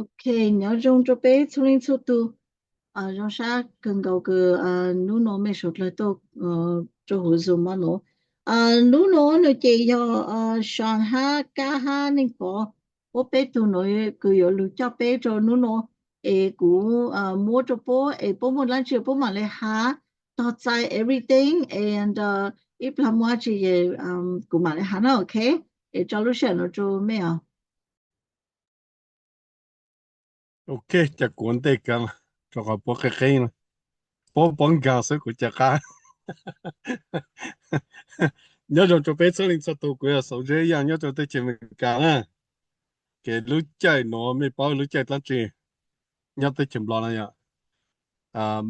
Ok, nyob zoo rau peb txhua leej txhua tus. Zoo sab kawg nkaus kws hnub no mej suav dlawg tuaj rau huv Zoom no. Hnub no no ces yog Sean hab Kab hab Neej Pov, puab peb tug no kws yuav lug coj peb rau hnub no, es kuv muab rau puab es puab muaj dlaab tsi puab mam le has, tog txais everything and ib plag muaj dlaab tsi kuv mam le has na, ok? Es tso lub sij hawm no rau mej os. Ok, cas kuv ua ntej kag, rau qhov puab qeeb qeeb, puab pov nkaag xwb kuv ca qab. Nyob zoo rau peb txhua leej txhua tus, kuv yog Xauv Zeb Yaaj nyob rau teb chaws Amelikas na. Ces lub caij nuav mej paub lub caij dlaab tsi nyob teb chaws Nplog no yog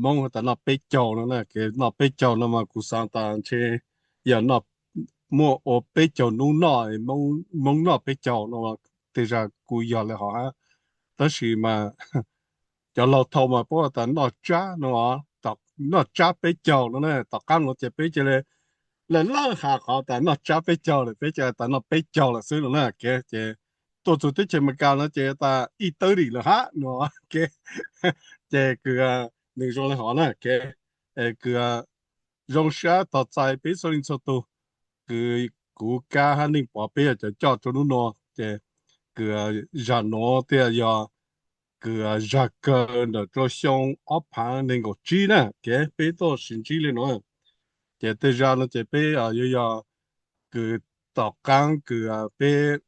Moob has tas noj peb caug no na. Kev noj peb caug no mas kuv xaav tas ntshe yog muaj ua peb caug nub noj, Moob noj peb caug no, tej zag kuj yog le hov hab. Tab sis mas cov laug thaum mas puab has tas noj tsab no, noj tsab peb caug no na. Tom qaab nuav ces peb ca le lawv has qhov tas noj tsab peb caug lawm, peb ca has tas noj peb caug lawm xwb no na. Kev ces tuaj txug teb chaws Amelikas no ces tas ib tawb dim lawm hab no. Kev ces kws nwg zoo le hov na. Kev kws zoo sab tog txais peb txhua leej txhua tug, kws kuv Kab hab Neej Pov peb yog cov coj rua nub nua. Ces kws zag nuav thiaj yog kws zag kawg ntawm rua xyoo ob phaav neeg nkaum tsib na. Kev peb tuaj sis ntsib le nuav, ces tej zag no ces peb yuav yog kws tom qaab kws peb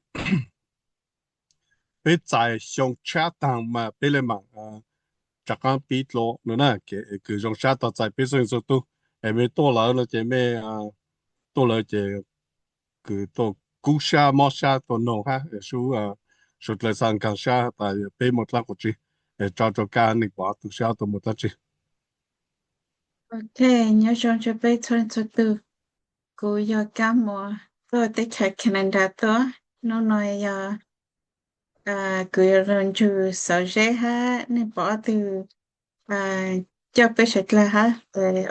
peb txais xyoo tshab taag mas peb le maam rov qaab pib dlua no na. Kev kws zoo sab tog txais peb txhua leej txhua tug, es mej tuaj lawm no ces mej tuaj lawm ces kws tuaj kub sab mob sab tuaj noog hab, suav dlawg xaav nkaag sab tas peb muaj dlaab tsi, es tso rua Kab Neej Pov tu sab tuaj muaj dlaab tsi. Ok, nyob zoo rua peb txhua leej txhua tug. Kuv yog Kab Muas, tuaj teb chaws Canada tuaj. Nub nua yog kuv yuav lug nrug Xauv Zeb hab Neej Pov ob tug coj peb suav dlawg hab,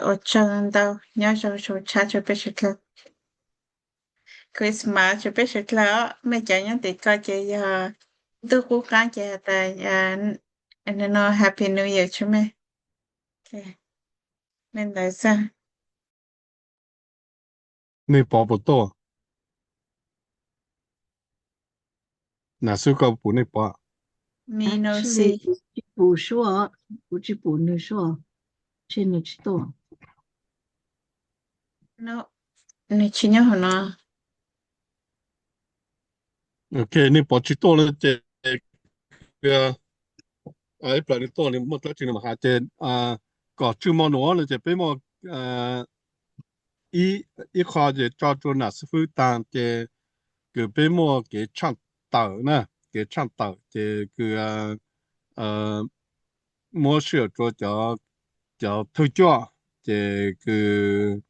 ua tsaug ntau, nyob zoo zoo tshab rua peb suav dlawg. Christmas rua peb suav dlawg os. Mej cov nyob tim ko ces yog ntuj qub qaab ces has tas no Happy New Year rua mej. Mej ntawd xwb. Neej Pov puas tuaj? Nam Xwb koj pum Neej Pov? Kuv tsis pum suab, kuv tsis pum nwg suab, ntshe nwg tsis tuaj. Nwg tsis nyob hauv no. Ok, Neej Pov tsis tuaj no ces ib plag nwg tuaj nwg muaj dlaab tsi nwg mam has. Ces kom tswj mo nuav no ces peb muaj ib qho ces tso rua Nam Xwb Fwb taag ces kws peb muaj kev tshaaj tawm na, kev tshaaj tawm ces kws muab sij hawm rua cov thawj coj ces kws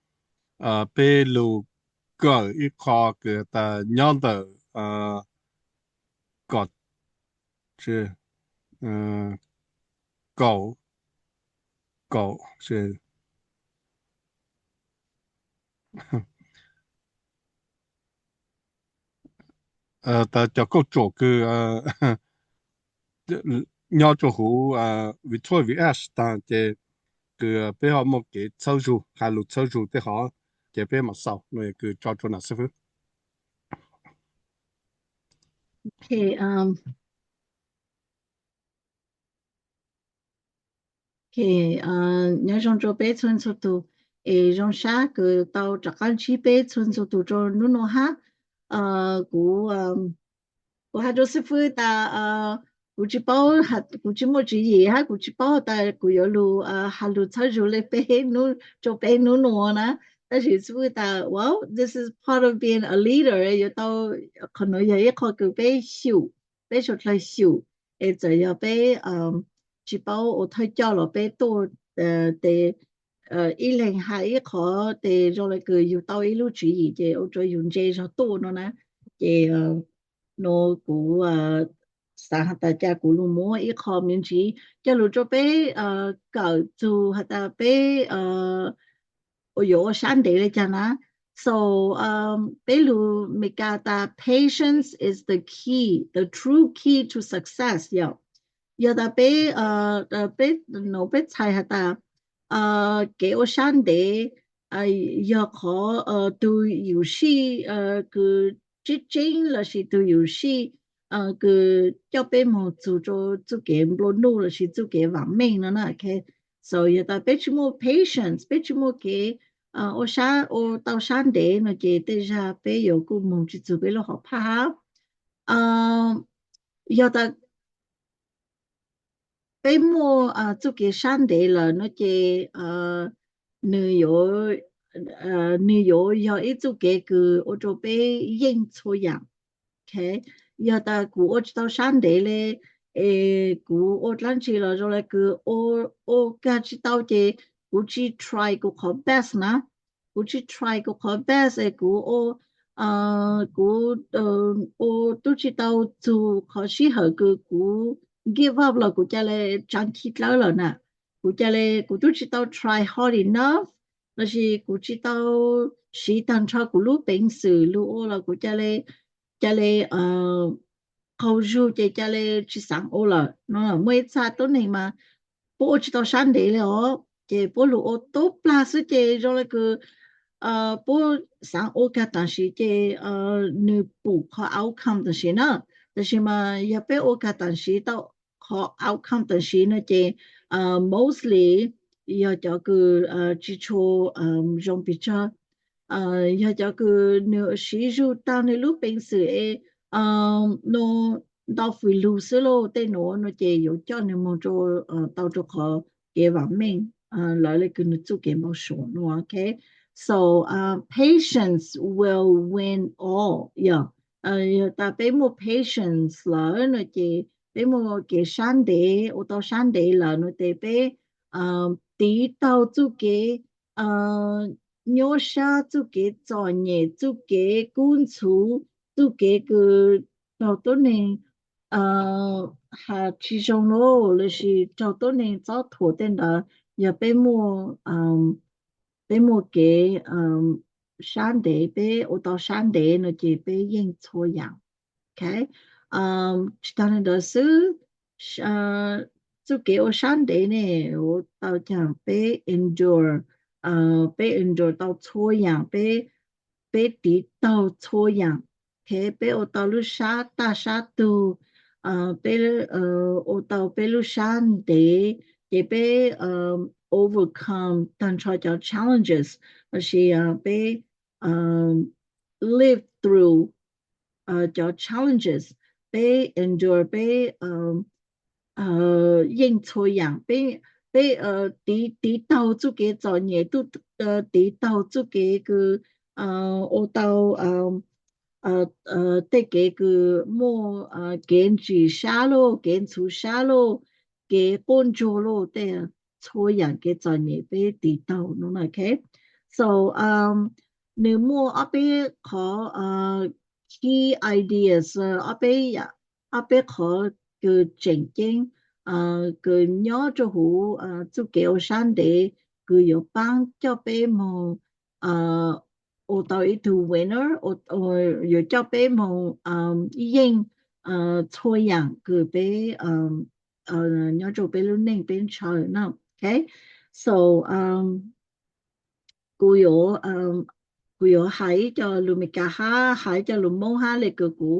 peb lug kawm ib qho kws tas nyob ntawm kom kaum, kaum tas cov kauj tsuam kws nyob rua huv Victoria Village taag ces kws peb ho muaj kev txhawb zug, has lug txhawb zug tej hov ces peb mam xaus no, kws tso rua Nam Xwb Fwb. Ok, nyob zoo rua peb txhua txhua tug, es zoo sab kws tau rov qaab ntsib peb txhua txhua tug rua nub nua hab. Kuv, kuv has rua xib fwb tas kuv tsis paub, kuv tsis muaj tswv yim hab kuv tsis paub tas kuv yuav lug has lug txhawb zug le peb rua peb nub nua na. Tab sis xib fwb tas, well, this is part of being a leader, yuav tau, qhov nuav yog ib qho kws peb xyum, peb suav dlawg xyum, es txawm yog peb tsis paub ua thawj coj los peb tuaj tes ib leeg has ib qho, tes zoo le kws yug tau ib lub tswv yim ces ua rua yug ntse zog tuaj no na. Ces no kuv xaav has tas cas kuv lug muab ib qho me ntsis coj lug rua peb kawm txug has tas peb ua yuav ua sab ntev le caag na. So peb lug Meskas tas patience is the key, the true key to success yom. yog tas peb, peb no peb txhais has tas kev ua sab ntev yog qhov tus yuam sij kws tseeb tseeb lossis tus yuam sij kws coj peb moog txug rua txuj kev nplua nuj lossis txuj kev vaam meej no na. So yog tas peb tsi muaj patience, peb tsi muaj kev ua sab, ua tau sab ntev no ces tej zag peb yuav kuj moog tsi txug peb lub hom phaj hab. Yog tas peb muaj txuj kev sab ntev lawm no ces nws yuav, nws yuav yog ib txuj kev kws ua rua peb yeej txhua yaam. Yog tas kuv ua tsi tau sab ntev le, es kuv ua dlaab tsi los zoo le kws ua kag tsi tau ces kuv tsi try kuv qhov best na. Kuv tsi try kuv qhov best es kuv ua, kuv ua tub tsi tau txug qhov sij hawm kws kuv give up los kuv ca le tsaav khi dlawb lawm na. Kuv ca le, kuv tub tsi tau try hard enough lossis kuv tsi tau siv taag nrho kuv lub peev xwm lug ua los kuv ca le, ca le qaug zug ces ca le tsi xaav ua lawm. Muaj ib txha tuab neeg mas puab ua tsi tau sab ntev le os, ces puab lug ua tub plag xwb ces zoo le kws puab xaav ua kag taam sim ces nws pum qhov outcome taam sim na. Tab sis mas yog peb ua kag taam sim tau qhov outcome taam sim no ces mostly yog cov kws tsi tshua zoo pes tsawg, yog cov kws nws siv zug taag nws lub peev xwm es no ntau fwm lug xwb lauj, tej nuav no ces yuav coj nws moog rua, tau rua qhov kev vaam meej lawv le kws nws txuj kev npau suav no. So patience will win all. Yog tas peb muaj patience lawm no ces peb muaj kev sab ntev, ua tau sab ntev lawm no ces peb tiv taug txuj kev nyuaj sab, txuj kev txom nyem, txuj kev kub ntxhuv, txuj kev kws raug tuab neeg has tsi zoo lauj, lossis raug tuab neeg txob thuam tej ntawd, yog peb muaj, peb muaj kev sab ntev, peb ua tau sab ntev no ces peb yeej txhua yaam. Tsis taag le ntawd xwb, txuj kev ua sab ntev ne, ua tau caag peb endure, peb endure tau txhua yaam, peb, peb tiv taug txhua yaam, peb ua tau lub sab tag sab tug, peb ua tau peb lub sab ntev, ces peb overcome taag nrho cov challenges, lossis peb live through cov challenges, peb endure, peb yeej txhua yaam, peb, peb tiv, tiv taug txuj kev txom nyem, tiv taug txuj kev kws ua tau tej kev kws muaj kev ntsim sab lauj, kev ntxhuv sab lauj, kev quaj ntsuag lauj, tej txhua yaam kev txom nyem peb tiv taug no na. So nws muaj ob peb qhov key ideas, ob peb, ob peb qhov kws tseem ceeb kws nyob rua huv txuj kev ua sab ntev kws yuav paab coj peb moog ua tau ib tug winner, yuav coj peb moog yeej txhua yaam kws peb nyob rua peb lub neej peb ntshaw na. So kuv yuav, kuv yuav has ib co lus Meskas hab has ib co lus Moob hab le kws kuv,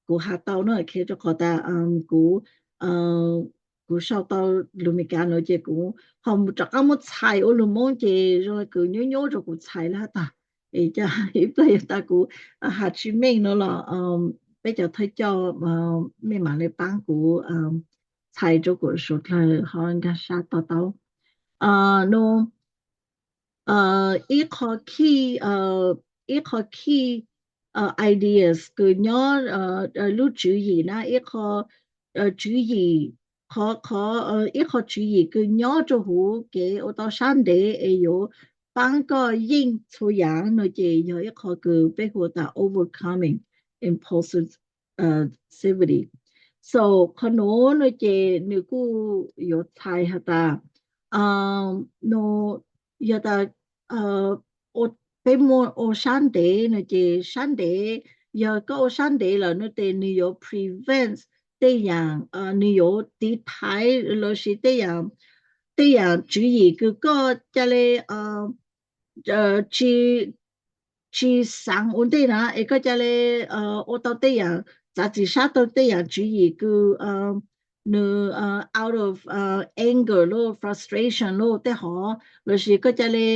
kuv has tau na, rua qhov tas kuv, kuv sau tau lus Meskas nuav ces kuv ho rov qaab muab txhais ua lus Moob ces zoo le kws nyuaj nyuaj rua kuv txhais lawm hab tas. Es ib pliag yog tas kuv has tsis meej no los peb cov thawj coj mej maam le paab kuv txhais rua kuv suav dlawg ho nkaag sab to taub. No ib qho key, ib qho key ideas kws nyob lub tswv yim na, ib qho tswv yim, qhov, qhov, ib qho tswv yim kws nyob rua huv kev ua tau sab ntev es yuav paab koj yeej txhua yaam no ces yog ib qho kws peb hu tas overcoming impulsivity. So qhov nuav no ces nws kuj yuav txhais has tas, no yog tas peb muaj ua sab ntev no ces sab ntev, yog koj ua sab ntev lawm no ces nws yuav prevent tej yam nws yuav tiv thaiv lossis tej yam, tej yam tswv yim kws koj ca le tsis, tsis xaav ua ntej na es koj ca le ua tau tej yam, txav txim sab tau tej yam tswv yim kws nws out of anger los frustration los tej hov lossis koj ca le,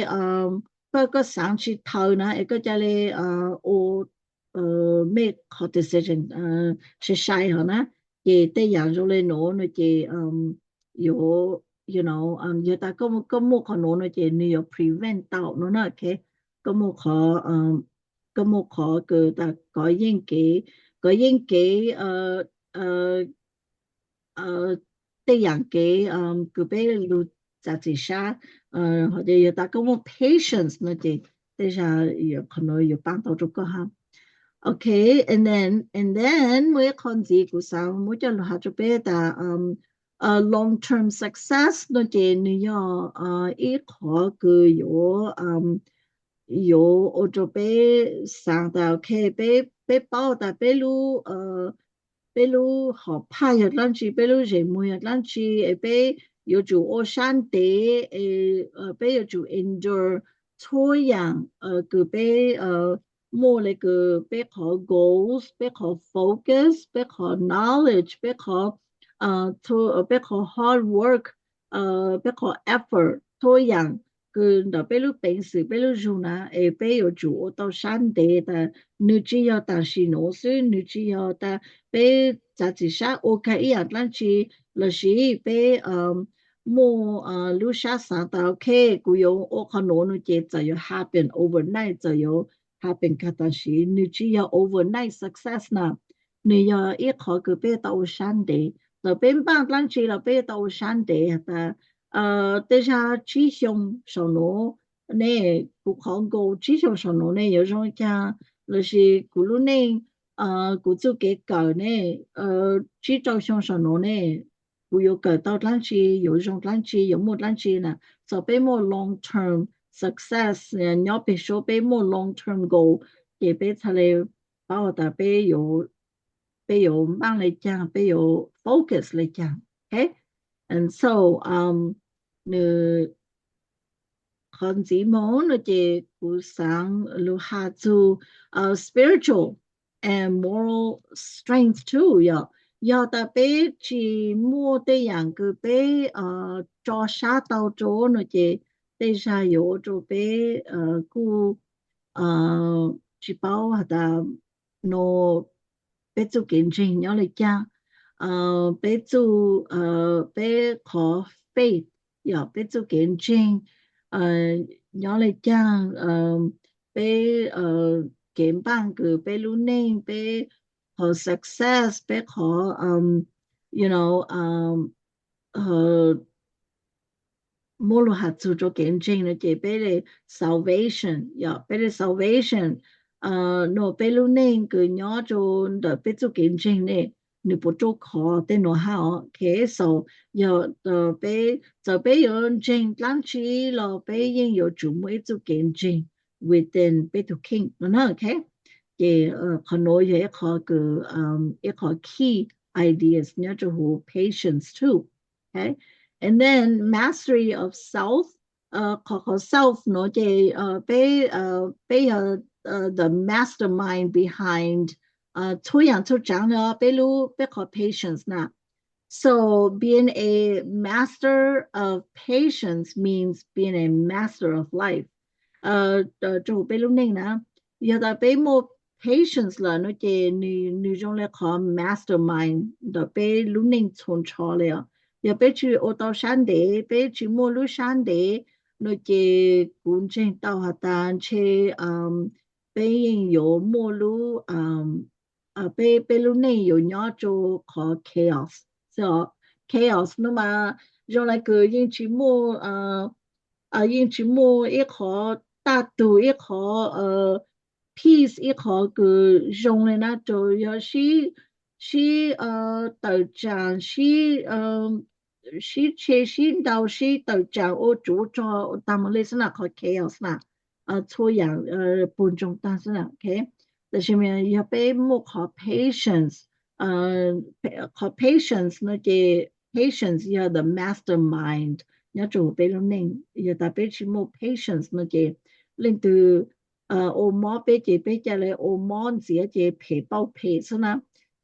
koj, koj xaav tsis tau na es koj ca le ua mej qhov decision sai sai hov na. Ces tej yam zoo le nuav no ces yuav, you know, yog tas koj muaj qhov nuav no ces nws yuav prevent tau no na. Koj muaj qhov, koj muaj qhov kws tas kov yeej kev, kov yeej kev tej yam kev kws peb lug txav txim sab. Hos ces yog tas koj muaj patience no ces tej zag qhov nuav yuav paab tau rua koj hab. Ok, and then, and then muaj ib qho ntxiv kuv xaav muab coj lug has rua peb tas long term success no ces nws yog ib qhov kws yuav, yuav ua rua peb xaav tas ok, peb, peb paub tas peb lub, peb lub hom phaj yog dlaab tsi, peb lub zes muag yog dlaab tsi, es peb yuav tsum ua sab ntev, peb yuav tsum endure txhua yaam kws peb muaj le kws peb qhov goals, peb qhov focus, peb qhov knowledge, peb qhov, peb qhov hard work, peb qhov effort txhua yaam kws ntawm peb lub peev xwm peb lub zug na es peb yuav tsum ua tau sab ntev tas nws tsis yog tam sim nuav xwb, nws tsis yog tas peb txav txim sab ua kag ib yaam dlaab tsi lossis peb muaj lub sab xaav tas ok, kuv yuav ua qhov nuav no ces txawm yuav happen overnight, txawm yuav happen kag tam sim, nws tsis yog overnight success na. Nws yog ib qhov kws peb yuav tau ua sab ntev, txawm peb npaaj dlaab tsi los peb yuav tau ua sab ntev has tas tej zag tsib xyoo saum nuav ne, kuv qhov goal tsib xyoo saum nuav ne yuav zoo caag, lossis kuv lub neej, kuv txuj kev kawm ne, tsib rau xyoo saum nuav ne kuv yuav kawm tau dlaab tsi, yuav zoo dlaab tsi, yuav muaj dlaab tsi na. Txawm peb muaj long term success nyob peg suab, peb muaj long term goal ces peb txhad le paub tas peb yuav, peb yuav npaaj le caag, peb yuav focus le caag. Ok, and so nws qhov ntxiv moog no ces kuv xaav lug has txug spiritual and moral strength too yog, yog tas peb tsis muaj tej yaam kws peb tso sab tau rua no ces tej zag yuav ua rua peb kuj tsis paub has tas no peb txuj kev ntseeg nyob le caag, peb txuj, peb qhov faith yog peb txuj kev ntseeg nyob le caag, peb kev npaaj kws peb lub neej, peb qhov success, peb qhov, you know, muab lug has txug rua kev ntseeg no ces peb le salvation yog, peb le salvation no peb lub neej kws nyob rua ntawm peb txuj kev ntseeg ne nws puas ruaj khov tej nuav hab os. Ok, so yog peb, txawm peb yuav ntseeg dlaab tsi los peb yeej yuav tsum muaj ib txuj kev ntseeg within peb tug kheej no na. Ok, ces qhov nuav yog ib qhov kws, ib qhov key ideas nyob rua huv patience too. Ok, and then mastery of self, qhov, qhov self nuav ces peb, peb yog the mastermind behind txhua yaam txhua tsaav no, peb lub, peb qhov patience na. So being a master of patience means being a master of life. Rua huv peb lub neej na, yog tas peb muaj patience lawm no ces nws, nws zoo le qhov mastermind ntawm peb lub neej txhua nrho le os. Yog peb tsis ua tau sab ntev, peb tsis muaj lub sab ntev no ces kuv ntseeg tau has tas ntshe peb yeej yuav muaj lub, peb, peb lub neej yuav nyob rua qhov chaos. Chaos no mas zoo le kws yeej tsis muaj, yeej tsis muaj ib qhov taj tug, ib qhov peace, ib qhov kws zoo le na, rua yog sib, sib tawm tsaam, sib, sib tshe sib ntaus, sib tawm tsaam ua tsov rog taag moog le xwb na, qhov chaos na, txhua yaam puag ntsoog taag xwb na. Ok, tab sis yog peb muaj qhov patience qhov patience no ces patience yog the mastermind nyob rau peb lub neej. Yog tas peb tsis muaj patience no ces leej twg ua mob peb ces peb ca le ua mob ntxiv ces phem pauj phem xwb na.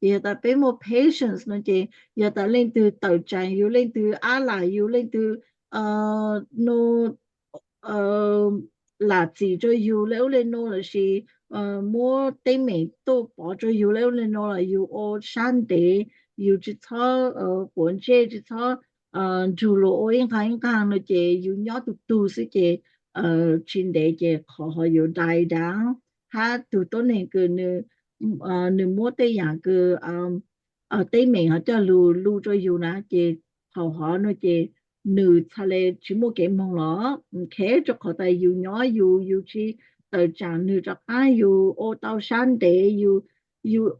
Ces yog tas peb muaj patience no ces yog tas leej twg tawm tsam yus, leej twg ab lam yus, leej twg no lam txim rau yus le ub le no lossis muab teeb meem tuaj pov rau yus le ub le no los yus ua sab ntev, yus tsis txhob quav ntsej, tsis txhob nrug luag ua ib nqag ib nqag no ces yus nyob tus tug xwb ces tsis ntev ces qhov ho yuav die down, hab tus tuab neeg kws nws muab tej yam kws teeb meem ho coj lug lug rau yus na ces thaum hov no ces nws txhaj le tsis muaj kev moog los. Ok, rau qhov tas yus nyob yus, yus tsis tawm tsam nws rov qab, yus ua tau sab ntev, yus,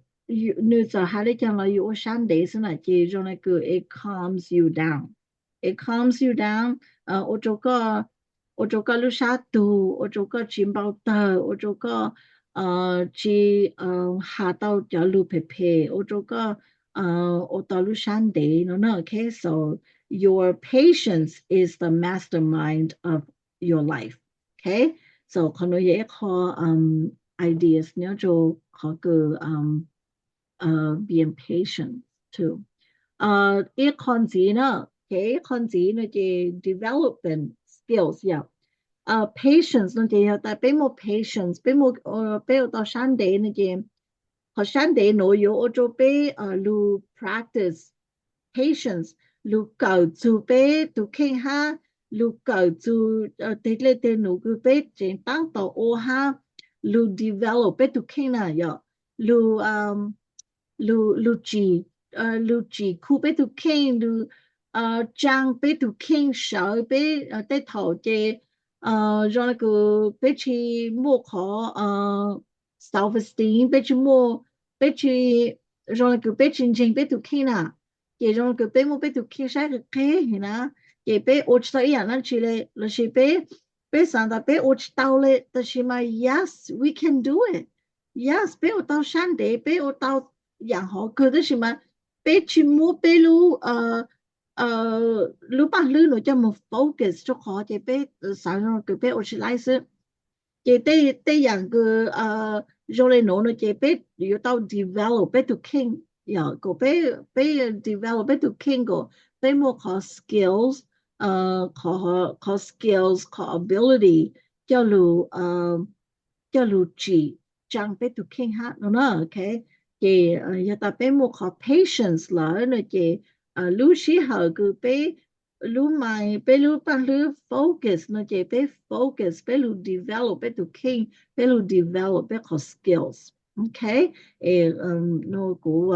nws txawm has le caag los yus ua sab ntev xwb na ces zoo le kws it calms you down. It calms you down, ua rau koj, ua rau koj lub sab tug, ua rau koj tsis npau tawg, ua rau koj tsis has tau cov lug phem phem, ua rau koj ua tau lub sab ntev no na. Ok, so your patience is the mastermind of your life. Ok, so qhov nuav yog ib qho ideas nyob rau qhov kws being patient too. Ib qho ntxiv na, ib qho ntxiv no ces development skills yom. Patience no ces yog tas peb muaj patience, peb muaj, peb ua tau sab ntev no ces qhov sab ntev nuav yuav ua rau peb lug practice patience, lug kawm txug peb tug kheej hab lug kawm txug teg le teg num kws peb tseem taab tom ua hab lug develop peb tug kheej na yom. Lug, lug tsim, lug tsim khu peb tug kheej, lug tsaa peb tug kheej sawv peb tej thaum ces zoo le kws peb tsis muaj qhov self esteem, peb tsis muaj, peb tsis, zoo le kws peb tsis ntseeg peb tug kheej na. Ces zoo le kws peb muab peb tug kheej saib qis qeb heev na, ces peb ua tsis tau ib yaam dlaab tsi le lossis peb, peb xaav tas peb ua tsis tau le, tab sis mas yes, we can do it. Yes, peb ua tau sab ntev, peb ua tau yaam hov kawg tab sis mas peb tsis muab peb lub, lub paaj hlwb nuav coj moog focus rau qhov ces peb xaav zoo le kws peb ua tsis laib xwb. Ces tej, tej yaam kws zoo le nuav no ces peb yuav tau develop peb tug kheej, yog kom peb, peb develop peb tug kheej kom peb muaj qhov skills, qhov, qhov skills, qhov ability coj lug, coj lug tsim tsaa peb tug kheej hab no na. Ok, ces yog tas peb muaj qhov patience lawm no ces lub sij hawm kws peb lub mind, peb lub paaj hlwb focus no ces peb focus, peb lug develop peb tug kheej, peb lug develop peb qhov skills. Ok, es no kuv,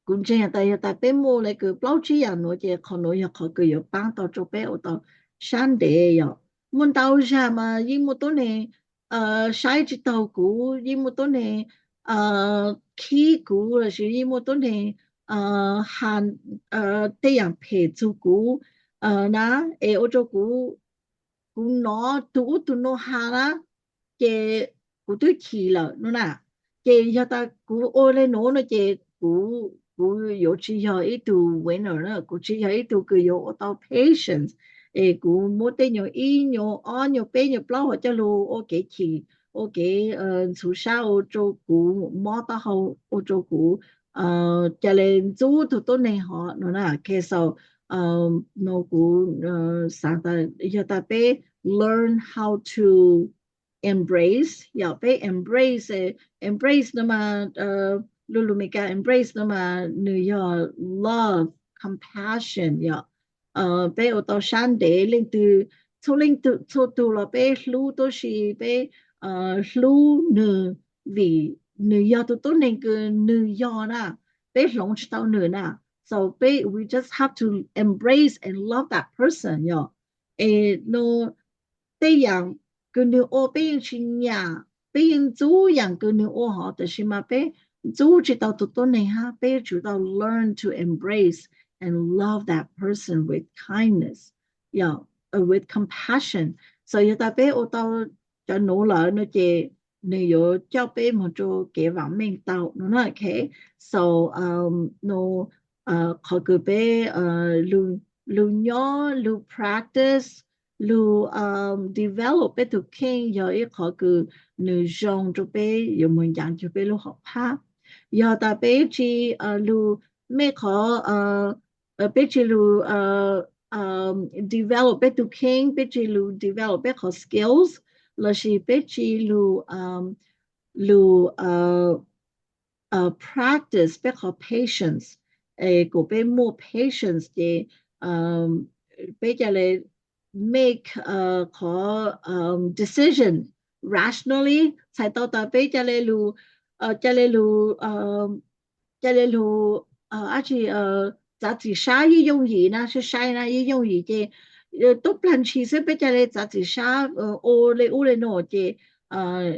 kuv ntseeg tas yog tas peb muaj le kws plaub tsib yaam nuav ces qhov nuav yog qhov kws yuav paab tau rau peb ua tau sab ntev yom. Muaj ntau zag mas yeej muaj tuab neeg saib tsis taug kuv, yeej muaj tuab neeg khib kuv lossis yeej muaj tuab neeg has tej yaam phem txug kuv na, es ua rau kuv, kuv nov tug ub tug nuav has na, ces kuv twb chim lawm no na. Ces yog tas kuv ua le nuav no ces kuv, kuv yuav tsis yog ib tug winner na, kuv tsis yog ib tug kws yuav ua tau patience, es kuv muab tej nyuag ib nyuag ob nyuag peb nyuag plaub hov coj lug ua kev chim, ua kev ntxhuv sab ua rau kuv mob taub hau, ua rau kuv ca le ntxub tug tuab neeg hov no na. Ok, so no kuv xaav tas yog tas peb learn how to embrace, yog peb embrace, embrace no mas lug lug Meskas embrace no mas nwg yog love, compassion yom. Peb ua tau sab ntev, leej twg, txhua leej twg, txhua tug los peb hlub tuab si, peb hlub nwg vim nwg yog tug tuab neeg kws nwg yog na, peb hloov tsis tau nwg na. So peb, we just have to embrace and love that person yom. Es no tej yaam kws nwg ua peb yeej tsis nyam, peb yeej ntxub yaam kws nwg ua hov, tab sis mas peb ntxub tsis tau tug tuab neeg hab, peb tsum tau learn to embrace and love that person with kindness, yog, with compassion. So yog tas peb ua tau cov nuav lawm no ces nws yuav coj peb mus rau kev vam meej tau no na. Okay, so no qhov kws peb lug nyob lug practice lug develop peb tug kheej yog ib qhov kws nws zoo rau peb yuav mus ncav cuag peb lub hom phaj. Yog tas peb tsis lug mej qhov peb tsis lug develop peb tug kheej, peb tsis lug develop peb qhov skills, lossis peb tsis lug lug practice peb qhov patience, es kom peb muaj patience ces peb ca le make qhov decision rationally, txhais tau tas peb ca le lug ca le lug ca le lug dab tsi, txav txim sab yeej yooj yim na, sai sai na yeej yooj yim ces tub plag ntshis xwb peb ca le txav txim sab ua le ub le no ces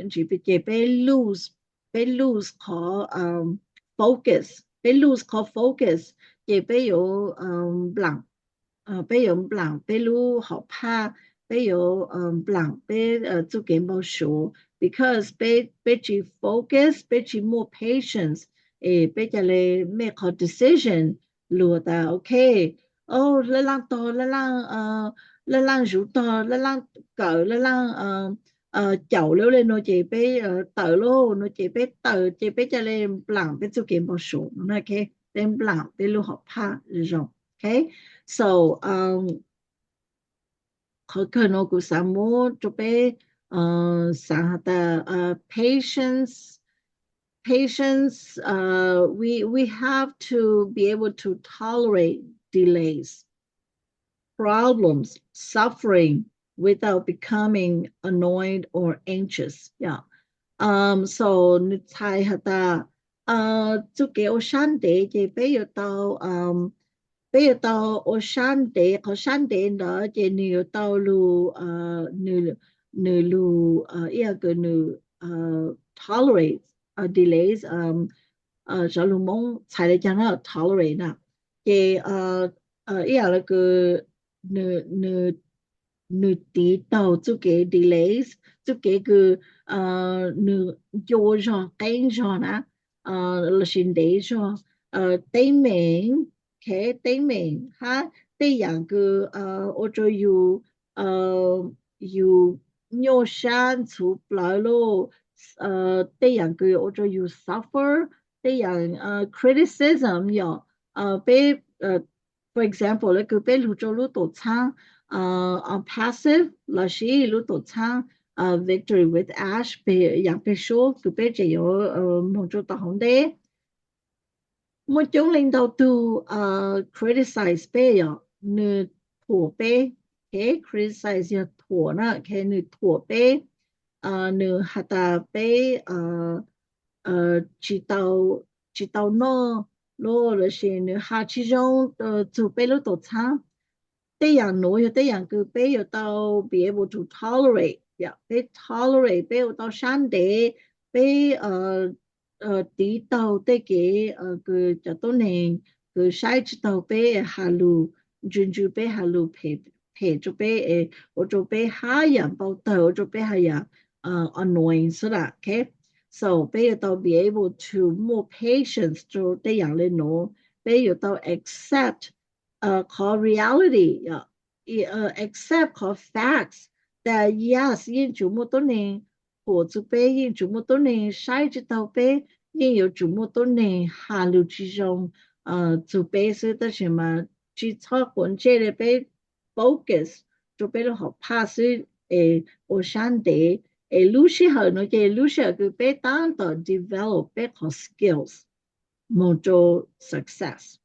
ntsis ces peb lose, peb lose qhov focus, peb lose qhov focus ces peb yuav nplaam, peb yuav nplaam peb lub hom phaj, peb yuav nplaam peb txuj kev npau suav because peb tsis focus, peb tsis muaj patience, es peb ca le make qhov decision lug tas okay, laj laaj tog, laj laaj zuv tog, laj laaj kawm, laj laaj caum le ub le no ces peb tawm lauj no ces peb tawm ces peb ca le nplaam peb txuj kev npau suav no na. Okay, peb nplaam peb lub hom phaj zoo. Okay, so qhov kawg no kuv xav muab rau peb xav has tas patience, patience, we we have to be able to tolerate delays, problems, suffering without becoming annoyed or anxious. Yeah. So nws txhais has tas txuj kev ua sab ntev ces peb yuav tau peb yuav tau ua sab ntev, qhov sab ntev ntawd ces nws yuav tau lug, nws lug ib yam kws nws tolerate delays, zov lug Moob txhais le caag na, tolerate na, ces ib yam le kws nws tiv taug txuj kev delays, txuj kev kws nws ncua zog, qeeb zog na, lossis ntev zog, teeb meem, teeb meem hab tej yam kws ua rau yus, yus nyuaj sab ntxhuv plawv lauj, tej yam kws ua rau yus suffer, tej yam criticism yom, peb for example le kws peb lug rau lub tuam txhaab Unpassive lossis lub tuam txhaab Victory with Ash, yam peg suab kws peb tseem yuav moog rua tom hauv ntej. Muaj coob leej ntau tug criticize peb yom, nws thuam peb, criticize yog thuam na, nws thuam peb, nws has tas peb tsis tau, tsis tau noj lauj, lossis nws has tsis zoo txug peb lub tuam txhaab. Tej yam nuav yog tej yam kws peb yuav tau be able to tolerate, peb tolerate, peb ua tau sab ntev, peb tiv taug tej kev kws cov tuab neeg kws saib tsis taug peb has lug, ntsws ntsws peb has lug phem rua peb, ua rua peb hab yam npau tawg, ua rua peb hab yam annoying xwb lawm. So peb yuav tau be able to muaj patience rua tej yam le nuav, peb yuav tau accept qhov reality, accept qhov facts tas yes, yeej tsuas muaj tuab neeg thuam txug peb, yeej tsuas muaj tuab neeg saib tsis taug peb, yeej yuav tsum muaj tuab neeg has lug tsis zoo txug peb xwb, tab sis mas tsis txhob quav ntsej le, peb focus rua peb lub hom phaj xwb, es ua sab ntev, es lub sij hawm nuav ces lub sij hawm kws peb taab tom develop peb qhov skills moog rua success.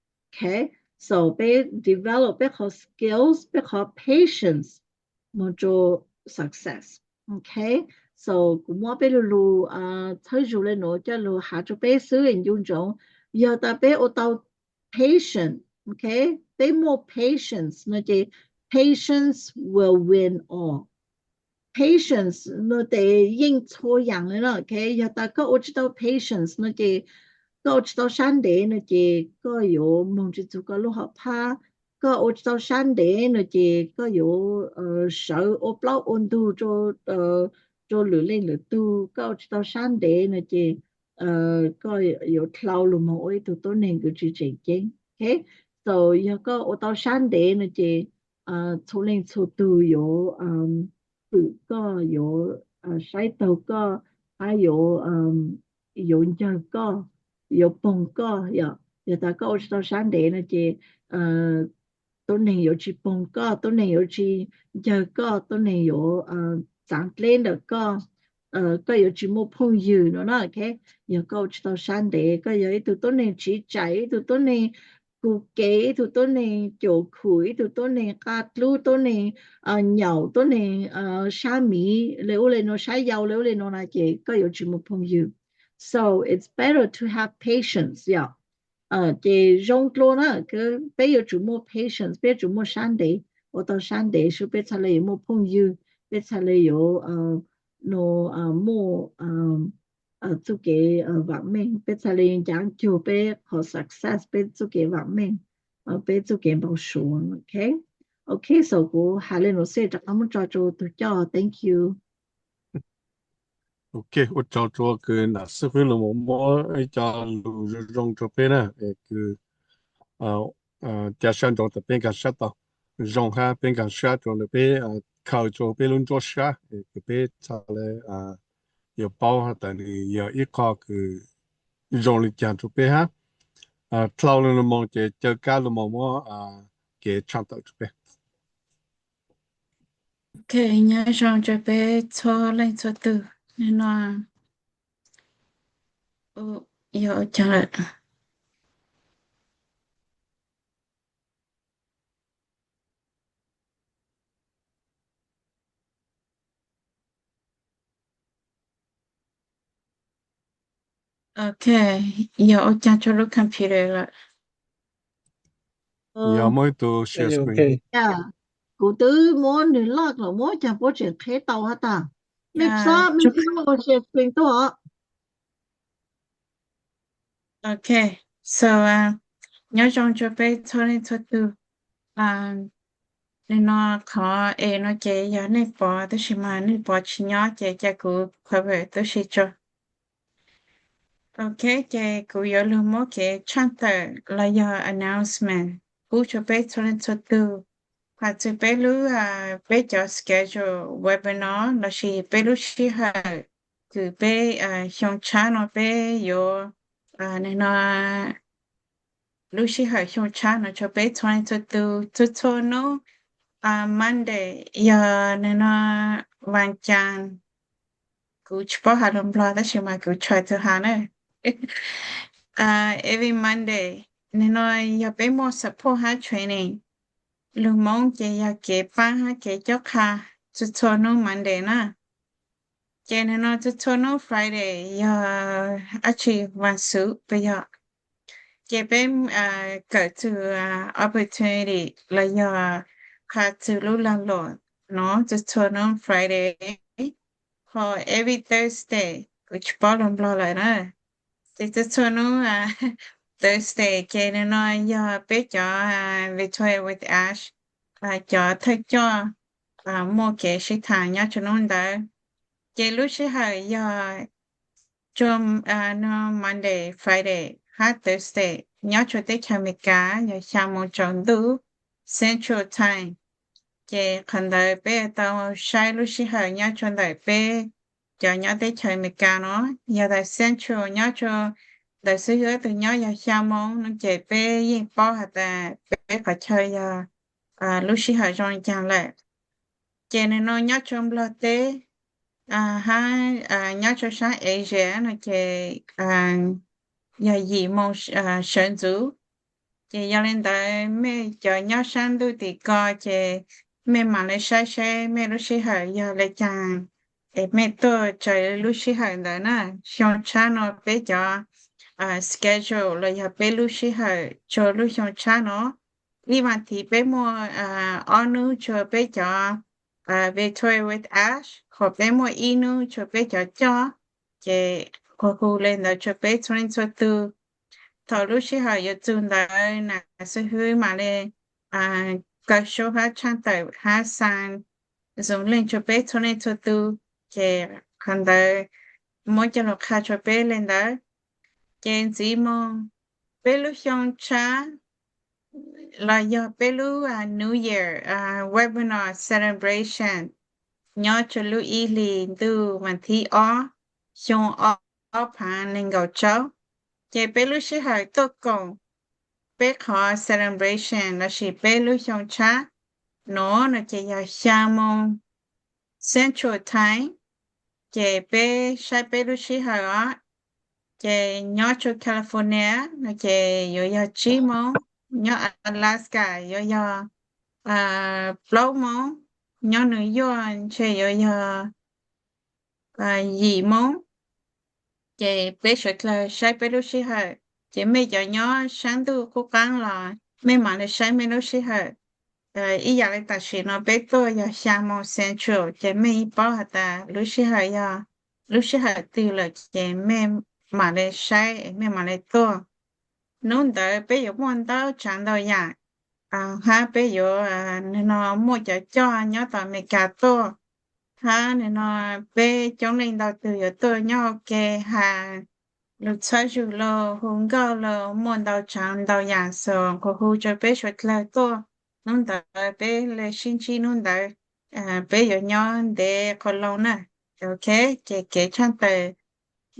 So peb develop peb qhov skills, peb qhov patience moog rua success. So kuv muab peb lug lug txhawb zug le nuav coj lug has rua peb xwb es ncu ntsoov, yog tas peb ua tau patient, peb muaj patience no ces patience will win all. Patience no ces yeej txhua yaam le no. Yog tas koj ua tsis tau patience no ces koj ua tsis tau sab ntev no ces koj yuav moog tsis txug koj lub hom phaj. Koj ua tsis tau sab ntev no ces koj yuav sawv ua plaub ua ntug rua rau lwm leej lwm tug, koj ua tsis tau sab ntev no ces koj yuav dlau lug moog ua ib tug tuab neeg kws tsis tseem ceeb. Okay, so yog koj ua tau sab ntev no ces txhua leej txhua tug yuav fwm koj, yuav saib taug koj, hab yuav, yuav ncawg koj, yuav poog koj yom. Yog tas koj ua tsis tau sab ntev no ces tuab neeg yuav tsis poog koj, tuab neeg yuav tsis ncawg koj, tuab neeg yuav txaav dleb ntawm koj, koj yuav tsis muaj phooj ywg no na. Okay, yog koj ua tsis tau sab ntev, koj yog ib tug tuab neeg tsiv tsaim, ib tug tuab neeg kuv kev, ib tug tuab neeg caum khum, ib tug tuab neeg qaj dlub, tuab neeg nyaum, tuab neeg sab miv le ub le nuav, sab yau le ub le nuav na ces koj yuav tsis muaj phooj ywg. So it's better to have patience yom. Ces zoo dlua na, peb yuav tsum muaj patience, peb yuav tsum muaj sab ntev, ua tau sab ntev sub peb txhaj le yuav muaj phooj ywg, peb txhaj le yuav no muaj txuj kev vaam meej, peb txhaj le yuav ncav cuag peb qhov success, peb txuj kev vaam meej, peb txuj kev npau suav. Okay, okay, so kuv has le nuav xwb rov qab muab tso rua tug coj, thank you. Okay, ua tsaug rua kws nam xib fwb lug moog muab ib co lug zoo zoo rua peb na, es kws ca sab ntsoov tas peb nkaag sab tau zoo hab peb nkaag sab rua ntawm peb khaws rua peb lub nruab sab kws peb txhaj le yuav paub has tas nws yog ib qho kws zoo le caag rua peb hab. Dlhau lug moog ces caw kab lug moog muab kev tshaaj tawm rua peb. Okay, nyob zoo rua peb txhua leej txhua tug. Nim no yog ua caag lawm? Okay, yog ua caag rua lub computer lawm? Yog muaj ib tug share screen. Kuv twb muab nwg lock lawm, muab caag puab tseem qheb tau hab tas? Mej xob mej xob ua share screen tuaj os. Okay, so nyob zoo rua peb txhua leej txhua tug. Nim no qhov es no ces yog nej pov, tab sis mas nej pov tsis nyob ces ca kuv cover tub si tso. Okay, ces kuv yuav lug muab kev tshaaj tawm los yog announcement pub rua peb txhua leej txhua tug. Has txug peb lub, peb cov schedule webinar lossis peb lub sij hawm kws peb xyoo tshab no peb yuav, nim no lub sij hawm xyoo tshab no rua peb txhua leej txhua tug. Txhua txhua nub Monday, yog nim no vas cas, kuv tsis paub has lug Nplog tab sis mas kuv try to has na. Every Monday nim no yog peb muaj support hab training lug Moob ces yog kev paab hab kev cob qha txhua txhua nub Monday na. Ces nim no txhua txhua nub Friday yog dlaab tsi, vas xuv puas yog? Ces peb kawm txug opportunity los yog qha txug lub lag luam no txhua txhua nub Friday. Ho every Thursday, kuv tsis paub lug Nplog lawm na. Ces txhua txhua nub Thursday ces nim no yog peb cov Victoria with Ash cov thawj coj muaj kev sib tham nyob rua nub ntawd. Ces lub sij hawm yog rua Monday, Friday hab Thursday nyob rua teb chaws Amelikas yog xyaa moos tsaus ntuj Central Time. Ces qhov ntawd peb tau saib lub sij hawm nyob rua ntawm peb cov nyob teb chaws Amelikas no. Yog tas Central nyob rua ntawm xib hwb tug nyob yog xyaa moos no ces peb yeej paub has tas peb qhov chaw yog lub sij hawm zoo li caag lawm. Ces nim no nyob rua Nplog teb hab nyob rua saab Asia no ces yog yim moos sawv ntxuv. Ces yog li ntawd mej cov nyob saab ntuj tim ko ces mej mam le saib seb mej lub sij hawm yog li caag es mej tuaj raws lub sij hawm ntawd na. Xyoo tshab no peb cov schedule los yog peb lub sij hawm rua lub xyoo tshab no, ib vas thiv peb muaj ob nub rua peb cov Victoria with Ash, ho peb muaj ib nub rua peb cov coj. Ces kuv hu le ntawd rua peb txhua leej txhua tug. Thaum lub sij hawm yuav txug ntawd nam xib hwb mam le kaw sub hab tshaaj tawm hab xaa zoo leej rua peb txhua leej txhua tug. Ces qhov ntawd muab coj los qha rau peb li ntawd. Ces ntxiv moo peb lub xyoo tshab los yog peb lub New Year webinar celebration nyob rau lub ib hlis ntuj vas thib ob xyoo ob phav nees nkaum rau. Ces peb lub sij hawm tuaj koom peb qhov celebration lossis peb lub xyoo tshab no no ces yog xya moo Central Time. Ces peb saib peb lub sij hawm os. Ces nyob rau California no ces yuav yog tsib moo, nyob Alaska yuav yog plaub moo, nyob New York ntshe yuav yog yim moo. Ces peb sawv dlawg saib peb lub sij hawm, ces mej cov nyob saab ntuj qub qaab los mej mam li saib mej lub sij hawm. Ib yam li tam sim no peb tuaj yog xya moo Central, ces mej paub has tas lub sij hawm yog lub sij hawm twg lawm ces mej mam li saib es mej mam li tuaj. Hnub ntawd peb yuav muaj ntau tsaav ntau yaam, hab peb yuav, nwg no muaj cov coj nyob tom Amelikas tuaj, hab nwg no peb coob leej ntau tug yuav tuaj nyob ua ke has lug txhawb zug los hu nkauj los muaj ntau tsaav ntau yaam xwb, kuv hu rua peb suav dlawg tuaj. Hnub ntawd peb le sib ntsib hnub ntawd, peb yuav nyob ntev qhov loo na. Ok, ces kev tshaaj tawm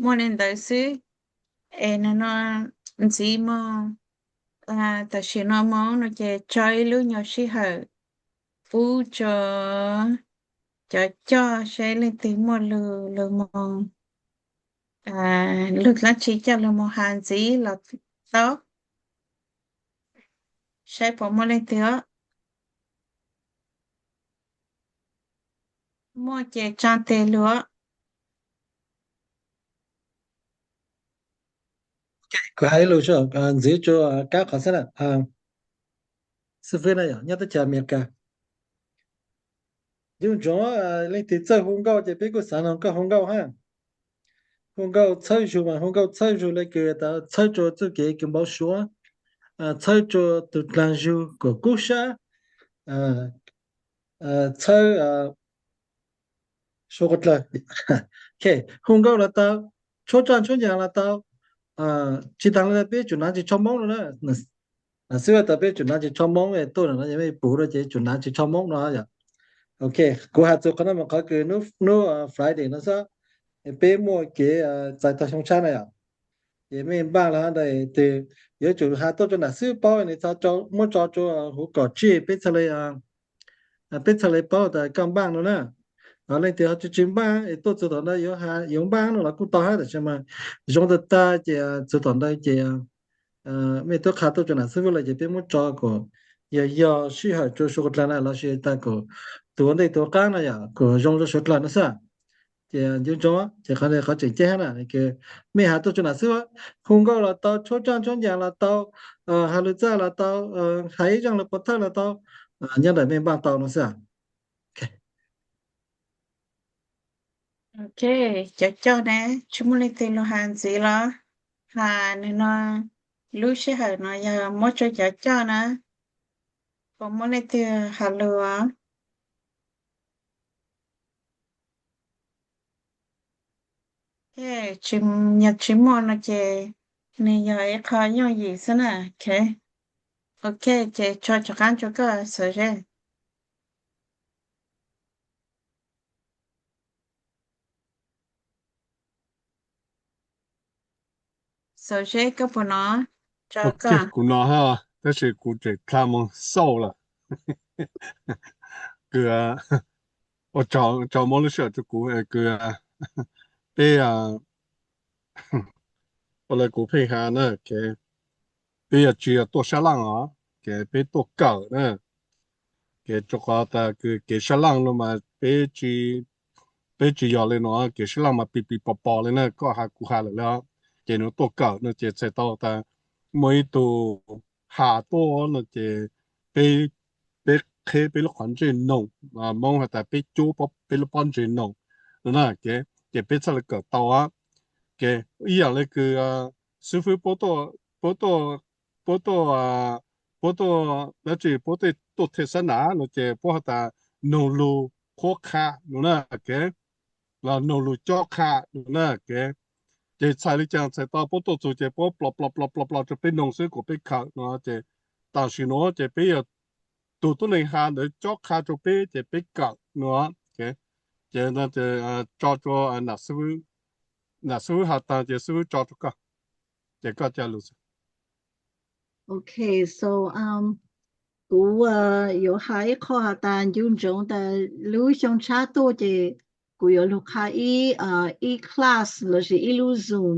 muaj le ntawd xwb. Es nwg no ntxiv moog, tam sim no moog no ces tso ib lub nyuas sij hawm pub rua cov coj seb leej twg muaj lug, lug moog, lug dlaab tsi coj lug moog has ntxiv los tau. Saib puas muaj leej twg os. Muaj ces tsa tes lug. Kuv has ib lus ntxiv rua kab qhov xwb na. Xib fwb na yom, nyob teb chaws Amelikas. Yuav ntsoov, leej twg txawj hu nkauj ces peb kuj xav noog koj hu nkauj hab. Hu nkauj txhawb zug mas hu nkauj txhawb zug le kws txhawb rua txuj kev kws npau suav, txhawb rua tug dlaag zug kom kub sab, txhawb suav quav dlawg. Hu nkauj los tau, tshuab tsaj tshuab nyaag los tau. Tsi taag le peb tsum naav tsi tsho moob no na. Xib fwb tas peb tsum naav tsi tsho moob tuaj no yog mej pum rua ces tsum naav tsi tsho moob no yom. Ok, kuv has txug qhov no mas qhov kws hnub Friday no xwb, peb muaj kev txais tog xyoo tshab na yom. Ces mej npaaj los twg yuav tsum has tuaj rua nam xwb paub, nwg muab tso rua huv kom tsij peb txhaj le, peb txhaj le paub tas koj npaaj no na. Leej twg ho tsi tsi npaaj es tuaj txug tom ntawd yuav has yuav npaaj no los kuj tau hab, tab sis mas zoo tag tag ces txug tom ntawd ces mej tub qha tuaj rua nam xib fwb lawm ces peb muab tso kom yog yog sij hawm rua suav dlawg na lossis tas kom tug ua ntej tug ua qaab na yom, kom zoo rua suav dlawg no xwb. Ces nco ntsoov ces qhov, qhov tseem ceeb hab na, mej has tuaj rua nam xib fwb, hu nkauj los tau, tshuab tsaj tshuab nyaag los tau, has lug txaj los tau, has ib zaaj lug pov thawj los tau, nyob ntawm mej npaaj tau no xwb. Ok, cov coj ne, tsi muaj leej twg lug has ntxiv los? Has nwg no, lub sij hawm no yog muab rua cov coj na, puas muaj leej twg has lug? Yog tsi muaj no ces nwg yog ib qho yooj yim xwb na. Ok, ces tso rov qaab rua koj Xauv Zeb. Xauv Zeb koj puas nov? Tso koj. Kuv nov hab, tab sis kuv tseem dlha moog xauj lawm. Kws, ua tsaug mob lub sij hawm rua kuv, kws peb, ua le kuv pheej has na, peb yog tsi yog tuaj sab laaj os, ces peb tuaj kawm na. Ces rua qhov tas kws kev sab laaj no mas peb tsi, peb tsi yog le no, kev sab laaj mas pis pis pos pos le na, koj has kuv has lawm le. Ces nws tuaj kawm no ces txhais tau tas muaj ib tug has tuaj no ces peb, peb qheb peb lub qhov ntsej noog, Moob has tas peb cub peb lub pob ntseg noog no na, ces peb txhaj le kawm tau. Ces ib yam le kws xib fwb puab tuaj, puab tuaj, puab tuaj, puab tuaj dlaab tsi, puab tuaj them xab nam no ces puab has tas noog lug qhuab qha no na, ces los nug lus cob qha no na. Ces txhais li cas txhais tau puab tuaj txug ces puab plo plo plo plo plo rua peb noog xwb kuas peb kawm no ces tam sim nuav ces peb yog tug tuab neeg has ntawd cob qha rua peb ces peb kawm no. Ces tso rua nam xib fwb has taag ces xib fwb tso rua koj, ces koj ca lug xwb. Ok, so um, kuv uh, yuav has ib qho has tas ncu ntsoov tas lub xyoo tshab tuaj ces kuv yuav lug qha ib uh, ib class lossis ib lub Zoom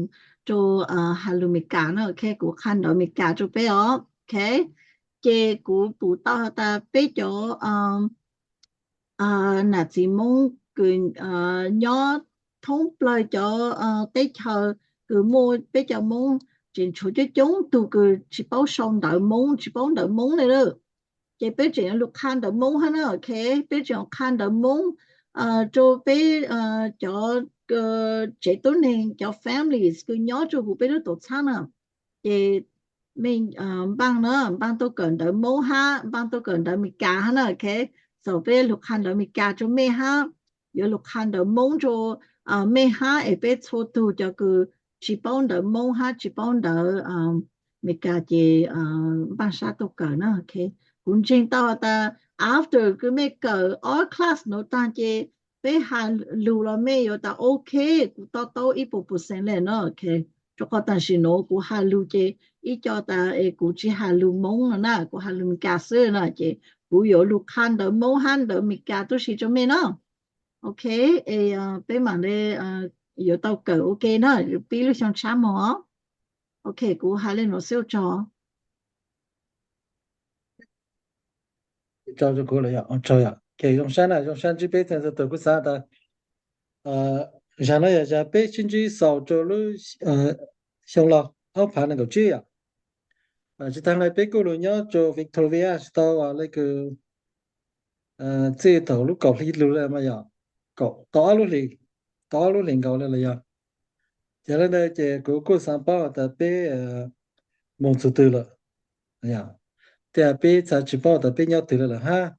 rua uh, has lug Meskas na. Ok, kuv qha ntawv Meskas rua peb os. Ok, ces kuv pum tau has tas peb cov um, nam txiv Moob kws nyob thoob plawg cov teb chaws kws muaj peb cov Moob tseem tshuav coob coob tug kws tsis paub sau ntawv Moob, tsis paub ntawv Moob le lawm. Ces peb tseem yuav lug qha ntawv Moob hab na. Ok, peb tseem qha ntawv Moob rua peb cov tsev tuab neeg, cov families kws nyob rua huv peb lub tuam txhab na. Ces mej npaaj na, npaaj tuaj kawm ntawv Moob hab npaaj tuaj kawm ntawv Meskas hab na. Ok, so peb lug qha ntawv Meskas rua mej hab yuav lug qha ntawv Moob rua mej hab es peb txhua tug cov kws tsis paub ntawv Moob hab tsis paub ntawv Meskas ces npaaj sab tuaj kawm na. Ok, kuv ntseeg tau has tas after kws mej kawm ob class nuav taag ces peb has lug los mej yuav tas ok, kuv to taub ib puas percent le no. Ok, rua qhov tam sim nuav kuv has lug ces ib co tas es kuv tsis has lug Moob no na, kuv has lug Meskas xwb na. Ces kuv yuav lug qha ntawv Moob hab ntawv Meskas tub si rua mej no. Ok, es peb mam le yuav tau kawm ok na, pib lub xyoo tshab moog os. Ok, kuv has le nuav xwb ua tsaug. Tsaug, tsaug yom. Zoo sab na, zoo sab ntsib peb txhua tug. Kuv xaav tas zag no yog zag peb sib ntsib xaus rua lub xyoo laug ob phav nees nkaum tsib yom. Tsis taag le peb kuj lug nyob rua Victoria tsis tau le kws txij thaum lub kaum hli lug le mas yog kaum tau ob lub hli, tau ob lub hlis nkaus le los yog. Ces le ntawd ces kuv kuj xaav paub tas peb moog txug twg lawm, tej peb ib txha tsis paub tas peb nyob twg le lawm hab,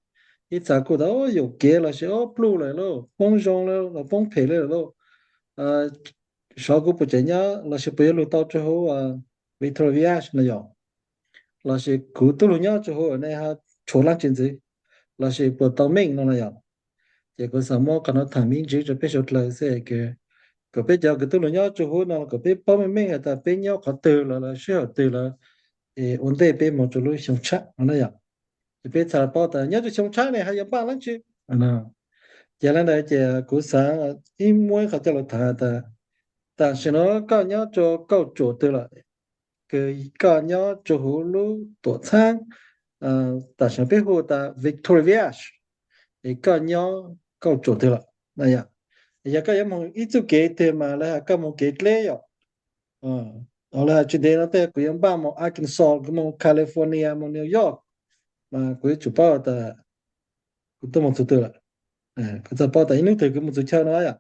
ib txha kuj tas yuam kev lossis pluj lawm lauj, poob zoo le los poob phem le lawm lauj, xyov kuv puas tseem nyob lossis puas yuav lug tau rua huv Victoria no yom, lossis kuv tub lug nyob rua huv ne ho tshuav leej twg ntxiv, lossis puas tau meej no no yom. Ces kuv xaav muab qhov no thaam me ntsis rua peb suav dlawg xwb, kom peb cov kws tub lug nyob rua huv no kom peb paub meej meej has tas peb nyob qhov twg lawm, lossis sij hawm twg lawm, es ua ntej peb moog rua lub xyoo tshab no na yom. Ces peb txhad paub tas nyob rua xyoo tshab ne ho yuav npaaj leej twg. Ces le ntawd ces kuv xaav ib muab ib qhov coj lug thaam tas tam sim no koj nyob rua kauj tsuam twg lawm, kws koj nyob rua huv lub tuam txhab, tam sim no peb hu tas Victoria, es koj nyob kauj tsuam twg lawm. Yog koj yuav moog ib txuj kev twg mas lawv has koj moog kev dleb yom. Lawv has tsis ntev no tej kuv yuav npaj moog Arkansas, kuv moog California, moog New York, mas kuv yuav tsum paub tas kuv tuaj moog txug twg lawm, kuv txhad paub tas ib hnub twg kuv moog txug chaw no yom.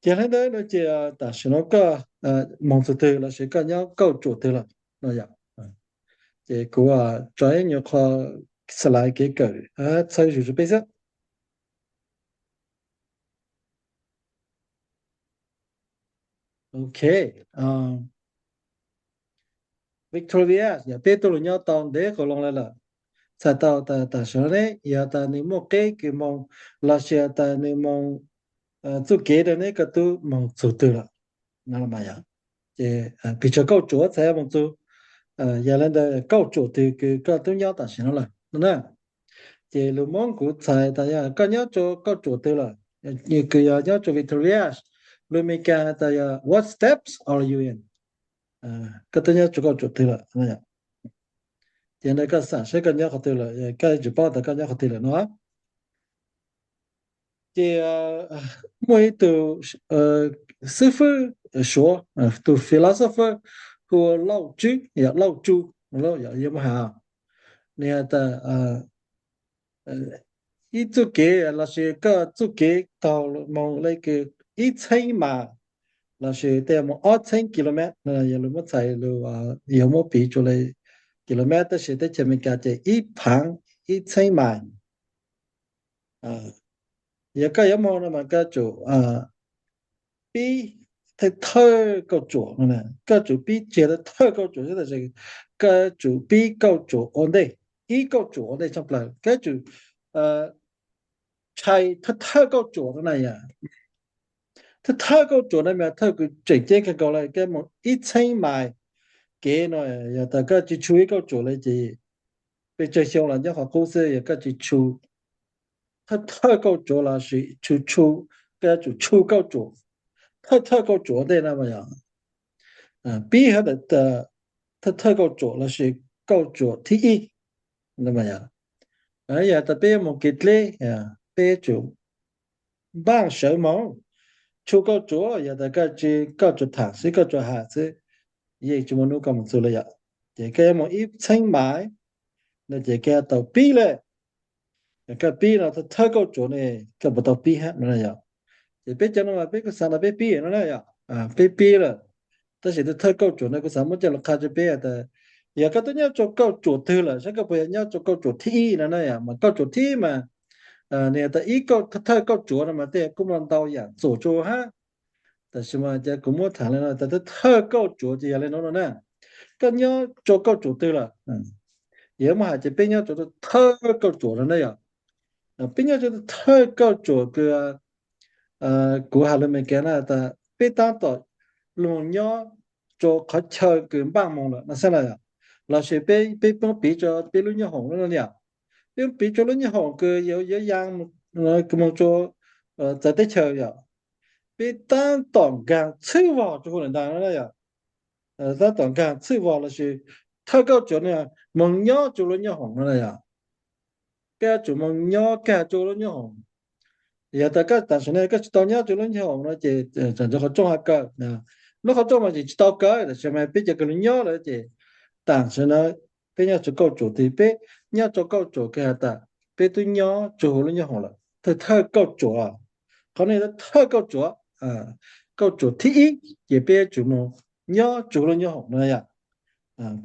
Ces le ntawd no ces tam sim no koj moog txug twg lossis koj nyob kauj tsuam twg lawm no yom. Ces kuv tso ib nyuag qho slide kev kawm txhawb zug rua peb xwb. Ok, Victoria yog peb tuaj lug nyob tau ntev qas loo le lawm. Txhais tau tas tam sim no ne yog tas nwg muaj qeb kws moog lossis tas nwg moog txuj kev rua neb koj tub moog txug twg lawm. Ces pes tsawg kauj tsuam txhais moog txug, yog le ntawd kauj tsuam twg kws koj tub nyob tam sim no lawm no na. Ces lug Moob kuv txhais tas yog koj nyob rua kauj tsuam twg lawm, kws yog nyob rua Victoria, lug Amelikas tas yog what steps are you in, koj tub nyob rua kauj tsuam twg lawm. Ces ntawd koj xam saib koj nyob qhov twg lawm, koj yuav tsum paub tas koj nyob qhov twg lawm no. Ces muaj ib tug xib fwb Suav, tus philosopher hu ua Lauj Tsu, Lauj Tsu, yog muaj has, nwg has tas ib txuj kev lossis koj txuj kev taug moog le kws ib txheeb mais lossis tej moog ob txheeb kilomev, yog lug muab txhais lug, yog muab piv tsua le kilomev tab sis teb chaws Amelikas ces ib phaav ib txheeb mais. Yog koj yuav moog no mas koj tsum pib thawj thawj kauj tsuam no, koj tsum pib txiav thawj thawj kauj tsuam xwb, tab sis koj tsum pib kauj tsuam ua ntej, ib kauj tsuam ua ntej tshaj plaws, koj tsum tshais thawj thawj kauj tsuam no na yom. Thawj thawj kauj tsuam no mas thawj kws tseem ceeb kawg nkaus le, koj moog ib txheeb mais kev no, yog tas koj tsis tshu ib kauj tsuam le ces peb tsawg xyoo los nyob qhov qub xwb, yog koj tsis tshu thawj thawj kauj tsuam lossis tshu tshu, koj yuav tsum tshu kauj tsuam, thawj thawj kauj tsuam ua ntej no mas yog pib thawj thawj kauj tsuam lossis kauj tsuam thib ib no mas yog. Yog tas peb yuav moog kev dleb, peb yuav tsum npaaj sawv moog tshu kauj tsuam, yog tas koj tsis kauj tsuam tham xwb, kauj tsuam ham xwb, yeej tsis muaj nub koj moog txug le yom. Ces koj yuav moog ib txheeb mais no ces koj tau pib le. Koj pib no thawj thawj kauj tsuam ne, koj puas tau pib hab no na yom. Ces peb cov no mas peb kuj xaav tas peb pib no na yom, peb pib lawm. Tab sis thawj thawj kauj tsuam no kuv xaav muab coj lug qha rua peb tas, yog koj twb nyob rua kauj tsuam twg lawm, saib koj puas yog nyob rua kauj tsuam thib ib no na yom. Mas kauj tsuam thib ib mas nwg yog tas ib kauj thawj kauj tsuam no mas tej kuj muaj ntau yaam txuam tsua hab. Tab sis mas cov kuv muab tham le no tas thawj thawj kauj tsuam ces yog le nuav no na. Koj nyob rua kauj tsuam twg lawm, yog muab has ces peb nyob rua thawj kauj tsuam no na yom. Peb nyob rua thawj kauj tsuam kws kuv has lug Amelikas na tas peb taab tom lug nyob rua qhov chaw kws npaaj moog lawm no xwb na yom. Lossis peb, peb poob piv rua peb lub nyoob hoom no yom. Peb piv rua lub nyoob hoom kws yuav, yuav yaa moog rua txawv teb chaws yom. Peb taab tom nkaag txhwb vog rua huv lawm ntaag no na yom. Taab tom nkaag txhwb vog lossis thawj kauj tsuam no moog nyob rua lub nyoob hoom no na yom. Koj yuav tsum moog nyob kag rua lub nyoob hoom. Yog tas koj taam sim no koj tsis tau nyob rua lub nyoob hoom no ces tsaam rua qhov rooj has kawg, lub qhov rooj mas tseem tsis tau kawg, tab sis mas peb cov kws lug nyob lawm ces taam sim no peb nyob rua kauj tsuam twg, peb nyob rua kauj tsuam kws has tas peb twb nyob rua huv lub nyoob hoom lawm, thawj thawj kauj tsuam. Qhov no thawj kauj tsuam, kauj tsuam thib ib ces peb yuav tsum moog nyob rua huv lub nyoob hoom no yom.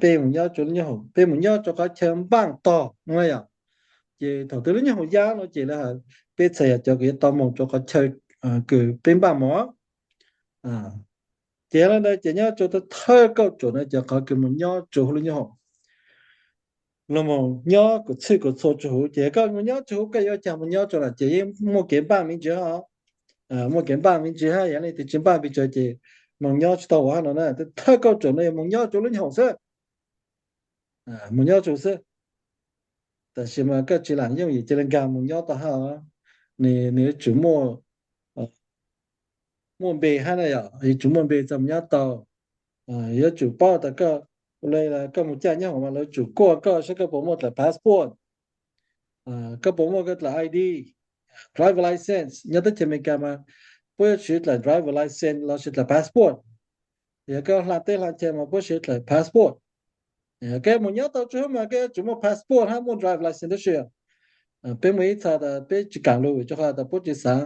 Peb moog nyob rua lub nyoob hoom, peb moog nyob rua qhov chaw npaaj tog no yom. Ces thaum twg lub nyoob hoom yaa no ces lawv has peb txhad yog cov kws yuav tau moog rua qhov chaw kws peb npaaj moog. Ces le ntawd ces nyob rua thawj kauj tsuam no ces qhov kws moog nyob rua huv lub nyoob hoom lug moog nyob kuas txhwj kuas txhua rua huv. Ces koj moog nyob rua huv koj yuav caag moog nyob rua lawm ces yeej muaj kev npaaj me ntsis hab, muaj kev npaaj me ntsis hab. Yog leej twg tsis npaaj pes tsawg ces moog nyob tsis tau huv hab no na. Thawj kauj tsuam no yog moog nyob rua lub nyoob hoom xwb, moog nyob rua xwb. Tab sis mas koj tsis laam yooj yim ca le nkaag moog nyob tau hab, nwg yuav tsum muaj npe hab na yom, yuav tsum muaj npe txhad moog nyob tau. Yuav tsum paub tas koj, le koj moog caj nyoob hoom mas lawv tsum kuaj koj saib koj puas muaj dlaim passport, koj puas muaj koj dlaim I D, driver license. Nyob teb chaws Amelikas mas puab yuav tsum dlaim driver license lossis dlaim passport. Yog koj hla teb hla chaw mas puab siv dlaim passport. Koj moog nyob tau rua huv mas koj yuav tsum muaj passport hab muaj driver license tib si. Peb muaj ib txha tas peb tsis kaam lug rua qhov tas puab tsis xaav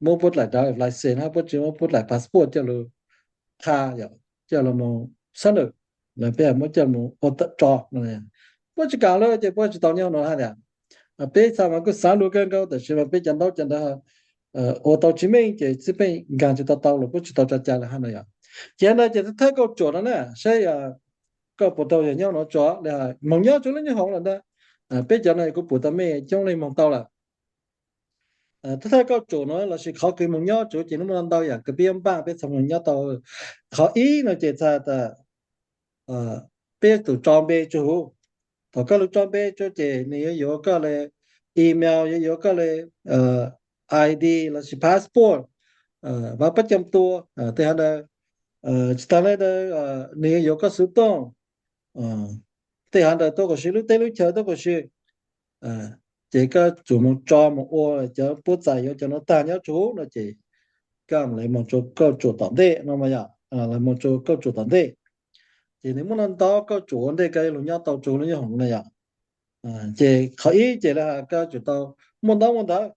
muab puab dlaim driver license hab puab tsis muab puab dlaim passport coj lug qha, coj lug moog xab nawm, los peb muab coj lug moog ua tso no. Puab tsis kaam lug ces puab tsis tau nyob no hab tias. Peb txha mas kuj xaav lug kawg nkaus tab sis mas peb cov ntaub cov ntawv ua tau tsis meej ces xwb peb nkaag tsis tau tau los puab tsis tau tso cai lawm hab no yom. Ces ntawd ces thawj kauj tsuam no na saib koj puas tau yog nyob no tso le, moog nyob rua lub nyoob hoom lawm ntag. Peb cov no kuv pum tas mej coob leej moog tau lawm. Thawj thawj kauj tsuam no lossis qhov kws moog nyob tsuav ces nub muaj ntau yaam kws peb yuav npaaj peb txhad moog nyob tau. Qhov ib no ces txha tas peb yuav tsum tso npe rua huv. Thaum koj lug tso npe rua ces nwg yuav yuav koj le email, yuav yuav koj le I D lossis passport, vav pab cam tua tej hov ntawd. Tsis taag le ntawd nwg yuav yuav koj xuv tooj, tej hov ntawd tuab kom siv, lub teb lub chaw tuab kom siv. Ces koj tsum moog tso moog ua cov puab txais yuav cov nuav taag nyob rua huv no ces koj mam le moog rua kauj tsuam tom ntej no mas yom, le moog rua kauj tsuam tom ntej. Ces nwg muaj ntau ntau kauj tsuam ua ntej koj yuav lug nyob tau rua lub nyoob hoom na yom. Ces qhov ib ces le has koj tsum tau muaj ntaub muaj ntawv,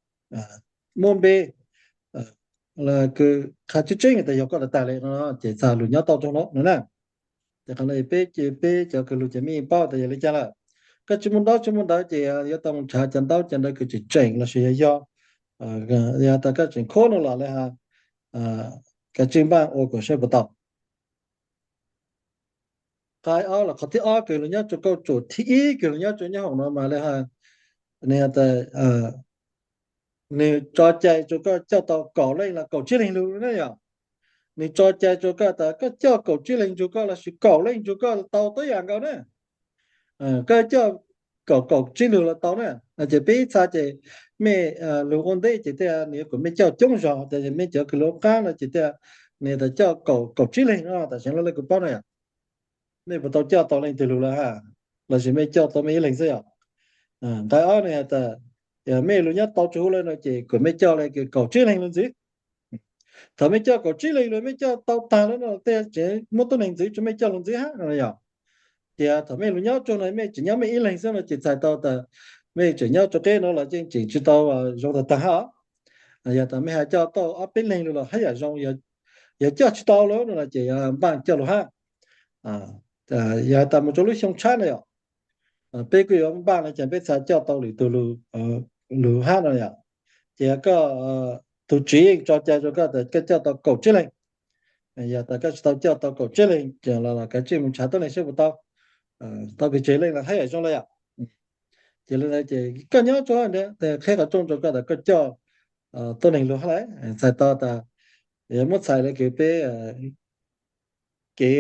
muaj npe, kws qha tseeb tseeb tas yog koj lawv taag le no ces txhad lug nyob tau rua no no na. Ces qhov no peb, peb cov kws lug ces mej paub tas yog le caag lawm. Koj tsis muaj ntaub tsis muaj ntawv ces yuav tau moog nrhav cov ntaub cov ntawv kws tseem tseem lossis yog yog Yog tas koj tseem khuab no los li has, kav tsij npaj ua kom saib puas tau. Nqai ob los qhov thib ob kws lug nyob rua koj tsum thib ib kws lug nyob rua nyob hoom no mas li has, nwg has tas nwg tso cai rua koj coj tau kaum leej los kaum tsib leeg lug na yom. Nwg tso cai rua koj tas koj coj kaum tsib leeg nrug koj lossis kaum leej nrug koj tau tib yam nkaus na. Koj coj kaum kaum tsib lug los tau na. Ces peb ib txha ces mej lug ua ntej ces tej nwg yuav kom mej coj coob zog, tas mej cov kws lug qaab no ces tej nwg tas coj kaum kaum tsib leeg no, tam sim no le kuv paub na yom. Mej puas tau coj tau leej twg lug lawm hab, lossis mej coj tau mej ib leeg xwb yom? Nqai ob nwg has tas mej lug nyob tau rua huv lawm no ces kom mej coj le kaum tsib leeg lug ntxiv. Thaum mej coj kaum tsib leeg lug mej coj tau taag lawm no tej tseem muab tuab neeg ntxiv rua mej coj lug ntxiv hab no yom. Ces thaum mej lug nyob rua no mej tseem nyob mej ib leeg xwb no ces txhais tau tas mej tseem nyob rua qeb no los yeej tseem tsi tau zoo taag taag hab. Yog tas mej has coj tau ob peb leeg lug los hab yam zoo, yog coj tsi tau lawm no ces yuav npaaj coj lug hab. Yog has tas moog rua lub xyoo tshab na yom, peb kuj yuav npaaj le caag peb txha coj tau lwm tug lug hab no yom. Ces koj tug tsiv yeej tso cai rua koj tas koj coj tau kaum tsib leeg. Yog tas koj tsi tau coj tau kaum tsib leeg los kav tsij moog nrhav tuab neeg saib puas tau, tau pes tsawg leej los hab yam zoo le yom. Ces le ntawd ces koj nyob rua ntawd, qheb qhov rooj rua koj tas koj coj tuab neeg lug hab lawm, txhais tau tas yuav muab txhais le kws peb kev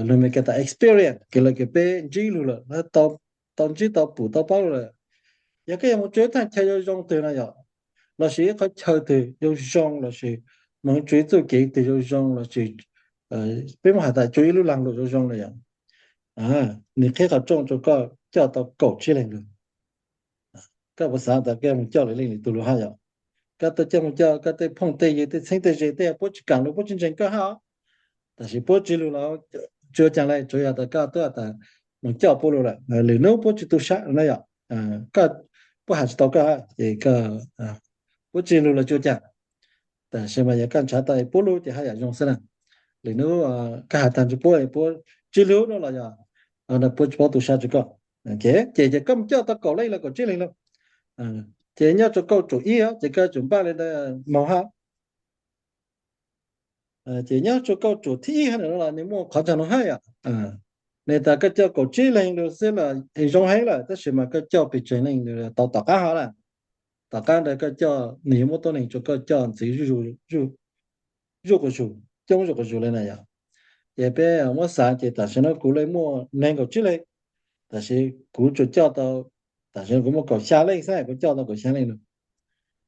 lug Meskas tas experience, kev le kws peb ntsib lug lawm, tau ntsib tau pum tau paub lug lawm. Yog koj yog moog rua ib thaaj chaw zoo zoo twg no yom, lossis ib qhov chaw twg zoo zoo lossis moog rua ib txuj kev twg zoo zoo lossis peb muab has tas rua ib lub laag lug zoo zoo no yom, nwg qheb qhov rooj rua koj coj tau kaum tsib leeg lug. Koj puas xaav tas koj moog coj lwm leej lwm tug lug hab yom? Koj tau coj moog coj koj tej phooj tej ywg tej txheeb tej ze tej puab tsi kaam lug puab tsi ntseeg koj hab, tam sis puab tsi lug los tsi ua caag le, tsuav yog tas koj tub tas moog coj puab lug lawm, lwm nub puab tsi tu sab na yom, koj puab has tsi tau koj hab ces puab tsi lug los tsi ua caag. Tam sis mas yog koj nrhav tau puab lug ces hab yam zoo xwb na. Lwm nub koj has taag rua puab, puab tsi lug no los yog puab tsi paub tu sab rua koj. Ces, ces koj moog coj tau kaum leej los kaum tsib leeg lawm, ces nyob rua koj tsum ib, ces koj tsum npaaj le ntawd moog hab. Ces nyob rua koj tsum thib ib hab no los nwg muaj qhov tsaag no hab yom. Nwg tas koj coj kaum tsib leeg lug xwb los zoo heev lawm, tab sis mas koj coj pes tsawg leej lug tau tom qaab hab lawm. Tom qaab ntawd koj coj nwg yuav muab tuab neeg rua koj coj ntxiv zuj quas zug, coob zuj quas zug le na yom. Ces peb muab xaav ces tam sim no kuv le muaj neeg kaum tsib leeg, tab sis kuv tsuas coj tau, tam sim no kuv muaj kaum xya leej xwb, kuv coj tau kaum xya leej lug.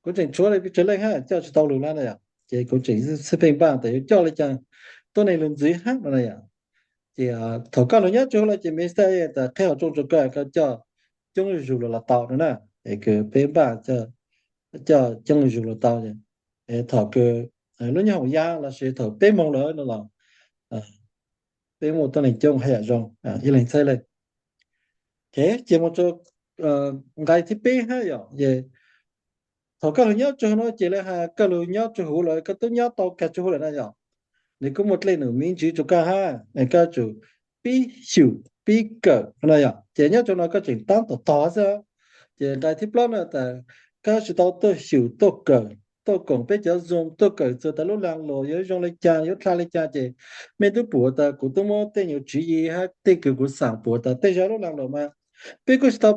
Kuv tseem tshuav le pes tsawg leej hab coj tsi tau lug lawm na yom, ces kuv tseem xij pheej npaaj tas yuav coj le caag tuab neeg lug ntxiv hab no na yom. Ces thaum koj lug nyob rua huv lawm ces mej tas qheb qhov rooj rua koj, koj coj coob zuj zug lug los tau no na. Es kws peb npaaj coj coob zuj zug lug tau, es thaum kws lub nyob hoom ya lossis thaum peb moog lawm no los peb muaj tuab neeg coob hab yam zoo, ib leeg txhab leej. Ces moog rua nqai thib peb hab yom, thaum koj lug nyob rua huv no ces le has koj lug nyob rua huv lawm koj tub nyob tau kag rua huv lawm na yom, nwg kuj muaj dlej num me ntsis rua koj hab, koj tsum pib xyum pib kawm no yom. Ces nyob rua no koj tseem taab tom tog xwb. Ces nqai thib plaub no tas koj tsi tau tuaj xyum tuaj kawm, tuaj koom peb cov Zoom, tuaj kawm txug tas lub laag luam yuav zoo le caag yuav dlha le caag ces mej tub pum tas kuv tub muab tej nyuas tswv yim hab tej kws kuv xaam pum tas tej zag lub laag luam mas peb kuj tsi tau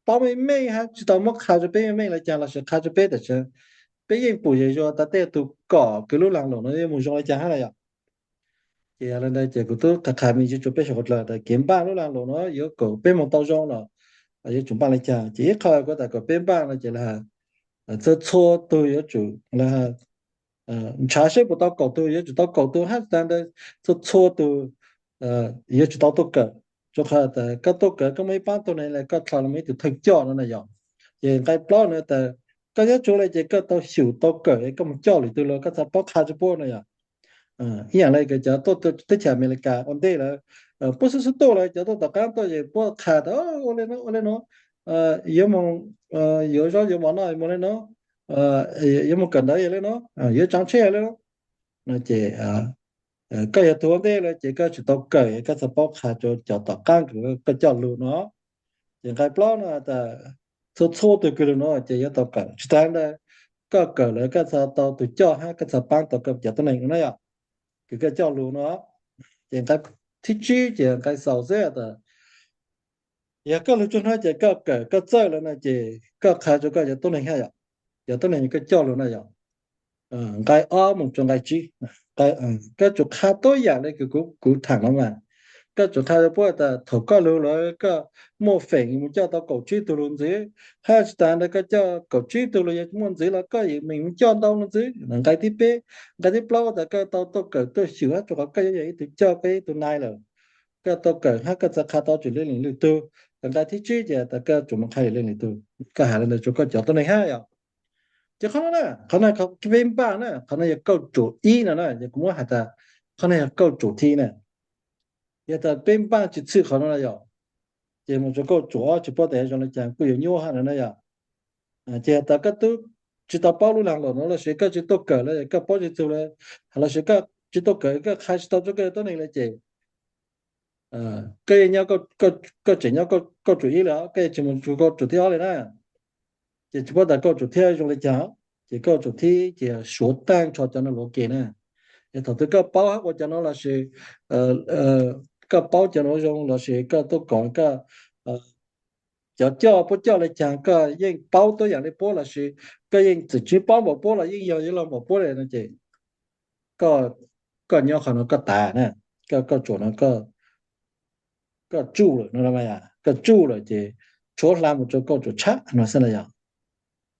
paub meej meej hab tsi tau muab qha rua peb meej meej le caag lossis qha rua peb tam sim peb yeej pum yam yuav tas tej tug kom kws lub laag luam no yuav moog zoo le caag hab na yom. Ces yog le ntawd ces kuv tub qha qha me ntsis rua peb sawv dlawg tas kev npaaj lub laag luam no yuav kom peb moog tau zoo los yuav tsum npaaj le caag. Ces ib qho kuv tas kom peb npaaj no ces le has txhua txhua tug yuav tsum le has nrhav saib puas tau kaum tug, yuav tsum tau kaum tug hab tas ntawd txhua txhua tug yuav tsum tau tuaj kawm. Rua qhov tas koj tuaj kawm koj muaj ib paab tuab neeg le koj dlha le muaj ib tug theej coj no na yom. Ces nqai plaub no tas koj nyob rua huv le ces koj tau xyum tau kawm es koj moog coj lwm tug lug koj txhaj paub qha rua puab no yom. Ib yaam le kws cov tuaj teb chaws Amelikas ua ntej lawm, puab xub xub tuaj lawm cov tuaj tom qaab tuaj ces puab qha tas ua le nuav ua le nuav, yuav moog, yuav zaub yuav mov noj moog le nuav, yuav moog kawm ntawv yog le nuav, yuav tsaav tsheb yog le nuav. No ces koj yog tug ua ntej lawm ces koj tsum tau kawm koj txhaj paub qha rua cov tom qaab kws koj coj lug no. Ces nqai plaub no tas txhua txhua tug kws lug nuav ces yuav tau kawm. Tsis tas ntawd, koj kawm lawm koj txhad tau tug coj hab koj txhad paab tau koj cov tuab neeg no na yom, kws koj coj lug no. Ces nqai thib tsib ces nqai xaus xwb tas yog koj lug tsuag nuav ces koj kawm koj txawj lawm no ces koj qha rua koj cov tuab neeg hab yom, cov tuab neeg koj coj lug na yom. Nqai ob moog rua nqai tsib, koj tsum qha tuab yaam le kws kuv thaam no mas. Koj tsum qha rua puab tas thaum koj lug lawm koj muaj feem moog coj tau kaum tsib tug lug ntxiv, hab tsis tas ntawd koj coj kaum tsib tug lug yog muaj ntxiv los koj yeej meem moog coj ntau lug ntxiv. Nqai thib peb, nqai thib plaub tas koj tau tuaj kawm tuaj xyum hab rua qhov koj yuav yog ib tug coj, koj yog ib tug nai lawm, koj tau kawm hab koj txhad qha tau tsum leej lwm tug. Nqai thib tsib ces tas koj tsum moog qha leej lwm tug, koj has le ntawd rua koj cov tuab neeg hab yom. Ces qhov no na, qhov no peb npaaj na, qhov no yog kauj ruam ib no na, yog kuv muab has tas qhov no yog kauj ruam thib na. Yog tas peb npaaj tsis txhwm qhov no na yom, ces moog rua kauj ruam ob tsis paub tas zoo le caag kuj yuav nyuaj hab no na yom. Ces tas koj tub tsis tau paub lub laag lawm no lossis koj tsis tuaj kawm lawm koj paub tsis txug lawm, lossis koj tsis tuaj kawm koj qha tsis tau rua koj tuab neeg lawm ces koj yeej nyob, koj tseem nyob kauj ruam ib lawm, koj yeej tsis moog rua kauj ruam thib ob le na. Ces tsis paub tas kauj ruam thib ob zoo le caag, ces kauj ruam thib ces suav taag nrho cov nuav luav ke na. Es thaum twg koj paub hab ua cov nuav lossis koj paub cov nuav zoo lossis koj tuaj koom koj cov coj puab coj le caag koj yeej paub tuab yaam le puab lossis koj yeej txawm tsis paub npaum puab los yeej yog yuav luag npaum puab le no ces koj nyob qhov no koj tas na, koj kauj ruam no koj tsuj lawm no, koj tsuj lawm ces tshuav hla moog rua kauj ruam tshab no xwb na yom.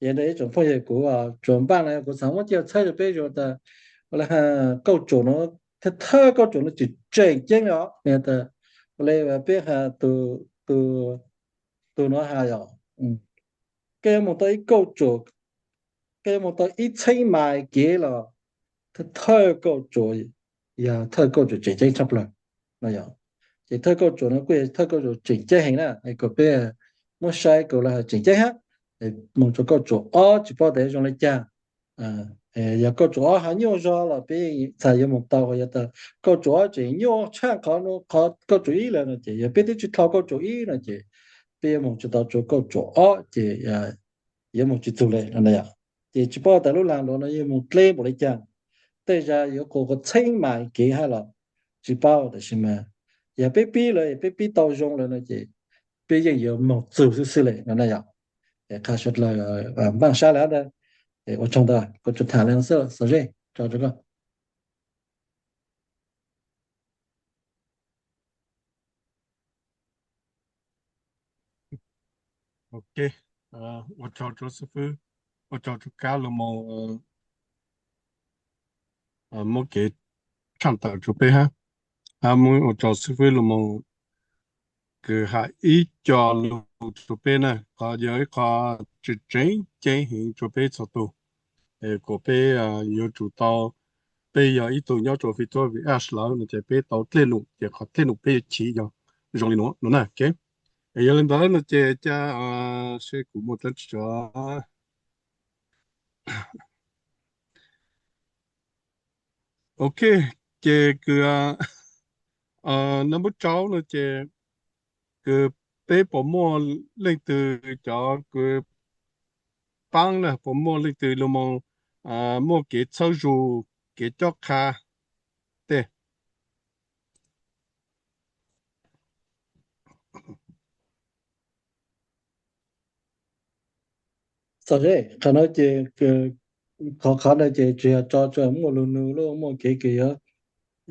Ces ntawm ib tsoom phooj ywg kuv tsuas npaaj no kuv xaav muab coj txhawb rua peb zoo tas kauj ruam no, thawj kauj ruam no tseem tseem ceeb le os, le peb has tus nuav has yom, koj yuav moog tau ib kauj ruam, koj yuav moog tau ib txheeb mais kev los thawj kauj ruam yog thawj kauj ruam tseem ceeb tshaj plawg no yom. Ces thawj kauj ruam no kuj yog thawj kauj ruam tseem ceeb heev na, kuas peb muab saib kuas lawv has tseem ceeb hab. Moog rua kauj ruam ob tsis paub tas zoo le caag. Yog kauj ruam ob has nyuaj zog los peb txhad yuav moog tau, yog tas kauj ruam ob tseem nyuaj tshaj qhov kauj ruam ib lawm no ces yog peb twb tsis dlhau kauj ruam ib no ces peb yuav moog tsis tau rua kauj ruam ob ces yuav moog tsis txug le no na yom. Ces tsis paub tas lub laag lawm no yuav moog dleb npaum le caag, tej zag yuav quas quas txheeb mais kev hab los tsis paub, tab sis mas yog peb pib lawm peb pib tau zoo lawm no ces peb yeej yuav moog txug xwb xwb le no na yom. Qha suav dlawg npaaj sab le ntawd, ua tsaug ntau, kuv tsuas tham le xwb, xaus zeb, tso rua koj. Ok, ua tsaug rua xib fwb, ua tsaug rua kab lug moog muab kev tshaj tawm rua peb hab. Ua tsaug xib fwb lug moog kws has ib co lug rua peb na, qhov yog ib qho tseem ceeb heev rua peb txhua tug, kuas peb yuav tsum tau, peb yog ib tug nyob rua fi tuab vi aj lawm no ces peb tau dlej num ces qhov dlej num peb yuav chiv yog zoo li nuav no na. Es yog le ntawd no ces ca seb kuv muaj dlaab tsi tso. Ok, ces kws nab npawb tsaub no ces kws peb puas muaj leej twg cov kws paab na, puas muaj leej twg lug moog muaj kev txhawb zug, kev cob qha tej. Txog qhov no ces, qhov qhov no ces tsuas yog tso tsuas muaj lug nug lub muaj kev kws yuav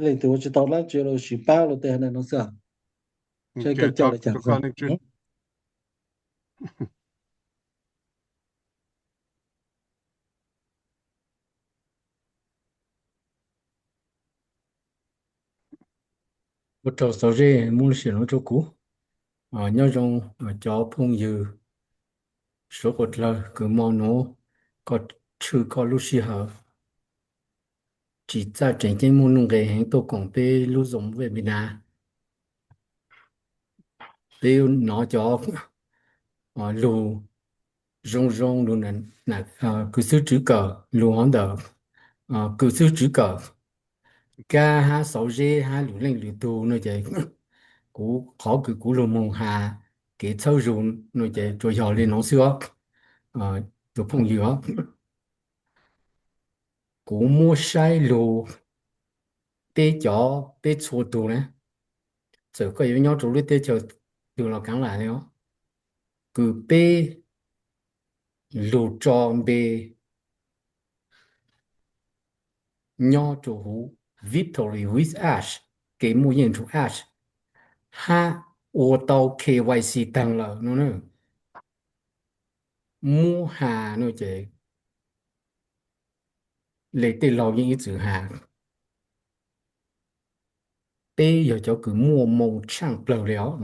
leej twg ua tsis tau dlaab tsi lug sim paab lug tej hab no xwb. Seb koj coj le caag. Ua tsaug Xauv Zeb muab lub sij hawm no rua kuv. Nyob zoo cov phooj ywg suav dlawg kws mo nuav koj tshwj koj lub sij hawm tsim txaj tseem ceeb muaj nuj nqes heev tuaj koom peb lub Zoom webinar. Peb yuav nov cov lug zoo zoo, lug kws xwb tswv kawm, lug hov ntawm kws xwb tswv kawm, kab hab Xauv Zeb hab lwm leej lwm tug no ces kuv qhov kws kuv lug moog has kev txhawb zug no ces tsuas yog li no xwb os. Tus phooj ywg os, kuv muab saib lug peb cov, peb txhua tug na, txawm koj yuav nyob rau lub teb chaws twg los kaav lam li os, kws peb lug tso npe nyob rua huv Victory with Ash, kev muaj yeej rua Ash, hab ua tau K Y C taag lawm no, muab has no ces le tej laug yeej ib txwm has, peb yog cov kws muaj moo tshaaj plawg li os.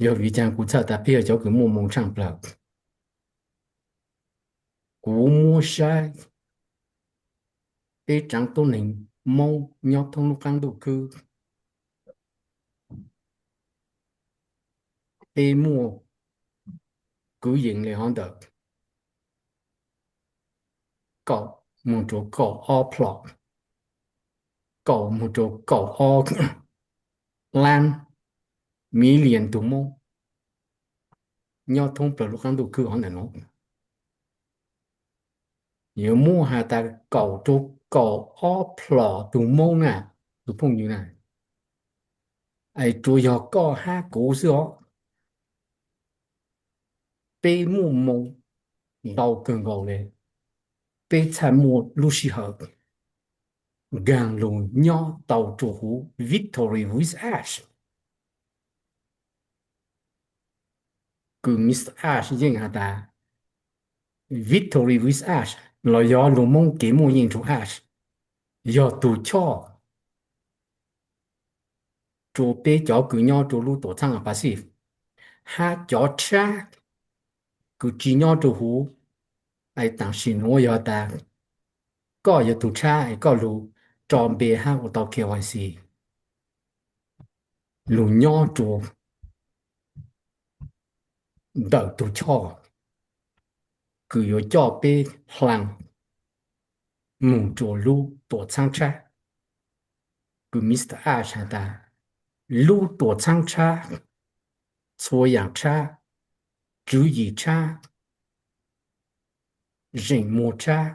Yog vim caag kuv txhaj tas peb yog cov kws muaj moo tshaaj plawg? Kuv muab saib peb tsaav tuab neeg Moob nyob thoob lub qaab ntuj khwb, peb muaj kwv yees li hov ntawm kaum moog rua kaum ob plhom, kaum moog rua kaum ob laab million tug Moob nyob thoob plawg lub qaab ntuj khwb hov ntawm nuav. Yuav muab has tas kaum rua kaum ob plhom tug Moob na, tus phooj ywg na, es tsuas yog koj hab kuv xwb os. Peb muaj moo ntau kawg nkaus le, peb txhaj muaj lub sij hawm nkaag lug nyob tau rua huv Victory with Ash. Kws Mister Ash yeej has tas Victory with Ash los yog lug Moob kev muaj yeej rua Ash, yog tug choj rua peb cov kws nyob rua lub tuam txhaab Pacific, hab cov tshab kws tsi nyob rua huv. Es taam sim nuav yog tas koj yog tug tshab es koj lug tso npe hab ua tau K Y C, lug nyob rua ntawm tug choj kws yuav coj peb hlaa moog rua lub tuam txhaab tshab. Kws Mister Ash has tas lub tuam txhaab tshab, txhua yaam tshab, tswv yim tshab, zeem muag tshab,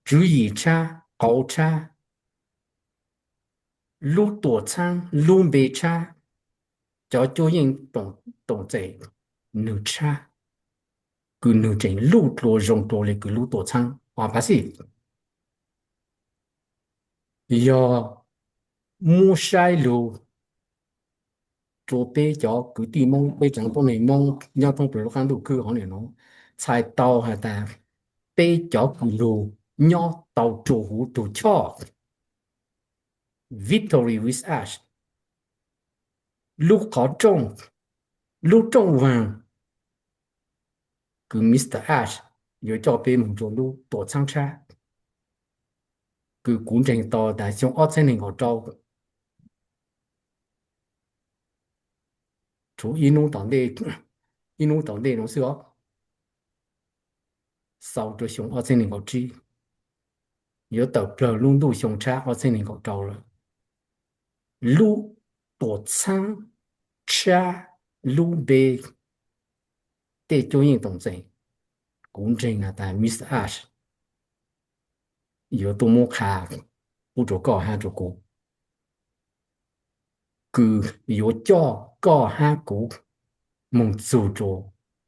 tswv yim tshab, qauv tshab, lub tuam txhaab, lub npe tshab, cov cuab yeej toom txem nwg tshab, kws nwg tseem luj dlua zoo dlua le kws lub tuam txhaab Pacific. Yog muab saib lug rua peb cov kwv tij Moob, peb tsaav tuab neeg Moob nyob thoob plawg lub qaab ntuj khwb hov nim nuav, txhais tau has tas peb cov kws lug nyob tau rua huv tug choj Victory with Ash, lub qhov rooj, lub rooj vaag kws Mister Ash yuav coj peb moog rua lub tuam txhaab tshab, kws kuv ntseeg tau tas xyoo ob txheeb neeg nkaum rau, tshuav ib hnub tom ntej, ib hnub tom ntej nuav xwb os, xaus rua xyoo ob txheeb neeg nkaum tsib, yuav tawm plawg lub ntuj xyoo tshab ob txheeb neeg nkaum rau lawm. Lub tuam txhaab tshab, lub npe, tej cuab yeej toom txem, kuv ntseeg has tas Mister Ash yuav tuaj muab qha pub rua koj hab rua kuv, kws yuav coj koj hab kuv moog txug rua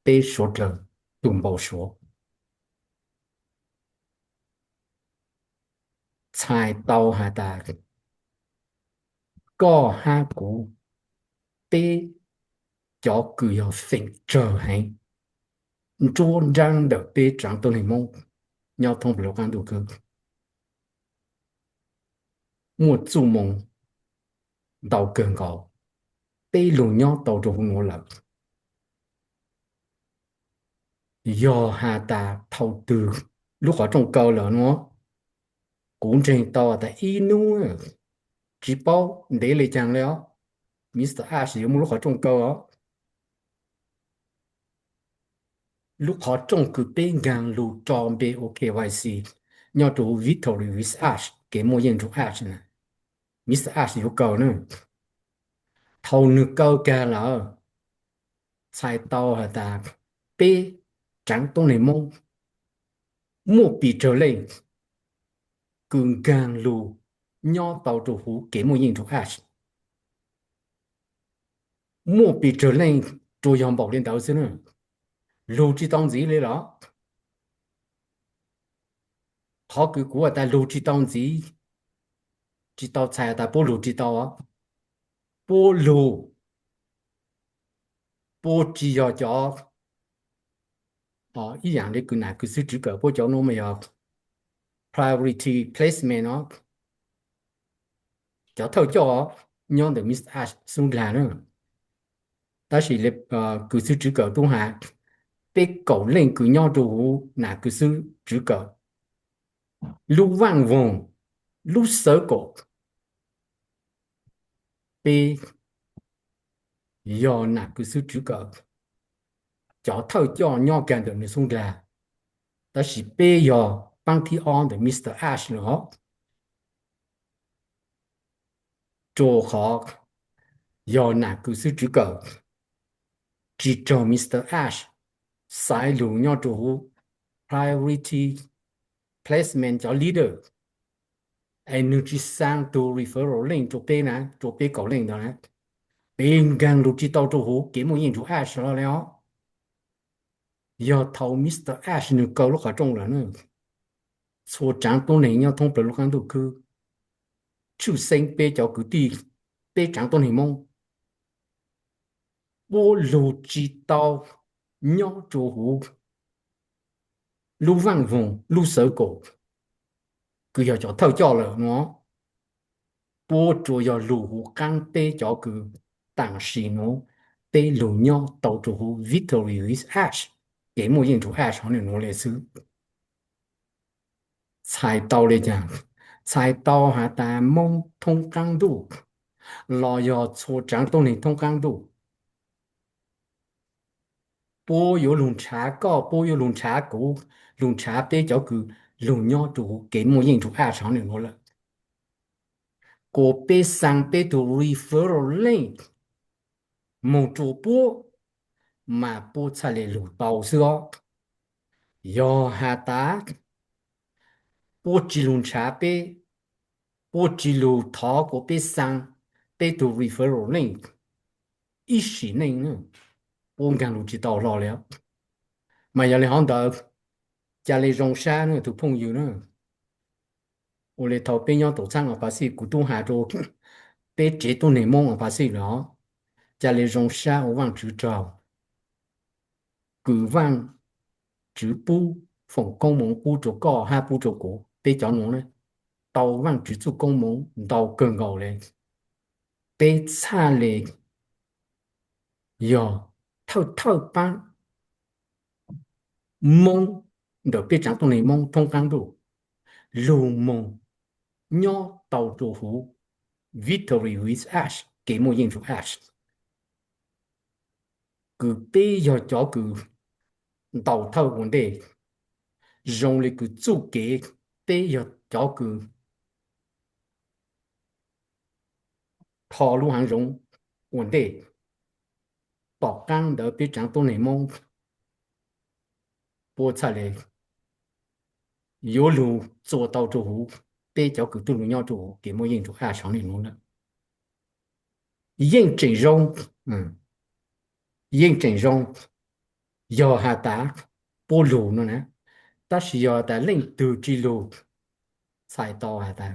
peb suav dlawg tug npau suav. Txhais tau has tas koj hab kuv, peb cov kws yog feem tsawg heev nruab nraab ntawm peb tsaav tuab neeg Moob nyob thoob plawg lub qaab ntuj khwb, muaj txuj moo ntau kawg nkaus, peb lug nyob tau rua huv nuav lawm. Yog has tas thaum twg lub qhov rooj kaw lawm nuav, kuv ntseeg tau tas ib hnub, tsi paub ntev le caag le os, Mister Ash yuav muaj lub qhov rooj kaw os. Lub qhov rooj kws peb nkaag lug tso npe ua K Y C nyob rua huv Victory with Ash, kev muaj yeej rua Ash na, Mister Ash yuav kaw na. Thaum nws kaw kag lawm, txhais tau has tas peb tsaav tuab neeg Moob muaj pes tsawg leej kws nkaag lug nyob tau rua huv kev muaj yeej rua Ash. Muaj pes tsawg leej, tsuas yog npaum le ntawd xwb na. Lug tsis tau ntxiv li los? Qhov kws kuv has tas lug tsis tau ntxiv, tsis tau txhais tas puab lug tsis tau. Puab lug, puab tsis yog cov, ib yaam le kws nam kws xwb tswv kawm, puab cov nuav mas yog priority placement no, cov thawj coj nyob ntawm Mister Ash xub ndlag na. Tab sis kws xwb tswv kawm tub has, peb kaum leej kws nyob rua huv nam kws xwb tswv kawm, lub vaaj voog, lub xawv kaum, peb yog nam kws xwb tswv kawm, cov thawj coj nyob kag ntawm nws xub ndlag, tab sis peb yog paab thib ob ntawm Mister Ash lawm os. Rua qhov yog nam kws xwb tswv kawm, tsis raug Mister Ash xaiv lug nyob rua huv priority placement cov leader, es nwg tsis xaa tug referral link rua peb na, rua peb kaum leej ntawd na, peb nkaag lug tsis tau rua huv kev muaj yeej rua Ash los le os. Yog thaum Mister Ash nwg kaw lub qhov rooj lawm na, txhua tsaav tuab neeg nyob thoob plawg lub qaab ntuj khwb, tshwj xeeb peb cov kwv tij, peb tsaav tuab neeg Moob, puab lug tsis tau nyob rua huv lub vaaj voog, lub xawv kaum kws yog cov thawj coj lawm nuav. Puab tsuas yog lug huv qaab peb cov kws taam sim nuav peb lug nyob tau rua huv victory with Ash, kev muaj yeej rua Ash hov nwg nuav le xwb. Txhais tau le caag? Txhais tau has tas Moob thoob qaab ntuj los yog txhua tsaav tuab neeg thoob qaab ntuj, puab yuav lug nrhav koj, puab yuav lug nrhav kuv, lug nrhav peb cov kws lug nyob rua huv kev muaj yeej rua Ash hov nwg nuav lawm, kuas peb xaa peb tug referral link moog rua puab, mas puab txhaj le lug tau xwb os. Yog has tas puab tsis lug nrhav peb, puab tsis lug thov kuas peb xaa peb tug referral link, ib sim neej puab nkaag lug tsis tau hlo le. Mas yog le hov ntawd, ca le zoo sab na tug phooj ywg na. Ua le thaum peb nyob tuam txhaab Apaxi, kuv tub has rua peb tsev tuab neeg Moob Apaxi lawm, ca le zoo sab ua Vaajtswv tsaug, kws Vaajtswv pub foom koob moov pub rua koj hab pub rua kuv, peb cov nuav na, tau Vaajtswv txuj koob moov ntau kawg nkaus le. Peb txhaj le yog thawj thawj paab Moob ntawm peb tsaav tuab neeg Moob thoob qaab ntuj lug moog nyob tau rua huv victory with Ash, kev muaj yeej rua Ash, kws peb yog cov kws ntaus thawj ua ntej, zoo le kws txuj kev, peb yog cov kws tho lub haav zoov ua ntej. Tom qaab ntawd peb tsaav tuab neeg Moob puab txhaj le yuav lug txua tau rua huv peb cov kws tub lug nyob rua huv kev muaj yeej rua Ash hov nwg nuav lawm. Yeej tseem zoo, yeej tseem zoo, yog has tas puab lug no na, tab sis yog has tas leej twg tsis lug, txhais tau has tas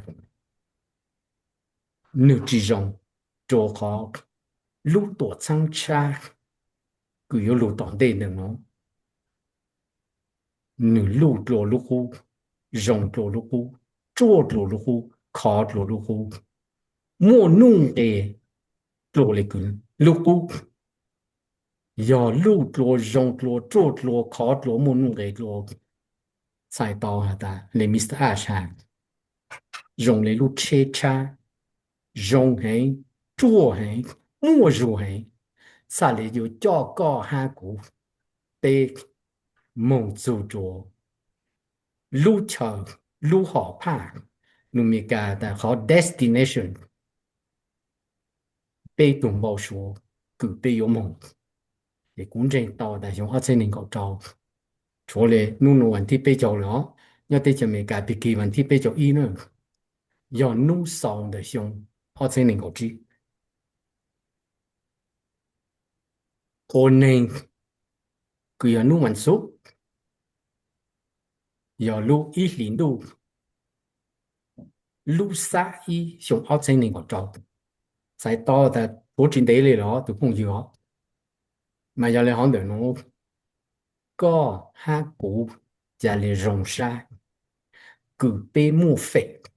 nwg tsis zoo, rua qhov lub tuam txhaab tshab kws yuav lug tom ntej ntawm nuav, nwg luj dlua lub qub, zoo dlua lub qub, ruaj dlua lub qub, khov dlua lub qub, muaj nuj nqes dlua le kws lub qub. Yog luj dlua, zoo dlua, ruaj dlua, khov dlua, muaj nuj nqes dlua, txhais tau has tas le Mister Ash has, zoo le lub tsheb tshab, zoo heev, ruaj heev, muaj zug heev, txhaj le yuav coj koj hab kuv peb moog txug rua lub chaw, lub hom phaj, lus Amelikas tas qhov destination. peb tug npau suav kws peb yuav moog. Es kuv ntseeg tau tas xyoo ob txheeb neeg nkaum rau, tshuav le nub nua vas thib peb caug lawm os, nyob teb chaws Amelikas pig kig vas thib peb caug ib na, yog nub xaus ntawm xyoo ob txheeb neeg nkaum tsib. Ua neeg kws yog nub vas xuv, yog lub ib hlis ntuj, lub xab ib xyoo ob txheeb neeg nkaum rau. Txhais tau tas tshuav tsis ntev li los tus phooj ywg os. Mas yog le hov ntawm nuav, koj hab kuv ca le zoo sab kws peb muaj feem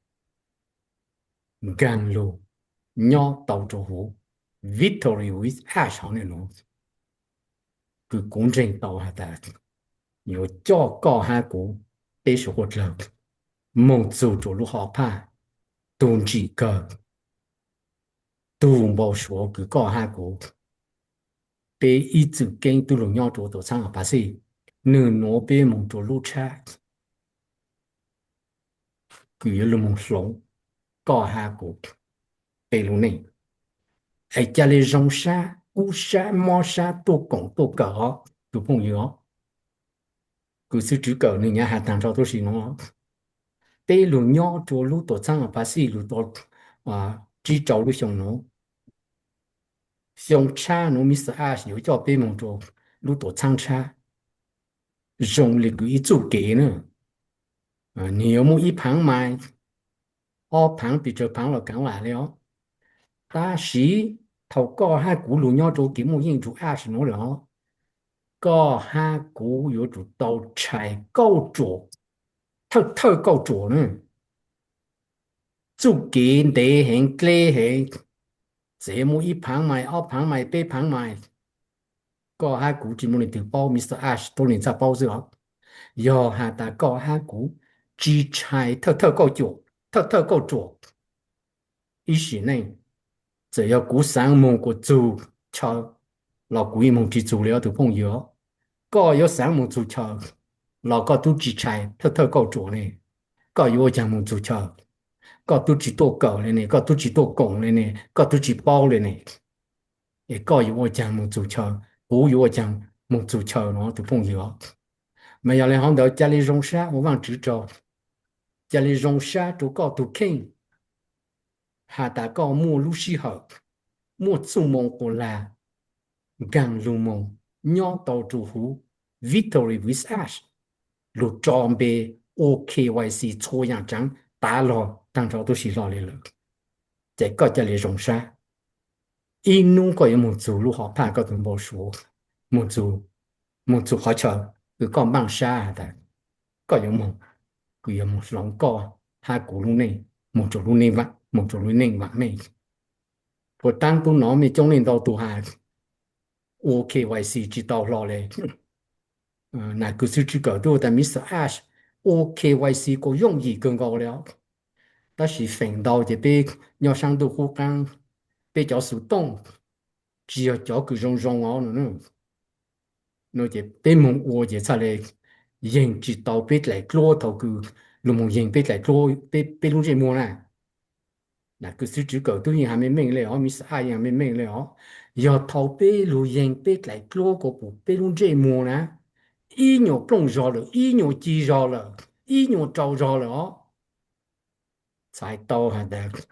nkaag lug nyob tau rua huv Victory with Ash hov ntawm nuav, kws kuv ntseeg tau has tas yuav coj koj hab kuv peb suav huab dlawg moog txug rua lub hom phaj tug ntsim kawg, tug npau suav kws koj hab kuv peb ib txwm keeb tub lug nyob rua tuam txhaab Apaxij, nwg nuav peb moog rua lub tshab kws yuav lug moog hloov koj hab kuv peb lub neej. Es ca le zoo sab, kub sab, mob sab, tuaj koom tuaj kawm os tus phooj ywg os. Kws xwb tswv kawm nwg nyam has taag nrho tuab si nuav, peb lug nyob rua lub tuam txhaab Apaxij lug tau tsib rau lub xyoo nuav. Xyoo tshab nuav Mister Ash yuav coj peb moog rua lub tuam txhaab tshab zoo le kws ib txuj kev na. Nwg yuav muaj ib phaav mais, ob phaav pes tsawg phaav los kaav lam le os. Tab sis thaum koj hab kuv lug nyob rua kev muaj yeej rua Ash nuav lawm os, koj hab kuv yuav tsum tau tshais kauj ruam, thawj thawj kauj ruam na. Txuj kev ntev heev dleb heev, txawm muaj ib phaav mais, ob phaav mais, peb phaav mais, koj hab kuv tsis muaj leej twg paub, Mister Ash tuab neeg txhaj paub xwb os. Yog has tas koj hab kuv tsis tshais thawj thawj kauj ruam, thawj thawj kauj ruam, ib sim neej, txawm yog kuv xaav moog kuas txug chaw los kuv yeej moog tsis txug le os tus phooj ywg os. Koj yuav xaav moog txug chaw los koj tub tsis tshais thawj thawj kauj ruam ne, koj yuav ua caag moog txug chaw? Koj tub tsis tuaj kawm le ne, koj tub tsis tuaj koom le ne, koj tub tsis paub le ne, es koj yuav ua caag moog txug chaw? Kuv yuav ua caag moog txug chaw no tus phooj ywg os? Mas yog le hov ntawd ca le zoo sab ua Vaajtswv tsaug, ca le zoo sab rua koj tug kheej, has tas koj muaj lub sij hawm, muaj txuj moo quas lag nkaag lug moog nyob tau rua huv Victory with Ash, lug tso npe ua K Y C txhua yaam tsaav tav log taag nrho tub si hlo le lawm, ces koj ca le zoo sab. Ib nub koj yuav moog txug lub hom phaj koj tug npau suav, moog txug, moog txug qhov chaw kws koj npaaj sab has tas koj yuav moog, kws yuav moog hloov koj hab kuv lub neej moog rua lub neej vaam, moog rua lub neej vaam meej. Puas taab tub nov mej coob leej ntau tug has ua K Y C tsis tau hlo le. Nam kws xwb tswv kawm tub tas Mister Ash, ua K Y C kuas yooj yim kawg nkaus le os. Tab sis feem ntau ces peb nyob saab ntuj qub qaab, peb cov xuv tooj tsis yog cov kws zoo zoo os no. No ces peb moog ua ces txhaj le yeeg tsis tau peb dlaim dluab thaum kws lug moog yeeg peb dlaim dluab peb, peb lub ntsej muag na. Nam kws xwb tswv kawm tub yeej has meej meej le os, Mister Ash yeej has meej meej le os. Yog thaum peb lug yeeg peb dlaim dluab kuas pum peb lub ntsej muag na, ib nyuas plooj zog lawm, ib nyuas ci zog lawm, ib nyuas rau zog lawm os. Txhais tau has tas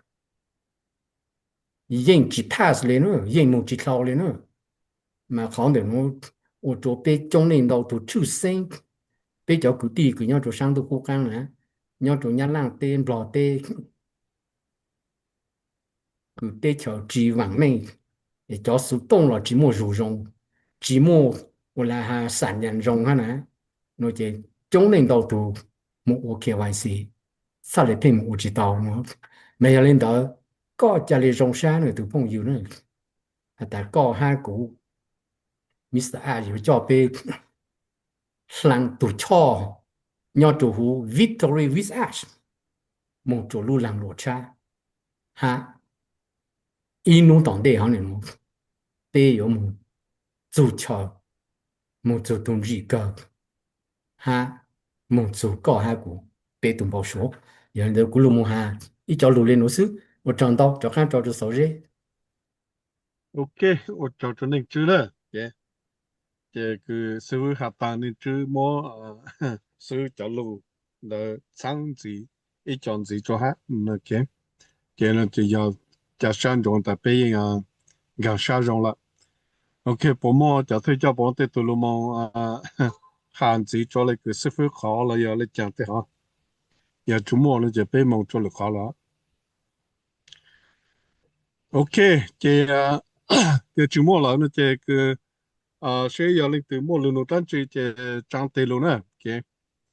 yeej tsis pass le na, yeej moog tsis dhau le na. Mas qhov ntawm nuav ua rua peb coob leej ntau tug tshwj xeeb, peb cov kwv tij kws nyob rua saab ntuj qub qaab na, nyob rua Nyab Laaj teb, Nplog teb, kws teb chaws tsis vaam meej, cov xuv tooj los tsis muaj zug zoo, tsis muaj ua la ha xam nyas zoo hab na. No ces coob leej ntau tug moog ua K Y C txhaj le pheej moog ua tsis tau no. Mas yog le ntawd, koj ca le zoo sab na tus phooj ywg na, has tas koj hab kuv, Mister Ash yuav coj peb hlaa tug choj nyob rua huv Victory with Ash moog rua lub laag luam tshab, hab ib nub tom ntej hov, peb yuav moog txug chaw, moog txug tug ntsim kawg, hab moog txug koj hab kuv peb tug npau suav. Yog le ntawd kuv lug moog has ib cov lug le nuav xwb, ua tsaug ntau, rov qaab rua rua Xauv Zeb. Ok, ua tsaug rau Neej Tswb na. Ces, ces kws xib fwb has tas Neej Tswb muab xib fwb cov lus ntawd txhab ntxiv ib co ntxiv rau hab. Ces no ces yog ca sab ntsoov tas peb yeej nkaag sab zoo lawm. Ok, puas muaj cov thawj coj puas muaj tej tug lus moog has ntxiv rua le kws xib fwb qhov los yog le caag tej hov? Yog tsi muaj no ces peb moog rua lwm qhov lawm. Ok, ces yog tsi muaj lawm no ces kws seb yog leej twg muaj lug nug dlaab tsi ces tsaa tes lug na.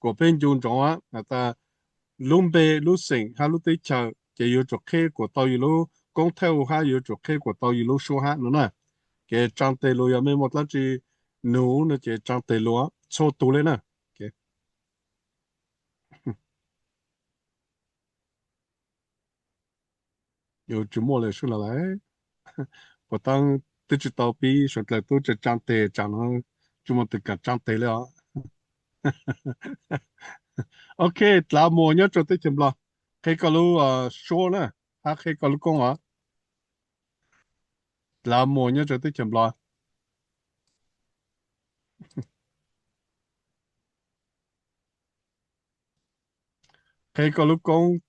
Kuas peb ncu ntsoov has tas lub npe, lub xeem hab lub teb chaws ces yuav tsum qheb kuas tau yug lub koob thawj hab yuav tsum qheb kuas tau yug lub suab hab no na. Ces tsaa tes lug, yog mej muaj dlaab tsi nug no ces tsaa tes lug txhua tug le na. Yus tsi muaj le sub lawm. Puas taab twb tsi tau pib suav dlawg tub tsi tsaa tes, tsaam no tsi muaj tug kaam tsaa tes le os. Ok, Dlav Muas nyob rua teb chaws Nplog, qheb koj lub suab na, hab qheb koj lub koob os. Dlav Muas nyob rua teb chaws Nplog, qheb koj lub koob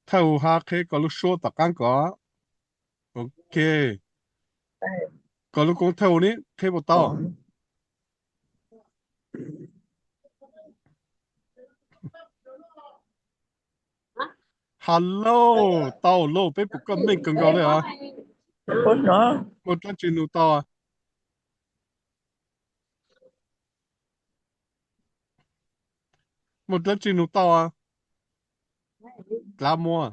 thawj hab qheb koj lub suab tom qaab ko. Ok, koj lub koob thawj ne qheb puas tau? Hello, tau lauj, peb pum koj meej kawg nkaus le os. Muaj dlaab tsi nug tau? Muaj dlaab tsi nug tau? Dlav Muas,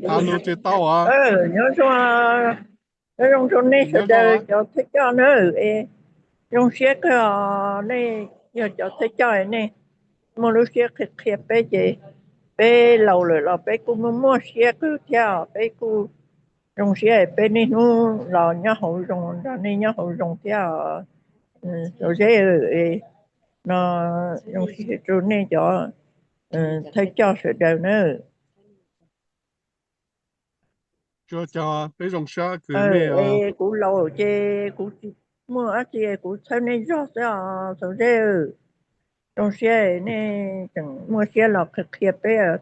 has lug tsi tau os. Nyob zoo, nyob zoo rau nej sawv daws cov thawj coj nawb. Zoo siab kawg os, nej yog cov thawj coj nej muaj lub siab qhia qhia peb ces peb laus lawm los peb kuj muaj muaj siab kawg thiab os. Peb kuj zoo siab peb niaj hnub los nyob hauv zoo, nrog nej nyob hauv zoo thiab os. Xaus Zeb, no zoo siab rau nej cov thawj coj sawv daws nawb. Tsuas cog peb zoo siab kws nej, kuv laus ces kuv tsis muaj dab tsi, kuv txhawb nej zog xwb os Xaus Zeb. Zoo siab nej tseem muaj siab los qhia qhia peb,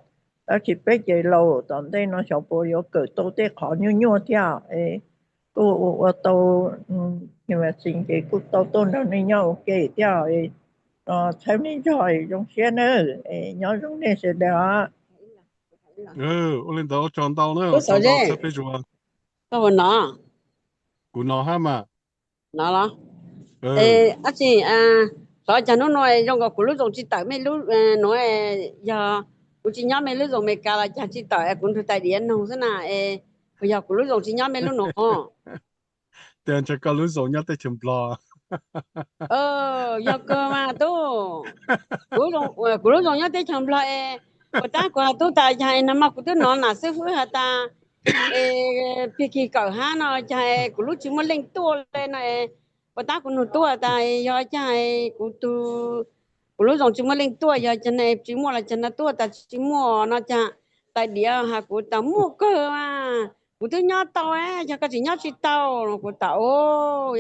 tab sis peb ces laus tom ntej no xyov puas yuav kawm tau tej qhov nyuaj nyuaj thiab. Kuj ua tau vaccine ces kuj tau tuaj nrog nej nyob ua ke thiab. Txhawb nej zog, zoo siab nawb, nyob zoo nej sawv daws os. Ua li ntawd ua tsaug ntau na, txhawb peb zog. Koj puas nov? Kuv nov hab mas. Nov los? Dab tsi, xyov cas hnub no zoo nkaus kuv lub Zoom tsis tawm mej lub, nuav, yog kuv tsis nyob mej lub Zoom Amelikas los cas tsis tawm, kuv nrug tais diav noog xwb na. Puas yog kuv lub Zoom tsis nyob mej lub nuav? Tias ntshe koj lub Zoom nyob teb chaws Nplog. Yog kawg mas tub. Kuv lub Zoom nyob teb chaws Nplog es, puas tab kuv has tub tas yog nag hmo kuv twb nov nam xib fwb has tas es pig kig kawm hab no cas kuv lub tsis muaj leej tuaj le no. Puas tab kuv nug tub has tas yog cas kuv tug, kuv lub Zoom tsis muaj leej tuaj, yog cas tsis muaj los cas no, tub tas tsis muaj no cas tais diav has kuv tas muaj kawg mas, kuv twb nyob tau, yog koj tsis nyob tsis tau. Kuv tas o,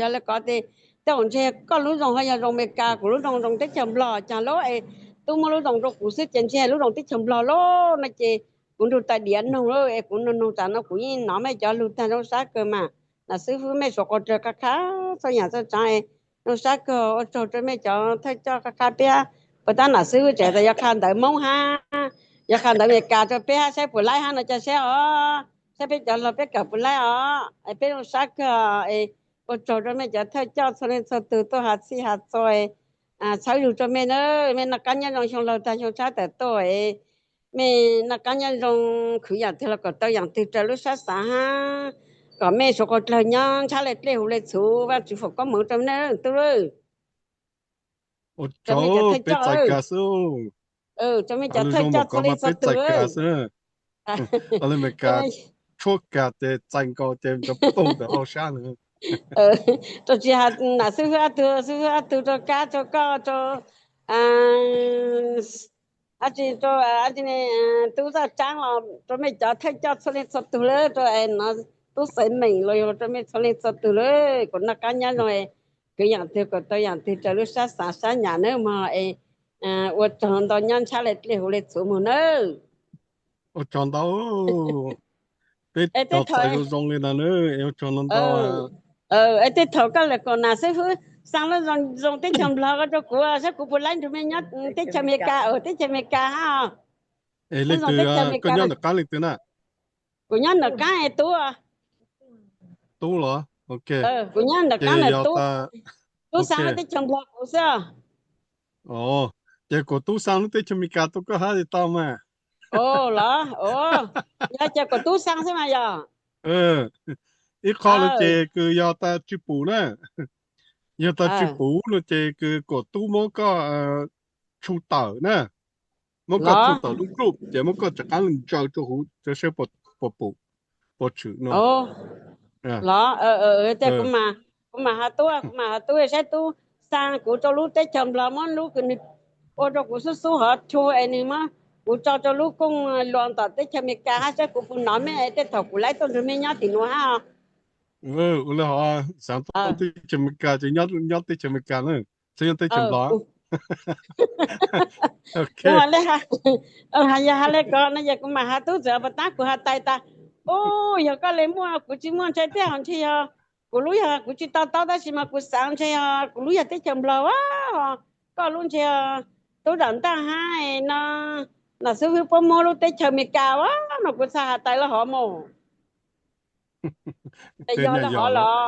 yog le kov tes tej zaum ntshe koj lub Zoom ho yog Zoom Amelikas, kuv lub Zoom zoo teb chaws Nplog cas lauj es, tub muab lub Zoom rau kuv xwb ces ntshe lub Zoom teb chaws Nplog lauj no ces kuv nrug tais diav noog lauj es kuv nug nug tas no kuv yeej nov mej cov lug tag, zoo sab kawg mas. Nam xib fwb mej suav quas dlawg qab qab txhua yaam txhua tsaav, zoo sab kawg, ua tsaug rau mej cov thawj coj qab qab peb. Puas tab nam xib fwb tseem tas yog qha ntawv Moob hab, yog qha ntawv Amelikas rau peb hab saib puas laib hab no cas saib os, saib peb cov lug peb kawm puas laib os. Peb zoo sab kawg, ua tsaug rau mej cov thawj coj txhua leej txhua tug tuaj has txhij has txhua, txhawb zug rau mej na. Mej noj qab nyob zoo xyoo laug tag xyoo tshab tawm tuaj, mej noj qab nyob zoo, khwv yaam twg los kom tau yaam twg raws lub sab xav hab kom mej suav quas dlawg nyob ntshab le dlej huv le txhuv, Vaajtswv foom koob moov rau mej tub. Ua tsaug, peb txais kag xwb. Rau mej cov thawj coj txhua leej txhua tug xwb. Tshuab kag ces txais nkaus ces rov pug ntawm hauv sab na. Rau tsis has nam xib fwb ob tug, xib fwb ob tug rau kab rau koj rau, Ab tsi rau, ab tsi ne, tub Txaj Tsaab los rau mej cov thawj coj txhua leej txhua tug lawm, rau no tub Xaiv Meem los yog rau mej txhua leej txhua tug lawm, kuv noj qab nyob zoo, kwv yaam twg kuas tau yaam twg raws lub sab xaav sab nyam nawb mog es, ua tsaug ntau nyob ntshab le dlej huv le txhuv mog nawb. Ua tsaug ntau, peb cog txais zoo zoo li no nawb, ua tsaug ntau ntau. Es tej thaum koj lawm kom nam xib hwb xaa lub zoo teb chaws Nplog ko rau kuv saib kuv puas laib nrug mej nyob teb chaws Amelikas, teb chaws Amelikas hab. Es leej twg, koj nyob ntawm qaab leej twg na? Kuv nyob ntawm qaab es tub. Tub los? Ok. Kuv nyob ntawm qaab ntawm tub. Tub xaa lub teb chaws Nplog kuv xwb. Ces kuas tub xaa lub teb chaws Amelikas tuaj koj hab li tau mas. Los, yog ces kuas tub xaa xwb mas yog. Ib qho no ces kws yog tas tsi pum na, yog tas tsi pum no ces kws kuas tub muab koj tshu tawm na, muab koj tshu tawm lub group ces muab koj rov qaab ntsaws rua huv rua saib puas pum, puas tshwm no. Los, kuv mam has tub, kuv mam has tub saib tub xaa kuv rau lub teb chaws Nplog, muab lub kws nwg ua rau kuv xub xub hov tshu es nwg muab kuv tso rau lub kooj luas tom teb chaws Amelikas hab saib kuv puas nov mej tej thaum kuv laib tuaj nrug mej nyob tim nuav hab. Ua le hov, xaav tau teb chaws Amelikas ces nyob teb chaws Amelikas na, txhob nyob teb chaws Nplog. Yog has le ko no yog kuv mam has tub txawm puas tab, kuv has tais tas, u, yog koj le muaj kuv tsi muaj ntshe tej hov ntshe yog kuv lub, yog kuv tsi to taub tab sis mas kuv xaav ntshe yog kuv lub yog teb chaws Nplog a, koj lub ntshe tub Zam Ntaj hab no, nam xib hwb puab muab lub teb chaws Amelikas a no kuv txhaj has tais lawm hov mog. Yog le hov los,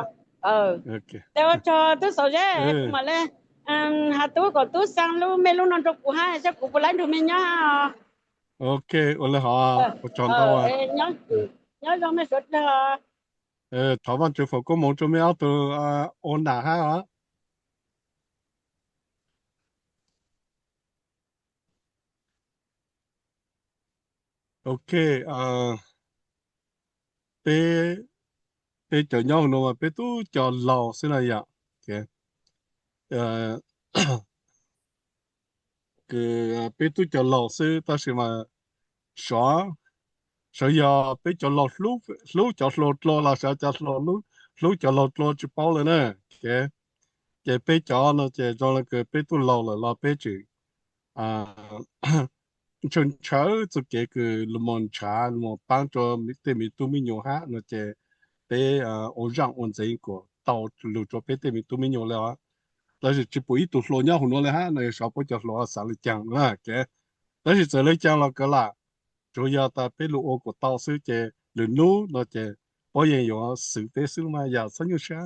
tes ua tsaug tub Xauv Zeb, kuv mam le has tub kom tub xaa lub mej lub no rau kuv hab saib kuv puas laib nrug mej nyob hab. Ok, ua le hov, ua tsaug ntau. Nyob zoo mej suav dlawg. Thov Vaajtswv foom koob moov rua mej ob tug ua nam hab os. Ok, peb, peb cov nyob huv nuav mas peb tub cov laug xwb na yom. Peb tub cov laug xwb tab sis mas sawv, sawv yog peb cov laug hlub cov hluas dlua los sawv cov hluas hlub cov laug dlua tsis paub lawm na. Ces peb cov no ces zoo le kws peb tub laug lawm los peb tseem ntshaw ntshaw txuj kev kws lug moog nrhav lug moog paab rua tej me tub me nyuam hab no ces peb ua zaaj ua ntxeev kuas tau lug rua peb tej me tub me nyuam le os. Tab sis tsis pum ib tug hluas nyob huv nuav le hab no, xyov puab cov hluas xaav le caag na. Tab sis txawm le caag los kawg lam, tsuas yog tas peb lug ua kuas tau xwb ces lwm nub no ces puab yeej yuav xwm peb xwb mas yom, txhob nyuaj sab.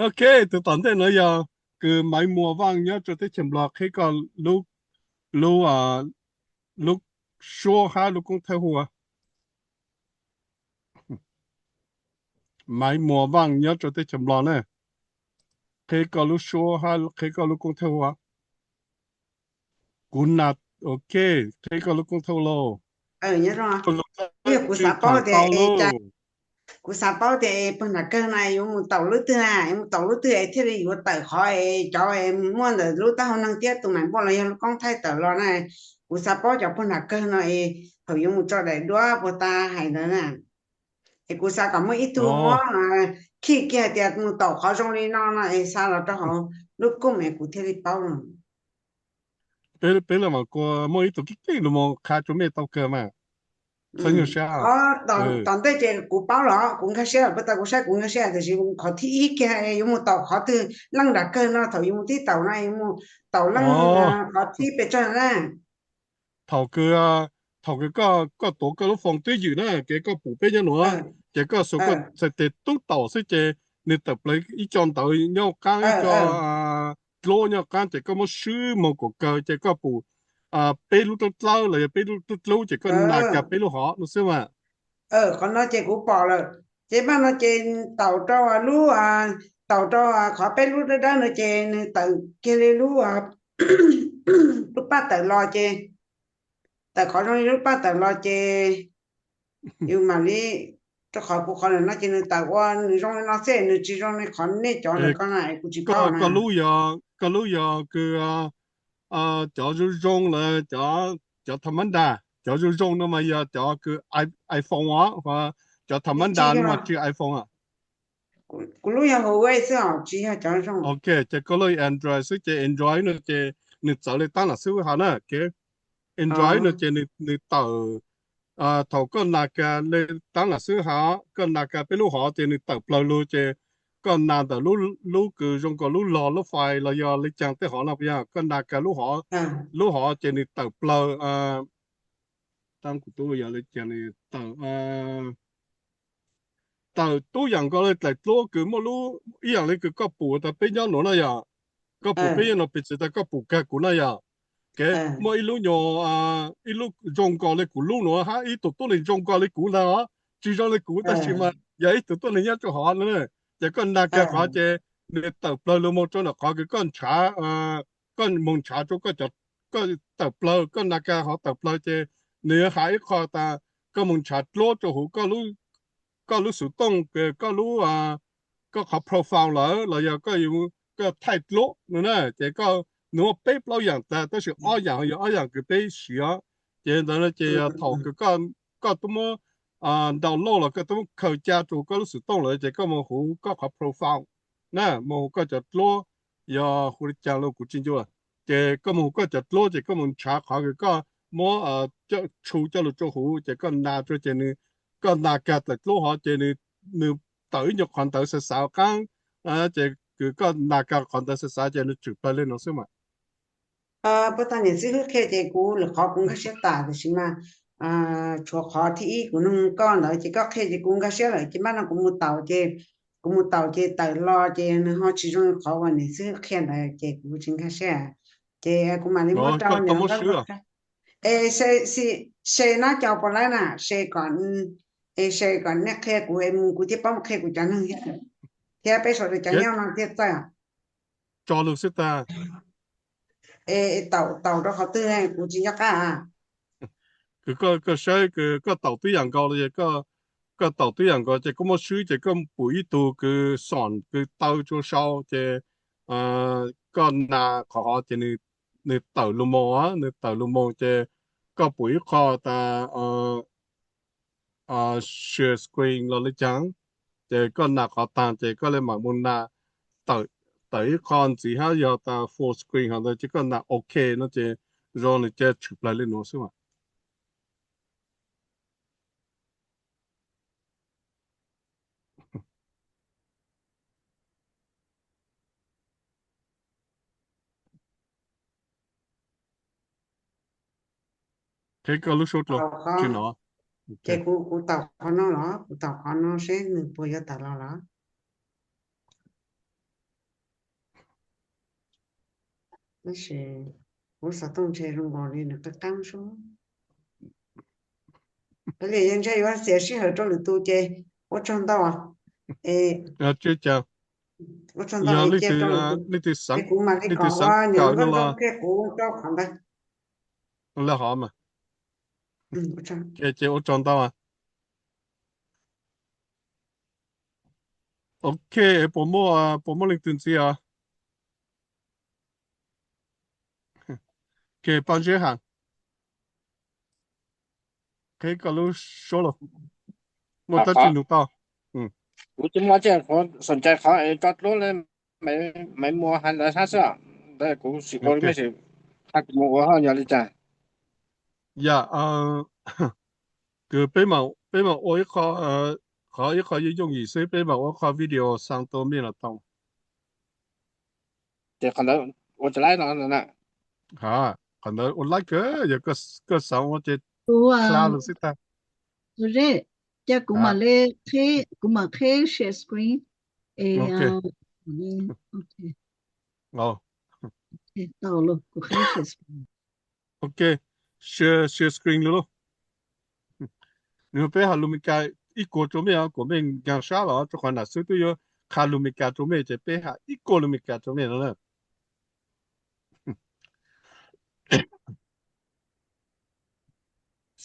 Ok, tug tom ntej no yog kws Maiv Muas Vaaj nyob rua teb chaws Nplog, qhia koj lub, lub, lub suab hab lub koob thawj hu. Maiv Muas Vaaj nyob rua teb chaws Nplog na, qhia koj lub suab hab qhia koj lub koob thawj hu. Kuv na, ok, qhia koj lub koob thawj hu lauj. Yog kuv xav paub tias, kuv xav paub tias puag nram kawg no yuav mus taum lub twg na, yuav mus taum lub twg es thiaj li yuav tawm qhov es cov es muaj ntawm lub taub hau neeg thiab tus Maiv Muas los yog lub koob thawj tawm los na. Kuv xav paub cov puag nram kawg no es thaum yuav mus tso daim duab puag ta hais ntawd na. Es kuv xav kom muaj ib tug muab khij kiag tias mus taum qhov zoo li no no es xa los rau hauv lub koob es kuv thiaj li paub no. Peb, peb los mas kuas muaj ib tug keej keej lug moog qha rua mej tau kawg mas. Txhob nyuaj sab. Tom ntej ces kuv paub los kuv nkag siab, puag ta kuv saib kuv nkag siab tiam sis qhov thib ib kiag yuav mus taum qhov twg leej nram kawg no, thaum yuav mus tib taum no yuav mus taum leej qhov thib pes tsawg na. Thaum kws, thaum kws koj, koj tuav koj lub foos twb ywm na, ces koj pum peb nyob nuav, ces koj xuas koj txhais tes tub taum xwb ces nws tawm plaws ib co ntawv nyob qaab, ib co dluab nyob qaab ces koj muab swb moog kom kawg ces koj pum peb lub dlawb dlawb los yog peb lub dlub dlub ces koj nas kiag peb lub hov no xwb mas. Qhov no ces kuv pom lawm. Ces maj no ces taum rau lub, taum rau qhov peb lub dawb dawb no ces nws tawm kiag li lub, lub paj tawm los ces, tawm qhov zoo li lub paj tawm los ces yus mam li, rau qhov kuv qhov lawm no ces nws tawm ua nws zoo li no xwb, nws tsis zoo li qhov nej cov lawm ko na, kuv tsis paub na. Koj lub yog, koj lub yog kws cov zoo zoo lawm, cov cov tham mab nras, cov zoo zoo no mas yog cov kws iPhone os, cov tham mab nras no mas tsis iPhone. Kuv lub yog Huawei xwb os, tsis yog cov zoo. Ok, ces koj lub Android xwb ces Android no ces nws txawv li tab lam xwb hos na. Android no ces nws tawm, thaum koj nas kas li tab lam xwb hos, koj nas kas peb lub hov ces nws tawm plaws lug ces koj nas ntawm lub kws zoo nkaus lub log lub fais los yog li cas tej hov no puas yog, koj nas kas lub hov, lub hov ces nws tawm plaws, tab kuv tub yog li cas nws tawm tawm tub yam nkaus li daim dluab kws muaj lub, ib yam li kws koj pum tas peb nyob nuav na yog, koj pum peb nyob nuav piv txwv tas koj pum kag kuv na yog, muaj ib lub nyuas, ib lub zoo nkaus li kuv lub nuav hab ib tug tuab neeg zoo nkaus li kuv ntag os, tsis zoo li kuv tab sis mas yog ib tug tuab neeg nyob rua hov no. Ces koj nas kag qhov ces nws tawm plaws lug moog rua ntawm qhov kws koj ntshav, koj moog ntshav rua koj, koj tawm plaws, koj nas kag hov tawm plaws ces nws yuav has ib qho tas koj moog ntshav dluab rua huv koj lub xov tooj, koj lub, koj qhov profile lawm los yog koj, koj thaij dluab no na, ces koj, nws muaj peb plaub yaam tag tab sis ob yaam yog ob yaam kws peb siv. Ces ntawd no ces yog thaum kws koj tub muab download los koj tub muab khaws ca rua koj lub xov tooj lawm ces koj moog huv koj qhov profile na, moog huv koj cov dluab, yog hu li cas los kuv tsis ncu, ces koj moog huv koj cov dluab ces koj moog ntshav qhov kws koj muab tshu coj lug rua huv ces koj nas rua ces nws, koj nas kag tawm dluab hov ces nws tawm ib nyuag qhov ntawv xav xav qaab, ces kws koj nas kag qhov ntawv xav xav ces nws tshwm plaws li no xwb mas. Puab tau niam xib hwb qhia ces kuv lwm qhov kuv nkag siab tas tab sis mas tshuav qhov thib ib kuv nug koj ntawd ces koj qhia ces kuv nkag siab lawm ces maj no kuv mus taus ces, kuv mus taus ces tawm los ces nws ho tsis zoo li qhov uas niam xib hwb qhia ntawd ces kuv tsis nkag siab. Ces kuv mam li muab rau niam es se no cov puas laib na, se kom, es se kom nej qhia kuv es mus kuv thiaj paub mus qhia kuv cov neeg thiab, thiab peb sawv daws cov nyob no thiaj txawj. Tso lug xwb tag. Es taus, taus rau qhov twg kuv tsis nco qab. Kws koj saib kws koj taus tib yam nkaus los, koj taus tib yam nkaus ces koj muab swb ces koj pum ib tug kws xom kws taw tsua sau ces koj nas qhov hov ces nws tawm lug moog, nws tawm lug moog ces koj pum ib qho tas share screen los li cas, ces koj nas qhov taag ces koj li mam mus nas tawm ib qho ntxiv hab yog tas full screen hov ntawd ces koj nas ok no ces zoo nws ca tshwm plaws li nuav xwb mas. Qheb koj lub suab dlua tsis no. Ces kuv, kuv taus qhov no los, kuv taus qhov no seb nws puas yuav tawm los los. Tab sis kuv xov tooj ntshe zoo nkaus li nws qab qab sub. Li yog ntshe yuav xiam sij hawm rau lwm tus ces ua tsaug ntau. Es ua tsaug ntau es cia rau lwm tus es kuv mam li kom ua nyuam nkauj nkauj qhia kuv rau qhov ntawd. Ces ua tsaug ntau. Ok, puas muaj, puas muaj leej twg ntxiv os? Ke Paj Zeb Has, qheb koj lub suab los, muaj tab tsi nug tau? Kuv tsis muaj tsi, kuv xom cai qhov es tso dluab li Maiv Muas hais ntawd hab xwb. Ntawd kuv sim ua mej sim hab kuv mus ua hab yog li cas. Yam kws peb mam ua ib qho, qhov ib qho yooj yooj yim xwb, peb mam ua qho video xaa tua mej los tau. Ces qhov ntawd ua tsis laib no na. Ha, qhov ntawd ua laib kawg, yog koj xav ua ces kla lug xwb tag. Ua zeb, ca kuv mam li, kuv mam qheb share screen. Tau lug, kuv qheb share screen. Ok, share, share screen lug lauj. Nws peb has lus Meskas ib kuag rua mej, kuas mej nkaag sab los rua qhov nam xwb twb yuav qha lus Meskas rua mej ces peb has ib kuag lus Meskas rua mej no na.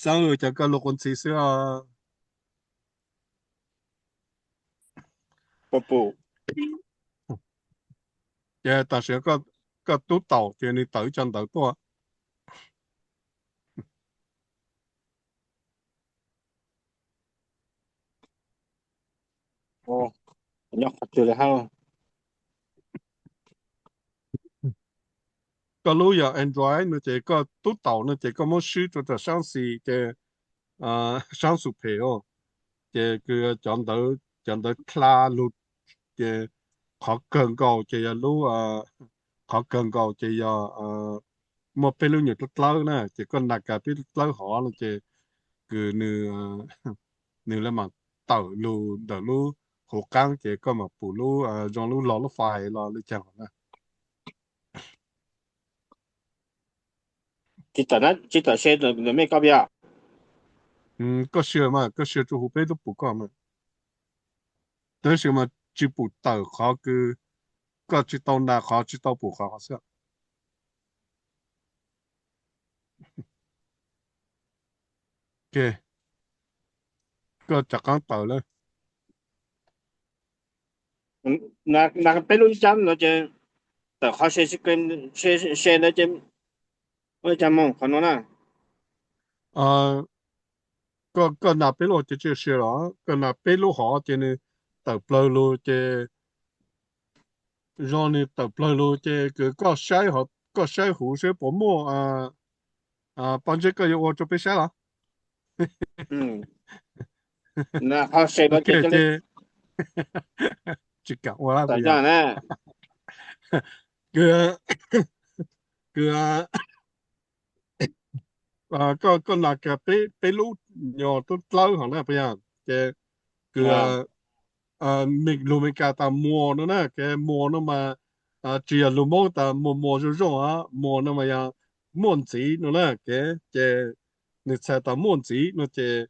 Xaav cov koj lug quas ntxhi xwb os. Ces tam sim koj koj tub taum ces nws tawm ib co ntawv tuaj. Koj lub yog Android no ces koj tub taum no ces koj muab swb rau tom sab xis ces sab xus phem os. Ces kws cov ntawv, cov ntawv dlha lug ces qhov kawg nkaus ces yog lub, qhov kawg nkaus ces yog muaj peb lub nyuag dlawb dlawb na, ces koj nas kas peb dlawb hov no ces kws nws, nws le mas tawm lug ntawm lub huv qaab ces koj mam pum lub zoo lub log lub fais los le caag hov na. Tsis tawm se ntawm mej koj pia. Koj sia mas, koj sia rua huv peb lub pum koj mas. Tab sis mas tsis pum tawm qhov kws koj tsis tau nas qhov tsis tau pum qhov xwb. Koj rov qaab tawm lawm. Nas peb lub ib cab no ces tawm qhov se, se ntawd ces ua li cas moog qhov nuav na? Koj, koj nas peb lub ces tsis sia los, koj nas peb lub hov ces nws tawm plawg lug ces zoo nws tawm plawg lug ces kws koj saib, koj saib huv seb puas muaj, poj ntseb koj yuav ua rua peb saib los? Qhov se no ces tsis kam ua lawm. Kws, kws koj, koj nas kas peb lub nyuag dlawb dlawb hov na puas yog? Ces kws lug Meskas tas muas no na, ces muas no mas tsis yog lug Moob tas muas muas zoo zoo os, muas no mas yog muaj ntxiv no na, ces nws txhais tas muaj ntxiv no ces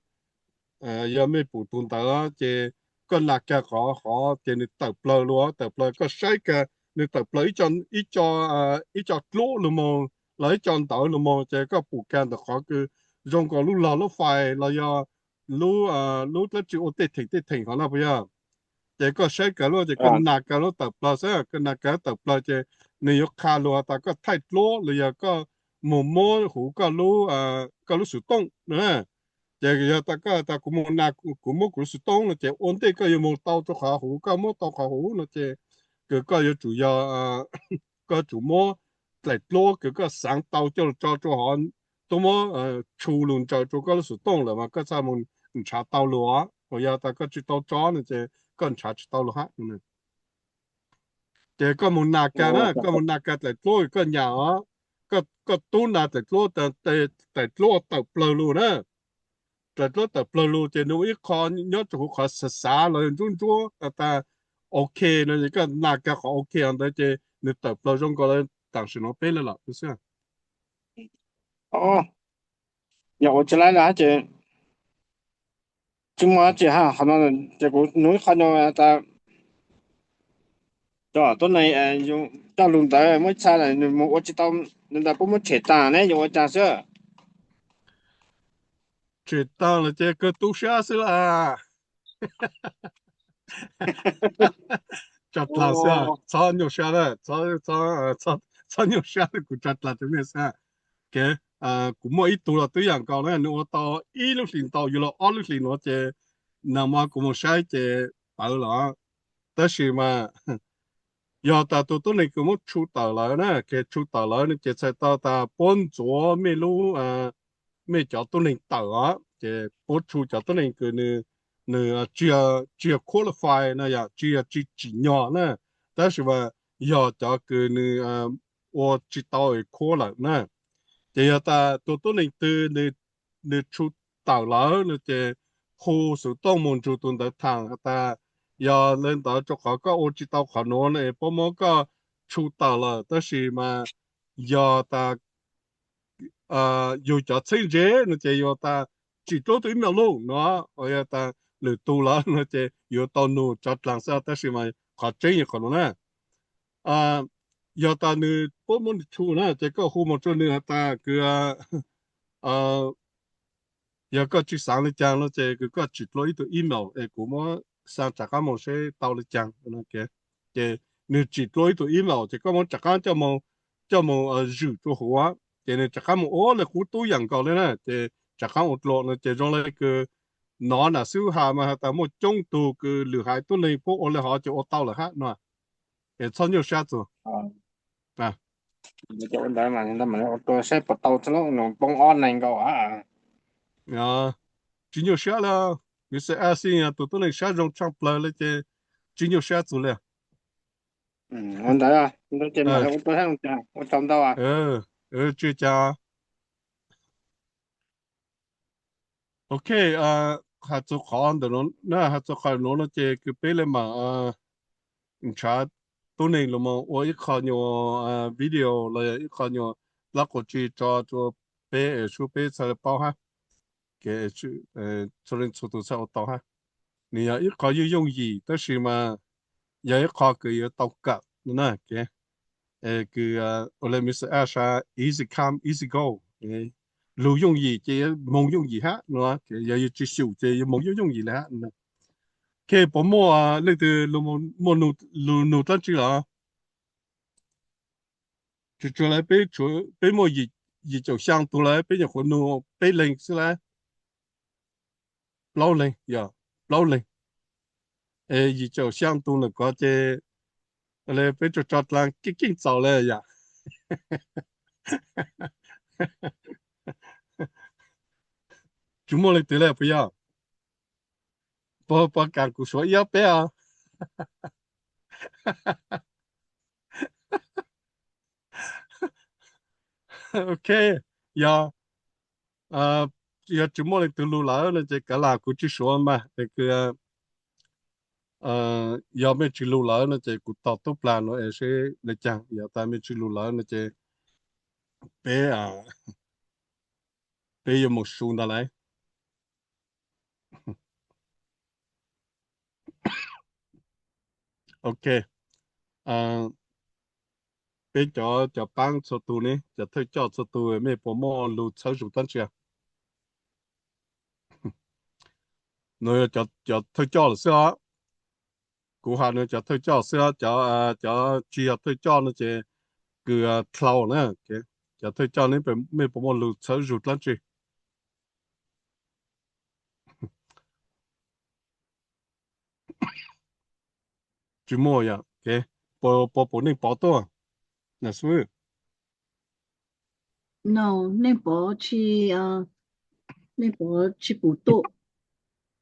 yog mej pum tug ntawd ces koj nas kas qhov hov ces nws tawm plawg lug, tawm plawg koj saib kag nws tawm plawg ib co, ib co dluab lug moog los ib co ntawv lug moog ces koj pum kag ntawm qhov kws zoo nkaus lub log lub fais los yog lub, lub dlaab tsi ua tej theem tej theem hov na puas yog? Ces koj saib kag lub ces koj nas kag lub tawm plawg xwb, koj nas kag tawm plawg ces nws yuav qha lug has tas koj thaij dluab los yog koj moog muab huv koj lub, koj lub xov tooj no na. Ces yog tas koj tas kuv moog nas, kuv muab kuv lub xov tooj no ces ua ntej koj yuav moog tau rua qhov huv, koj muab tau qhov huv no ces kws koj yuav tsum yog, koj tsum muab dlaim dluab kws koj xaav tau coj lug tso rua hov, tub muab tshu lug ntsaws rua koj lub xov tooj lawm mas koj txhaj moog nrhav tau lug os. Yog tas koj tsis tau tso no ces koj nrhav tsis tau lug hab. Ces koj moog nas kag na, koj moog nas kag dlaim dluab koj nyam os, koj tub nas dlaim dluab, dlaim dluab tawm plawg lug na. Dlaim dluab tawm plawg lug ces nws ua ib qho nyob rua huv qhov xav xav los yog ntsuab ntsuab tas ok no ces koj nas kag qhov ok ntawd ces nws tawm plawg zoo nkaus li tam sim no peb lawm lawm xwb. Yog ua tsis laib lawm ces tsis muaj dab tsi hab, qhov no ces kuv nug ib qho no tas cov tuab neeg coj lug ntawd muab ib txha nws moog ua tsis tau, nws ntawd puab muab tshem taag ne yuav ua caag xwb? Tshem taag lawm ces kawg tu sab xwb lawm. Tso dlaag xwb, txhob nyuaj sab, txhob nyuaj sab, kuv tso dlaag rua mej xwb. Kuv muaj ib tug los twb yaam nkaus na, nws ua tau ib lub hlis ntau yuav luag ob lub hlis nuav ces nag hmo kuv moog saib ces pawv lawm. Tab sis mas yog tas tus tuab neeg kws muab tshu tawm lawm na, kws tshu tawm lawm no ces txhais tau tas puab ntxuav mej lub, mej cov tuab neeg tawm os, ces puab tshu cov tuab neeg kws nws, nws tsis yog qualify no yog tsis yog tsis tsim nyog na, tab sis mas yog cov kws nws ua tsis tau qual lawm na. Ces yog tas tus tuab neeg twg nws tshu tawm lawm no ces hu xov tooj moog nrug tus ntawd thaam has tas yog le ntawd rua qhov koj ua tsis tau qhov nuav no es puab muab koj tshu tawm lawm, tab sis mas yog tas yug cov txheeb ze no ces yuav tas tsim dluab tus email lug no, yog tas lwm tug lawm no ces yuav tau nug tso dlaag xwb, tab sis mas qhov tseeb yog qhov nuav na. Yog tas nws puab muab nws tshu na ces koj hu moog rua nws has tas kws yog koj tsis xaav le caag no ces kws koj tsim dlua ib tug email es kuv muab xa rov qaab moog seb tau le caag. Ces nws tsim dlua ib tug email ces koj muab rov qaab coj moog coj mus zwm rua huv, ces nws rov qab mus ua le qub tub yam nkaus le na, ces rov qab ua dlua no ces zoo le kws nov nam xib hwb has mas has tas muaj coob tug kws lwm haiv tuab neeg puab ua le hov ces ua tau lawm hab no, es txhob nyuaj sab txug. Saib puas tau, nws poob ob neeg nkaus. Tsis nyuaj sab le, Mister As yog tug tuab neeg sab zoo tshaaj plawg le ces tsis nyuaj sab txug le. Ntawd, ua tsaug ntau. Tsis cas. Ok, has txug qhov ntawm nuav, has txug qhov nuav no ces kws peb le maam ntshaw tuab neeg lug moog ua ib qho nyuas video los yog ib qho nyuas dlaab quas tsi tso rua peb es sub peb txhaj le paub hab, txhua leej txhua tug txhaj ua tau hab. Nws yog ib qho yooj yooj yim tab sis mas yog ib qho kws yuav tau kawm na, kws ua le Mister As has easy come, easy go. Lug yooj yim ces yuav moog yooj yim hab no, yog yus tsis xyum ces yuav moog yooj yooj yim le hab. Ok, puas muaj leej twg muaj lug nug dlaab tsi los? Tsuas tsuas le peb, peb muaj yim caum xyaa tug lawm, peb nyuam qhuav nug peb leeg xwb lawm. Plaub leeg, yog plaub leeg. Es yim caum xyaa tug ntawm ko ces le peb tso tso dlaa keej keej txaus le yom. Tsis muaj leej twg le puas yog? Puas, puas kaam kuv suav ib ob peb os? Ok, yog, yog tsis muaj leej twg lug lawm no ces kav lam kuv tsis suav mas es kws yog mej tsis lug lawm no ces kuv tos tub plag no es seb le caag, yog tas mej tsis lug lawm no ces peb, peb yuav mus su ntag lauj. Ok, peb cov, cov paab txhua tug ne, cov thawj coj txhua tug mej puas muaj lug txhawb zug dlaab tsi? Nuav yog cov thawj coj lawm xwb os. Kuv has nuav cov thawj coj xwb os, cov, cov tsis yog thawj coj no ces kws dlhau na. Cov thawj coj ne mej puas muaj lug txhawb zug dlaab tsi? Tsis muaj yom. Puas, puas pum Neej Pov tuaj? No, Neej Pov tsis, Neej Pov tsis pum tuaj.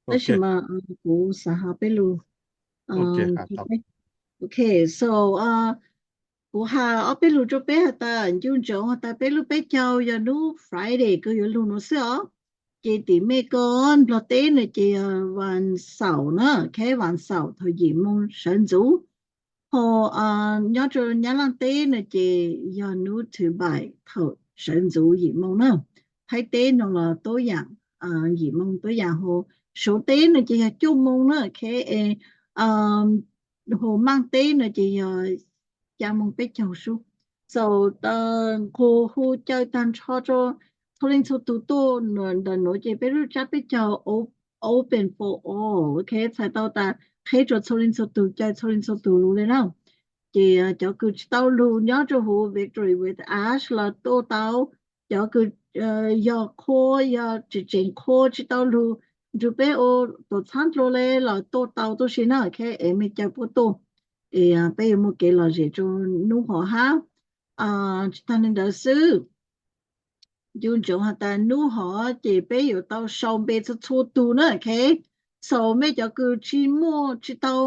Tab sis mas kuv xav has peb lug. Ok, so kuv has ob peb lug rua peb has tas ncu ntsoov has tas peb lub peb caug yog nub Friday kws yuav lug nuav xwb os. Ces tim Mej ko Nplog teb no ces yog vas xaum na, ok, vas xaum thaum yim moos sawv ntxuv. Ho nyob rua Nyab Laaj teb no ces yog nub thwv vais thaum sawv ntxuv yim moos na. Thaib teb no los tub yaam, yim moos tub yaam, ho Suav teb no ces yog cuaj moos na, ok, ho Maaj teb no ces yog xya moos peb caug sub. So, nqua hu caw taag nrho rua txhua leej txhua tug tuaj ntawm nuav ces peb lub tsab peb caug open for all, ok, txhais tau tas qheb rua txhua leej txhua tug, caw txhua leej txhua tug lug le na. Ces cov kws tsis tau lug nyob rua huv Victory with Ash los tuaj tau, cov kws yog qhua, yog tseem tseem qhua tsis tau lug nrug peb ua tuam txhab dlua le los tuaj tau tuaj si na, ok, es mej caw puab tuaj, es peb yuav muaj kev lom zem rua nub hov hab. Tsis taag le ntawd xwb, ncu ntsoov has tas nub hov ces peb yuav tau sau npe txhua txhua tug na, ok. So mej cov kws tsis muaj, tsis tau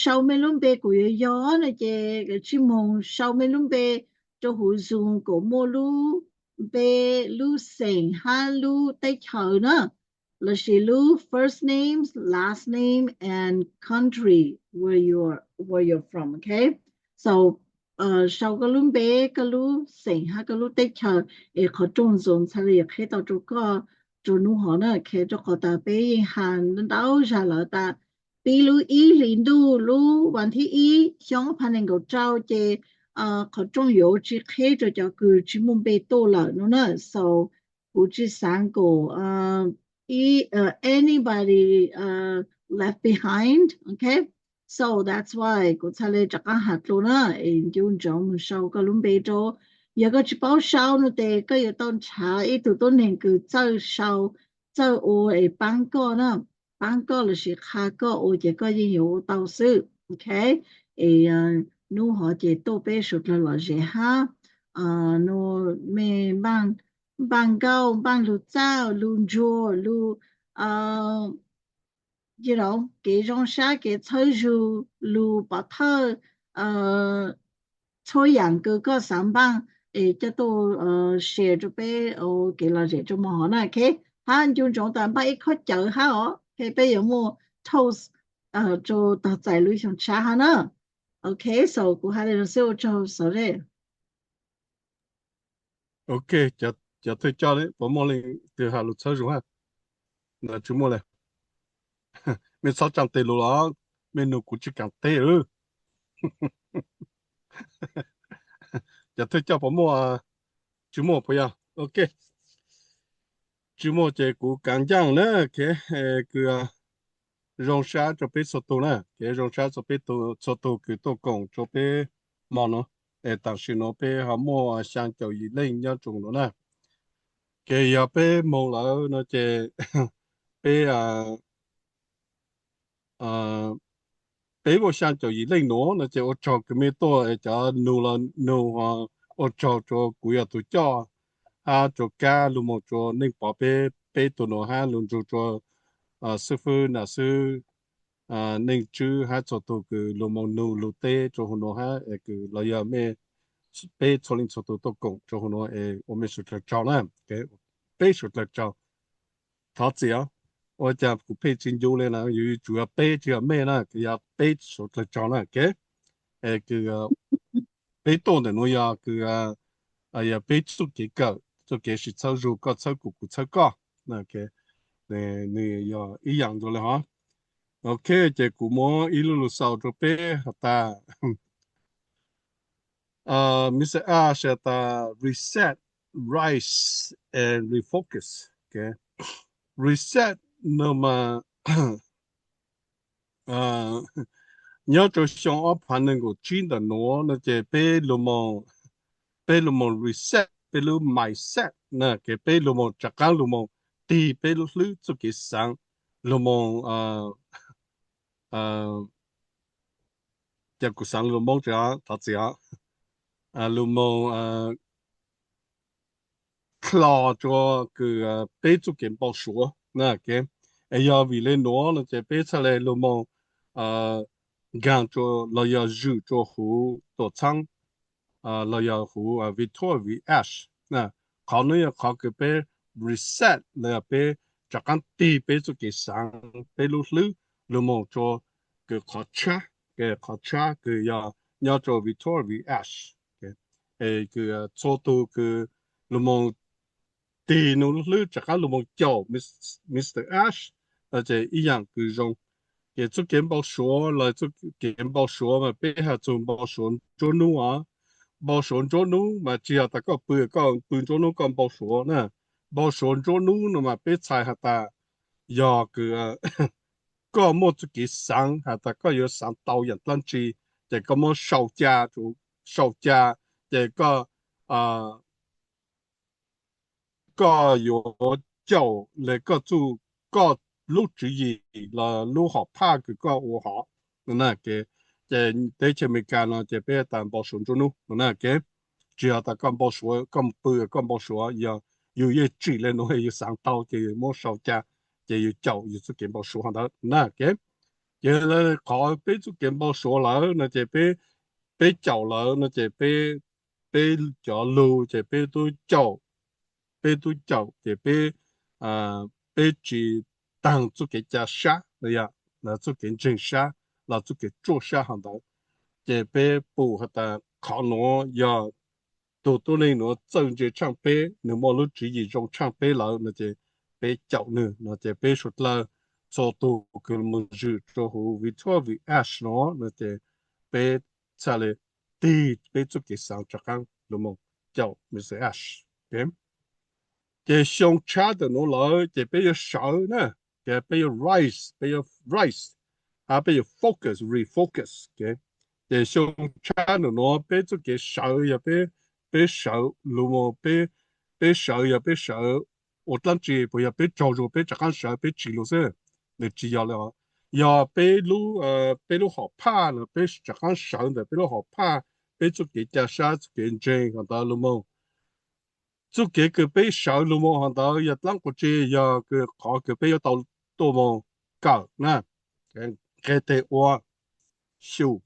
sau mej lub npe kuas yuav yog no ces tsij moog sau mej lub npe rua huv Zoom kuas muaj lub npe, lub xeem hab lub teb chaws na, lossis lub first name, last name and country where you are, where you're from, ok. So sau koj lub npe, koj lub xeem hab koj lub teb chaws, es qhov rooj Zoom txhaj le yuav qheb tau rua koj rua nub hov na, ok, rua qhov tas peb yeej has ntau zag lawm tas pib lub ib hlis ntuj, lub vas thib ib xyoo ob phav nees nkaum rau ces qhov rooj yuav tsis qheb rua cov kws tsis muaj npe tuaj lawm no na. So kuv tsis xaav kom anybody left behind, ok. So that's why kuv txhaj le rov qab has dlua na, es nco ntsoov mus sau koj lub npe rau. Yog koj tsis paub sau no ces koj yuav tau nrhav ib tug tuab neeg kws txawj sau, txawj ua es paab koj na, paab koj lossis qha koj ua ces koj yeej yuav ua tau xwb, ok. Es nub hov ces tuaj peb suav dlawg lom zem hab, nua, mej npaaj nkauj, npaaj lug txawj, lug ntsuag, lug, you know, kev zoo sab, kev txhawb zug, lug pov thawj, txhua yaam kws koj xaav npaaj, es coj tuaj share rau peb ua kev lom zem rau mo hov na, ok. Hab nco ntsoov tas npaaj ib khob cawv hab os, ok, peb yuav muaj toast rua tog txais lub xyoo tshab hab na. Ok, so kuv has le nuav xwb, ua tsaug xaus zeb. Ok, cov thawj coj puas muaj leej twg has lug txhawb zug hab? Tsis muaj le. Mej txhob tsaa tes lug los, mej nug kuv tsis kaam teb. Cov thawj coj puas muaj? Tsis muaj puas yog? Ok, tsis muaj ces kuv kaav ncaaj na, ok. Kws zoo sab rua peb txhua tug na, kev zoo sab rua peb txhua tug kws tuaj koom rua peb mo nuav. Es taam sim nuav peb ho muaj xyaa caum yim leej nyob rua nuav na. Kev yog peb moog lawm no ces peb peb muaj xyaa caum yim leej nuav no ces ua tsaug kws mej tuaj, es cov nug los nug, ua tsaug rua kuv yog tug coj hab rua kab lug moog rua neej pov peb, peb tug nuav hab lug nrug rua xib fwb nam xwb, neej tswb hab txhua tug kws lug moog nug lug teb rua huv nuav hab, kws los yog mej, peb txhua leej txhua tug tuaj koom rua huv nuav es ua mej suav dlawg tsaug na. Peb suav dlawg tsaug. Thov txim os, ua cas kuv pheej tsis ncu le na, yuav tsum yog peb tsis yog mej na, kws yog peb suav dlawg tsaug na, ok. Es kws peb tuaj ntawm nuav yog kws yog peb txuj kev kawm, txuj kev sib txhawb zug, koj txhawb kuv, kuv txhawb koj. Nwg yog ib yaam nkaus le hov. Ok, ces kuv muab ib lub lug xaus rua peb has tas, Mister Ash has tas reset, rise and refocus. Ok, reset no mas nyob rua xyoo ob phav nees nkaum tsib ntawm nuav no ces peb lug moog, peb lug moog reset peb lub mindset na, ces peb lug moog rov qaab lug moog tig peb lub hlwb txuj kev xaav, lug moog, ces kuv xaav lug Moob tsi, thov txim os, lug moog dlho rua kws peb txuj kev npau suav na, ok. Es yog vim le nuav no ces peb txhaj le lug moog nkaag rua los yog zwm rua huv tuam txhaab los yog huv Victoria Ash. Qhov nuav yog qhov kws peb reset los yog peb rov qaab tig peb txuj kev xaav, peb lub hlwb lug moog rua kws qhov tshab, qhov tshab kws yog nyob rua Victoria Ash. Es kws txhua tug kws lug moog tig nwg lub hlwb rov qaab lug moog caum Mister Ash no ces ib yaam kws zoo. Ces txuj kev npau suav los txuj kev npau suav mas peb has txug npau suav nruab nub os. Npau suav nruab nub mas tsis yog tas koj pw, koj pw nruab nub koj npau suav na. Npau suav nruab nub no mas peb txhais has tas yog kws koj muaj txuj kev xaav has tas koj yuav xaav tau yaam dlaab tsi, ces koj muab sau ca, sau ca, ces koj koj yuav caum le koj txuj, koj lub tswv yim los lub hom phaj kws koj ua hov. Ces teb chaws Amelikas no ces peb has tas npau suav nruab nub no na, ok. Tsis yog tas koj npau suav, koj pw koj npau suav, yog yus yeej tsim le nuav yus xaav tau ces yus muab sau ca, ces yus caum yus txuj kev npau suav hov ntawd na, ok. Ces qhov peb txuj kev npau suav lawm no ces peb, peb caum lawm no ces peb, peb cov lug ces peb tub caum, peb tub caum ces peb, peb tsis taag txuj kev ca sab los yog txuj kev ntseeg sab los txuj kev tsuaj sab hov ntawd. Ces peb pum has tas qhov nuav yog tug tuab neeg nuav txawj ntse tshaaj peb, nwg muaj lub tswv yim zoo tshaaj peb lawm no ces peb caum nwg no ces peb suav dlawg txhua tug kws moog zwm rua huv Victoria Ash no no ces peb txhaj le tig peb txuj kev xaav rov qaab lug moog caum Mister Ash. Ces xyoo tshab ntawm nuav lawm ces peb yuav sawv na, ces peb yuav rise, peb yuav rise, hab peb yuav focus, refocus. Ces xyoo tshab ntawm nuav peb txuj kev sawv yog peb, peb sawv lug moog, peb, peb sawv yog peb sawv ua dlaab tsi, puas yog peb tsaug zug peb rov qaab sawv peb tsis lug xwb? Nws tsis yog li os. Yog peb lub, peb lub hom phaj no peb rov qaab sawv ntawm peb lub hom phaj, peb txuj kev ca sab txuj kev ntseeg hov ntawd lug moog. Txuj kev kws peb sawv lug moog hov ntawd yog dlaab qhov tsi? Yog kws qhov kws peb yuav tau tuaj moog kawm na, nqeg teg ua, xyum.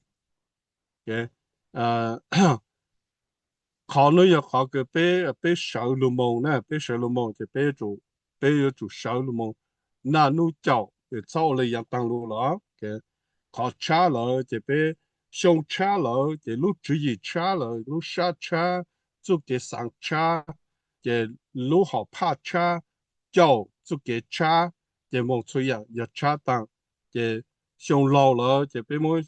Qhov nuav yog qhov kws peb, peb sawv lug moog na, peb sawv lug moog ces peb, peb yuav tsum sawv lug moog naj nub caum, txhob ua le yaav taag lug lawm. Qhov tshab lawm ces peb, xyoo tshab lawm ces lub tswv yim tshab lawm, lub sab tshab, txuj kev xaav tshab, ces lub hom phaj tshab, caum txuj kev tshab, ces moog txhua yaam yog tshab taag, ces xyoo laug lawm ces peb muab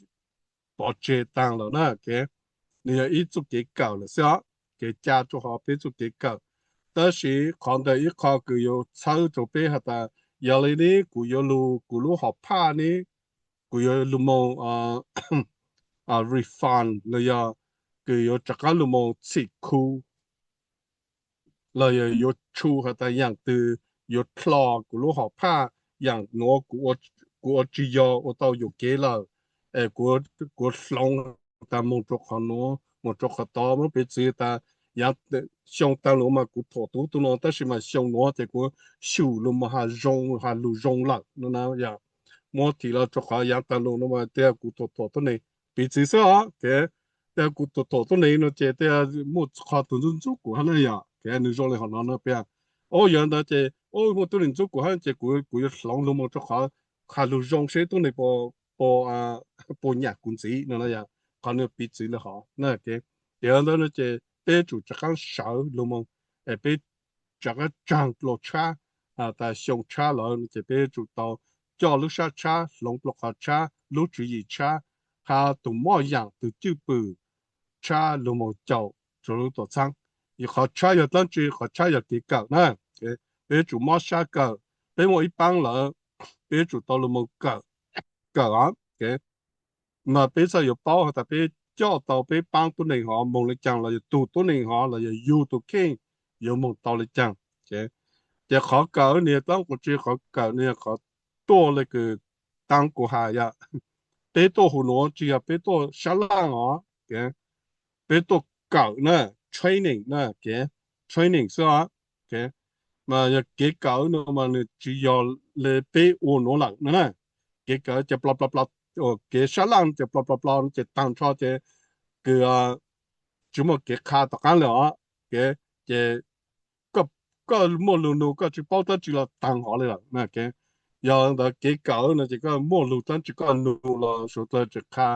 pov tseg taag lawm na. Nws yog ib txuj kev kawm lawm xwb os, kev ca rua qhov peb txuj kev kawm. Tab sis qhov ntawm ib qho kws yuav txhawb rua peb has tas, yog le ne kuv yuav lug kuv lub hom phaj ne, kuv yuav lug moog refine los yog kws yuav rov qaab lug moog txhim khu los yog yuav tshu has tas yaam twg yuav dlhau kuv lub hom phaj, yaam nuav kuv ua tsis yog, ua tau yuam kev lawm, es kuv hloov tas moog rua qhov nuav moog rua qhov tod. Muab piv txwv tas yaav xyoo taag lug mas kuv thuam tub tub nuav, tab sis mas xyoo nuav ces kuv xyum lug moog has zoo, has lug zoo lawm no na. Yog muab thim los rua qhov yaav taag lug no mas tias kuv thuam thuam tuab neeg, piv txwv xwb os, tias kuv thuam thuam tuab neeg no ces tias muaj qhov tug ntxub ntxub kuv hab na. Yog nws zoo le hom no no pias, o yog ntawd ces muaj tuab neeg ntxub kuv hab ces kuv, kuv yuav hloov lug moog rua qhov has lug zoo seb tuab neeg puas, puas nyam kuv ntxiv no na. Yog qhov nws piv txwv le hov na. Ces yog ntawd no ces peb tsum rov qaab sawv lug moog, es peb rov qaab tsaag dlua tshab, tas xyoo tshab lawm no ces peb tsum tau coj lub sab tshab, hloov dlua qhov tshab, lub tswv yim tshab, has tug moj yaam tug cwj pwm tshab lug moog caum rua lub tuam txhaab. Qhov tshab yog dlaab tsi? Qhov tshab yog kev kawm na. Peb tsum mob sab kawm, peb muaj ib paab lawm, peb tsum tau lug moog kawm, kawm os. Mas peb txhaj yuav paub has tas peb coj tau peb paab tuab neeg hov moog le caag, los yog tug tuab neeg hov los yog yug tug kheej yuav moog tau le caag. Ces qhov kawm nws yog dlaab qhov tsi? Qhov kawm nws yog qhov tuaj le kws taab kuv has yom, peb tuaj huv nuav tsis yog peb tuaj sab laaj os, peb tuaj kawm na, training na, training xwb os. Mas yog kev kawm no mas nws tsis yog le peb ua nuav lawm no na. Kev kawm ces plo plo plo, kev sab laaj ces plo plo plo ces taag nrho ces kws tsis muaj kev qha tom qaab le os. Ces koj muaj lug nug koj tsis paub dlaab tsi los taag hov le lawm. Yog ntawd kev kawm no ces koj muaj lug dlaab tsi koj nug los suav dlawg tsis qha,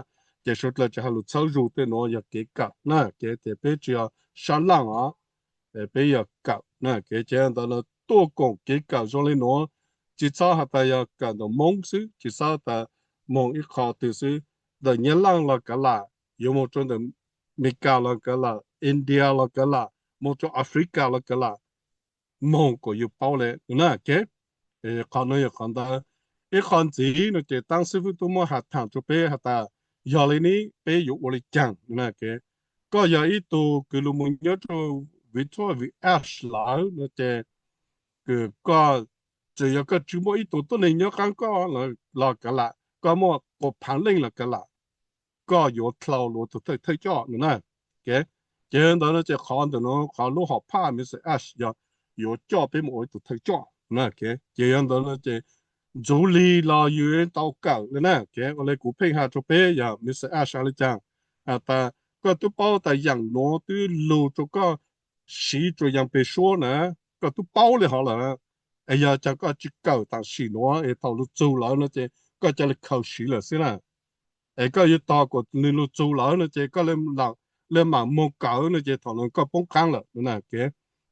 ces suav dlawg tsis has lug txhawb zug. Tej nuav yog kev kawm na, ces peb tsis yog sab laaj os, peb yog kawm na. Ces ntawd no tuaj koom kev kawm zoo le nuav, tsis txhob has tas yog kawm ntawm Moob xwb, tsis txhob tas moog ib qho twg xwb, ntawm Nyab Laaj los kav lam, yuav moog rua ntawm Meskas los kav lam, India los kav lam, moog rua Africa los kav lam, moog kuas yug paub le na. Qhov nuav yog qhov ntawd. Ib qho ntxiv no ces taab xib fwb tub muab has thaam rua peb has tas, yog le ne peb yuav ua le caag na. Koj yog ib tug kws lug moog nyob rua Victoria Ash lawm no ces kws koj, txawm yog koj tsis muaj ib tug tuab neeg nyob qaab koj los kav lam, koj muaj quas phaav leej los kav lam, koj yuav dlhau lug ua tug thawj coj no na. Ces ntawd no ces qhov ntawm nuav qhov lub hom phaj Mister Ash yog yuav coj peb moog ua ib tug thawj coj na. Ces yog ntawd no ces ntxuv lig los yus tau kawm le na. Ua le kuv pheej has rua peb yog Mister Ash has le caag, has tas koj tub paub tas yaam nuav twb lug rua koj siv rua yaam peg suab na, koj tub paub le hov lawm, es yog caag koj tsis kawm tam sim nuav es thaum lug txug lawm no ces koj ca le khaws siv lawm xwb na. Es koj yuav tog kuas nwg lug txug lawm no ces koj le maam moog kawm no ces thaum no koj poob qaab lawm.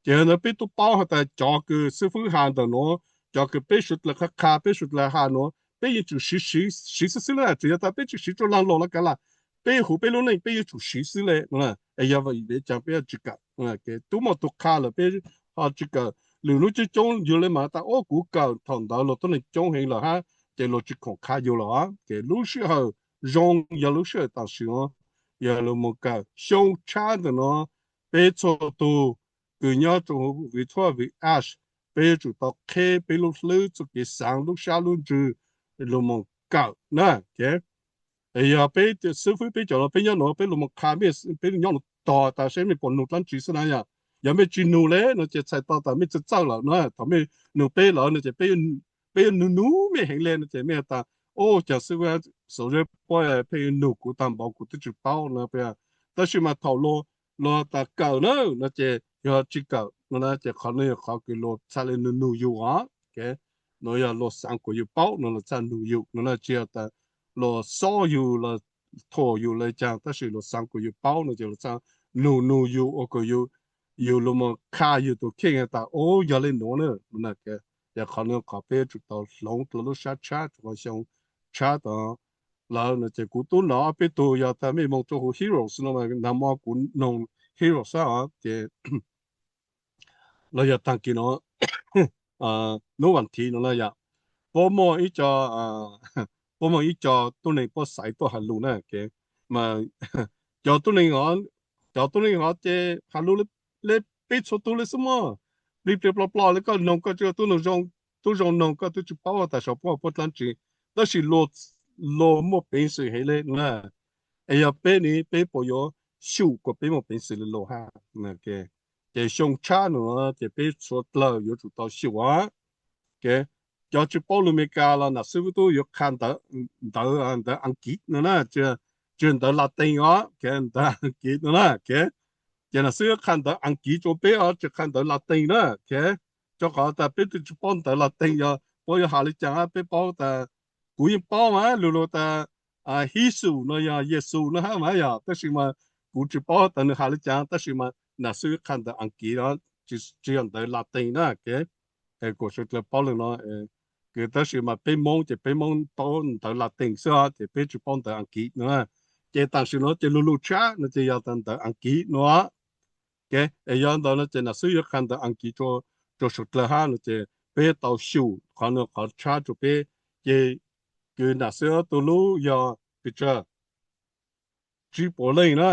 Ces ntawd peb tub paub has tas cov kws xib fwb has ntawm nuav, cov kws peb suav dlawg qha qha, peb suav dlawg has nuav, peb yuav tsum siv, siv xwb xwb le. Tsis yog tas peb tsis siv rua laag lug los kav lam, peb huv peb lub neej peb yuav tsum siv xwb le. Es yog vim le caag peb tsis kawm? Tub muaj tug qha lawm peb ho tsis kawm. Lwm nub coob coob yug le maam tas, o kuv kawm thaum ntawd luag tuab neeg coob heev lawm hab, ces luag tsis khoom qha yus lawm. Ces lub sij hawm zoo yog lub sij hawm tam sim no, yog luag mus kawm xyoo tshab ntawm no, peb txhua tus kws nyob rau hauv Victoria, Victoria, peb yuav tsum tau qheb peb lub hlwb txuj kev xaav, lub sab lub ntsws, luag mus kawm na. Ces yog peb xib fwb peb cov no peb nyob no peb luag mus qha mej, peb nyob no tog tas seb mej puas nug dlaab tsi xwb na yom. Yog mej tsis nug le no ces txhais tau tas mej txawj txawj lawm na. Thaum mej nug peb lawm no ces peb yuav nug nug mej heev le no ces mej has tas, o, cov xib fwb Xauv Zeb Pob pheej nug kuv tag npaum kuv twb tsis paub no. Tab sis mas thaum luag tas kawm na no ces yog tsis kawm no na ces qhov no yog qhov kws luag txhaj le nug nug yus os. No yog luag xaav kuas yus paub no luag txhaj nug yus no na, tsis yog tas luag xob yus los thuam yus le caag, tab sis luag xaav kuas yus paub no ces luag txhaj nug nug yus ua kom yus, yus luag mus qha yus tus kheej tas, o, yog le nuav na. Yog qhov no qhov peb yuav tsum tau hloov dlua lub sab tshab rua qhov xyoo tshab tod lawm no ces kuv tub nov peb tug yog tas mej moog rua huv Heroes no mas nag mo kuv noog Heroes xwb os ces los yog taag kis no, nub vas thiv no na yom, puab muaj ib co, puab muaj ib co tuab neeg puab xaiv tuaj has lug na. Mas cov tuab neeg, cov tuab neeg hov ces has lug le peb txhua tug le xwb mog. Plig plig ploj ploj le koj noog koj tsis, tub noog zoo, tub zoo noog koj twb tsis paub tas saum puab puab dlaab tsi, tab sis luag muaj peev xwm heev le na. Es yog peb ne peb puas yuav xyum kuas peb muaj peev xwm le luag hab? Ces xyoo tshab no ces peb txhua dlawg yuav tsum tau xyum os. Cov tsis paub lug Amelikas los nam xib fwb tub yuav qha ntawv, ntawv Askiv no na, tsis yog ntawv Latin os, ntawv Askiv no na. Ces nam xib fwb qha ntawv Askiv rua peb os, tsis qha ntawv Latin na. Rua qhov tas peb twb tsis paub ntawv Latin, yog puab yuav has le caag peb paub tas, kuv yeej paub mas lug lug tas Hexus no yog Yexus no hab mas yog, tab sis mas kuv tsis paub tas nwg has le caag, tab sis mas nam xib fwb qha ntawv Askiv os, tsis yog ntawv Latin na. Kuas suav dlawg paub le no, kws tab sis mas peb Moob ces peb Moob paub ntawv Latin xwb os, ces peb tsis paub ntawv Askiv no. Ces tam sim no ces lug lug tshab no ces yog tas ntawv Askiv no. Es yog ntawd no ces nam xib fwb yuav qha ntawv Askiv rua suav dlawg hab no ces peb tau xyum, qhov no qhov tshab rua peb. Ces kws nam xib fwb ob tug lub yog pes tsawg, tsib puas leej na,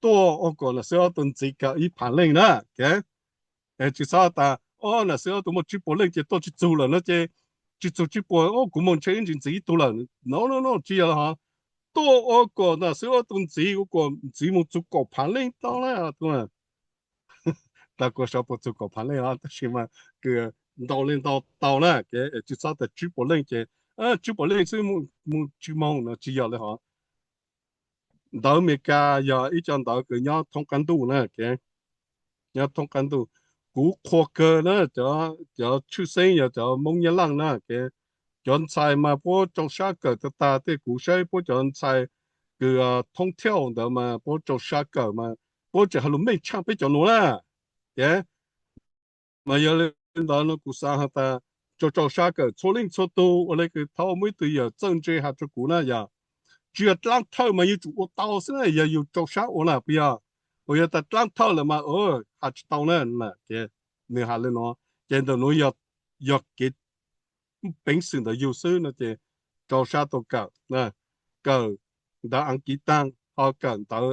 tuaj ua kom nam xib fwb ob tug ntxiv kawm ib phav leej na. Tsis txhob tas, o, nam xib fwb ob tug muaj tsib puas leej ces tuaj tsis txug lawm no ces tsis txug tsib puas, o, kuv moog ntshe ib ntsis ntxiv ib tug lawm no, no, no tsis yog hov. Tuaj ua kom nam xib fwb ob tug ntxiv, ua kom ntxiv moog txug kaum phav leej tau na. Tas kuas sav puas txug kaum phav leej os, tab sis mas kws ntau leej ntau tau na, tsis txhob tas tsib puas leej ces tsib puas leej xwb moog tsis moog no tsis yog le hov. Ntawv Amelikas yog ib co ntawv kws nyob thoob qab ntuj na, nyob thoob qab ntuj. Kuv qhuas kawg na, cov tshwj xeeb yog cov Moob Nyab Laaj na, cov ntxhais mas puab rau sab kawm tag tag, tej kuv saib puab cov ntxhais kws thoob thiauj ntawd mas puab rau sab kawm mas puab tseem has lug meej tshaaj peb cov nuav na. Ces mas yog le ntawd no kuv xaav has tas rau rau sab kawm txhua leej txhua tug ua le kws thaum muaj ib tug yawm txawj ntse has rau kuv na yog, tsis yog dlaab thawj mas yuav tsum ua tau xwb na, yog yug rau sab ua na puas yog? Uas yog tas dlaab thawj lawm mas has tsis tau na. Ces nwg has le no, ces ntawm nuav yog kev peev xwm ntawm yug xwb no ces rau sab tau kawm, kawm ntawv Askiv taag ho kawm ntawv,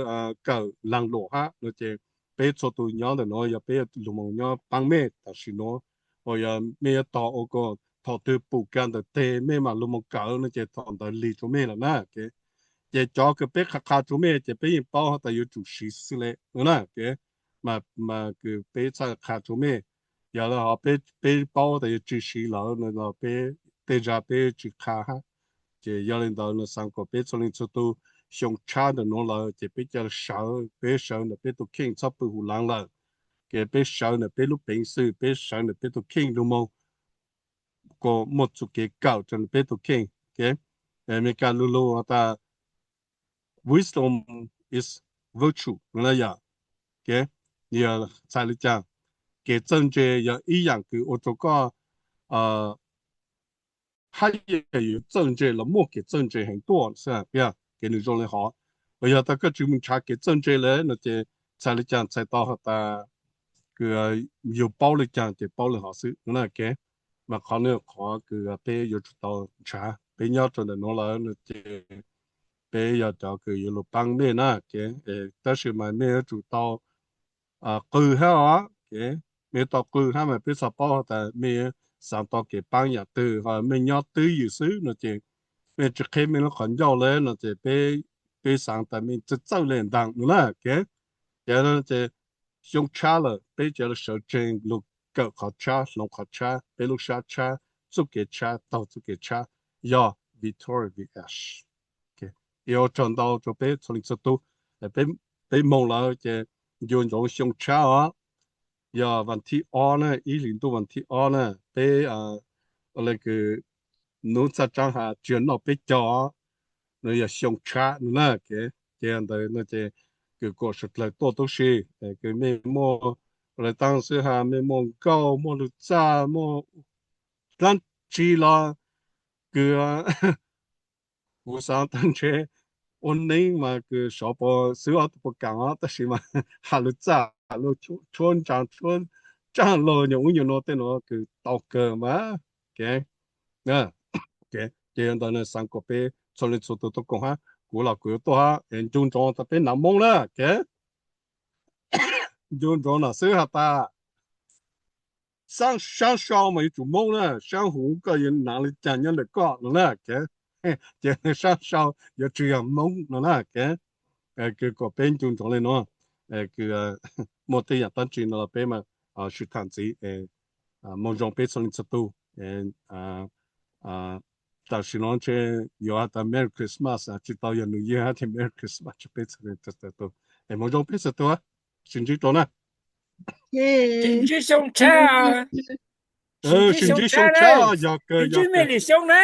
kawm laag luam hab no ces peb txhua tus nyob ntawm nuav yog peb lug moog nyob paab mej tam sim nuav, uas yog mej yuav tog ua kom thaum twg pum kag ntawm teg mej mam lug moog kawm no ces thaum ntawd lig rua mej lawm na. Ces cov kws peb qha qha rua mej ces peb yeej paub tas yuav tsum siv xwb le no na. Mas kws peb txhaj qha rua mej, yog le hov peb paub tas yuav tsis siv lawm no los peb tej zag peb tsis qha hab. Ces yog le ntawd no xaav kom peb txhua leej txhua tug xyoo tshab ntawm nuav lawm ces peb ca sawv, peb sawv ntawm peb tus kheej txhob pw huv laav lawm. Ces peb sawv ntawm peb lub peev xwm, peb sawv ntawm peb tus kheej lug moog kom muaj txuj kev kawm rua peb tus kheej. Amelikas lug lug tas wisdom is virtue no na yom. Yog txhais le caag, kev txawj ntse yog ib yaam kws ua rua koj hab yog yuav txawj ntse los muaj kev txawj ntse heev tuaj xwb, yog kev nws zoo le hov. Uas yog tas koj tsis mus nrhav kev txawj ntse le no ces txhais le caag txhais tau has tas kws yug paub le caag ces paub le hov xwb no na. Mas qhov no qhov kws peb yuav tsum tau ntshaw, peb nyob rau ntawm nuav lawm no ces peb yog cov kws yuav lug paab mej na, tab sis mas mej yuav tsum tau qw hab os, mej tau qw hab mas peb txhaj paub has tas mej xaav tau kev paab yaam twg, ho mej nyob twj ywm xwb no ces mej tsi qheb mej lub qhov ncauj le no ces peb xaav tas mej txawj txawj le ntaag no na. Ces xyoo tshab lawm peb cov sawv tsees lug kawm qhov tshab, hloov qhov tshab, peb lub sab tshab, txuj kev tshab, taug txuj kev tshab, yog victory vs. Ua tsaug ntau rua peb txhua leej txhua tug. Peb moog lawm ces ncu ntsoov xyoo tshab os, yog vas thib ob na, ib hlis ntuj vas thib ob na, peb le kws nub txhaj tsaab has tsi yog noj peb caug, no yog xyoo tshab no na. Ces ntawd no ces kws kuam suav dlawg tuaj tub si, kws mej muaj le taab xwb has mej muaj nkauj, muaj lug txaj, muaj dlaab tsi los kws kuv xaav tas ntshe ua neeb mas kws sov puas xwb ob tug puas kaam os, tab sis mas has lug txaj, has lug tshuab ntsaa, tshuab tsaaj lug nyuag ub nyuag nuav tej nuav kws tau kawg mas. Ces ntawd xaav kuas peb txhua leej txhua tug tuaj koom hab, kuv los kuv yuav tuaj hab, ncu ntsoov tas peb nav Moob na. Ncu ntsoov no xwb has tas saab sau mas yuav tsum Moob na, saab huv koj yuav nav le caag nyob ntawm koj no na. Ces saab sau yuav tsum yog Moob no na. Kws kuas peb ncu ntsoov le nuav, kws muaj tej yaam dlaab tsi no los peb mas sib tham ntxiv. Moog zoo peb txhua leej txhua tug. Tam sim no ntshe yuav has tas Merry Christmas, tsi tau yog New Year hab ces Merry Christmas rua peb txhua leej txhua tug. Es moog zoo peb txhua tug, sib ntsib rua na. Sib ntsib xyoo tshab, sib ntsib xyoo tshab, yog kawg, sib ntsib me li xyoo na.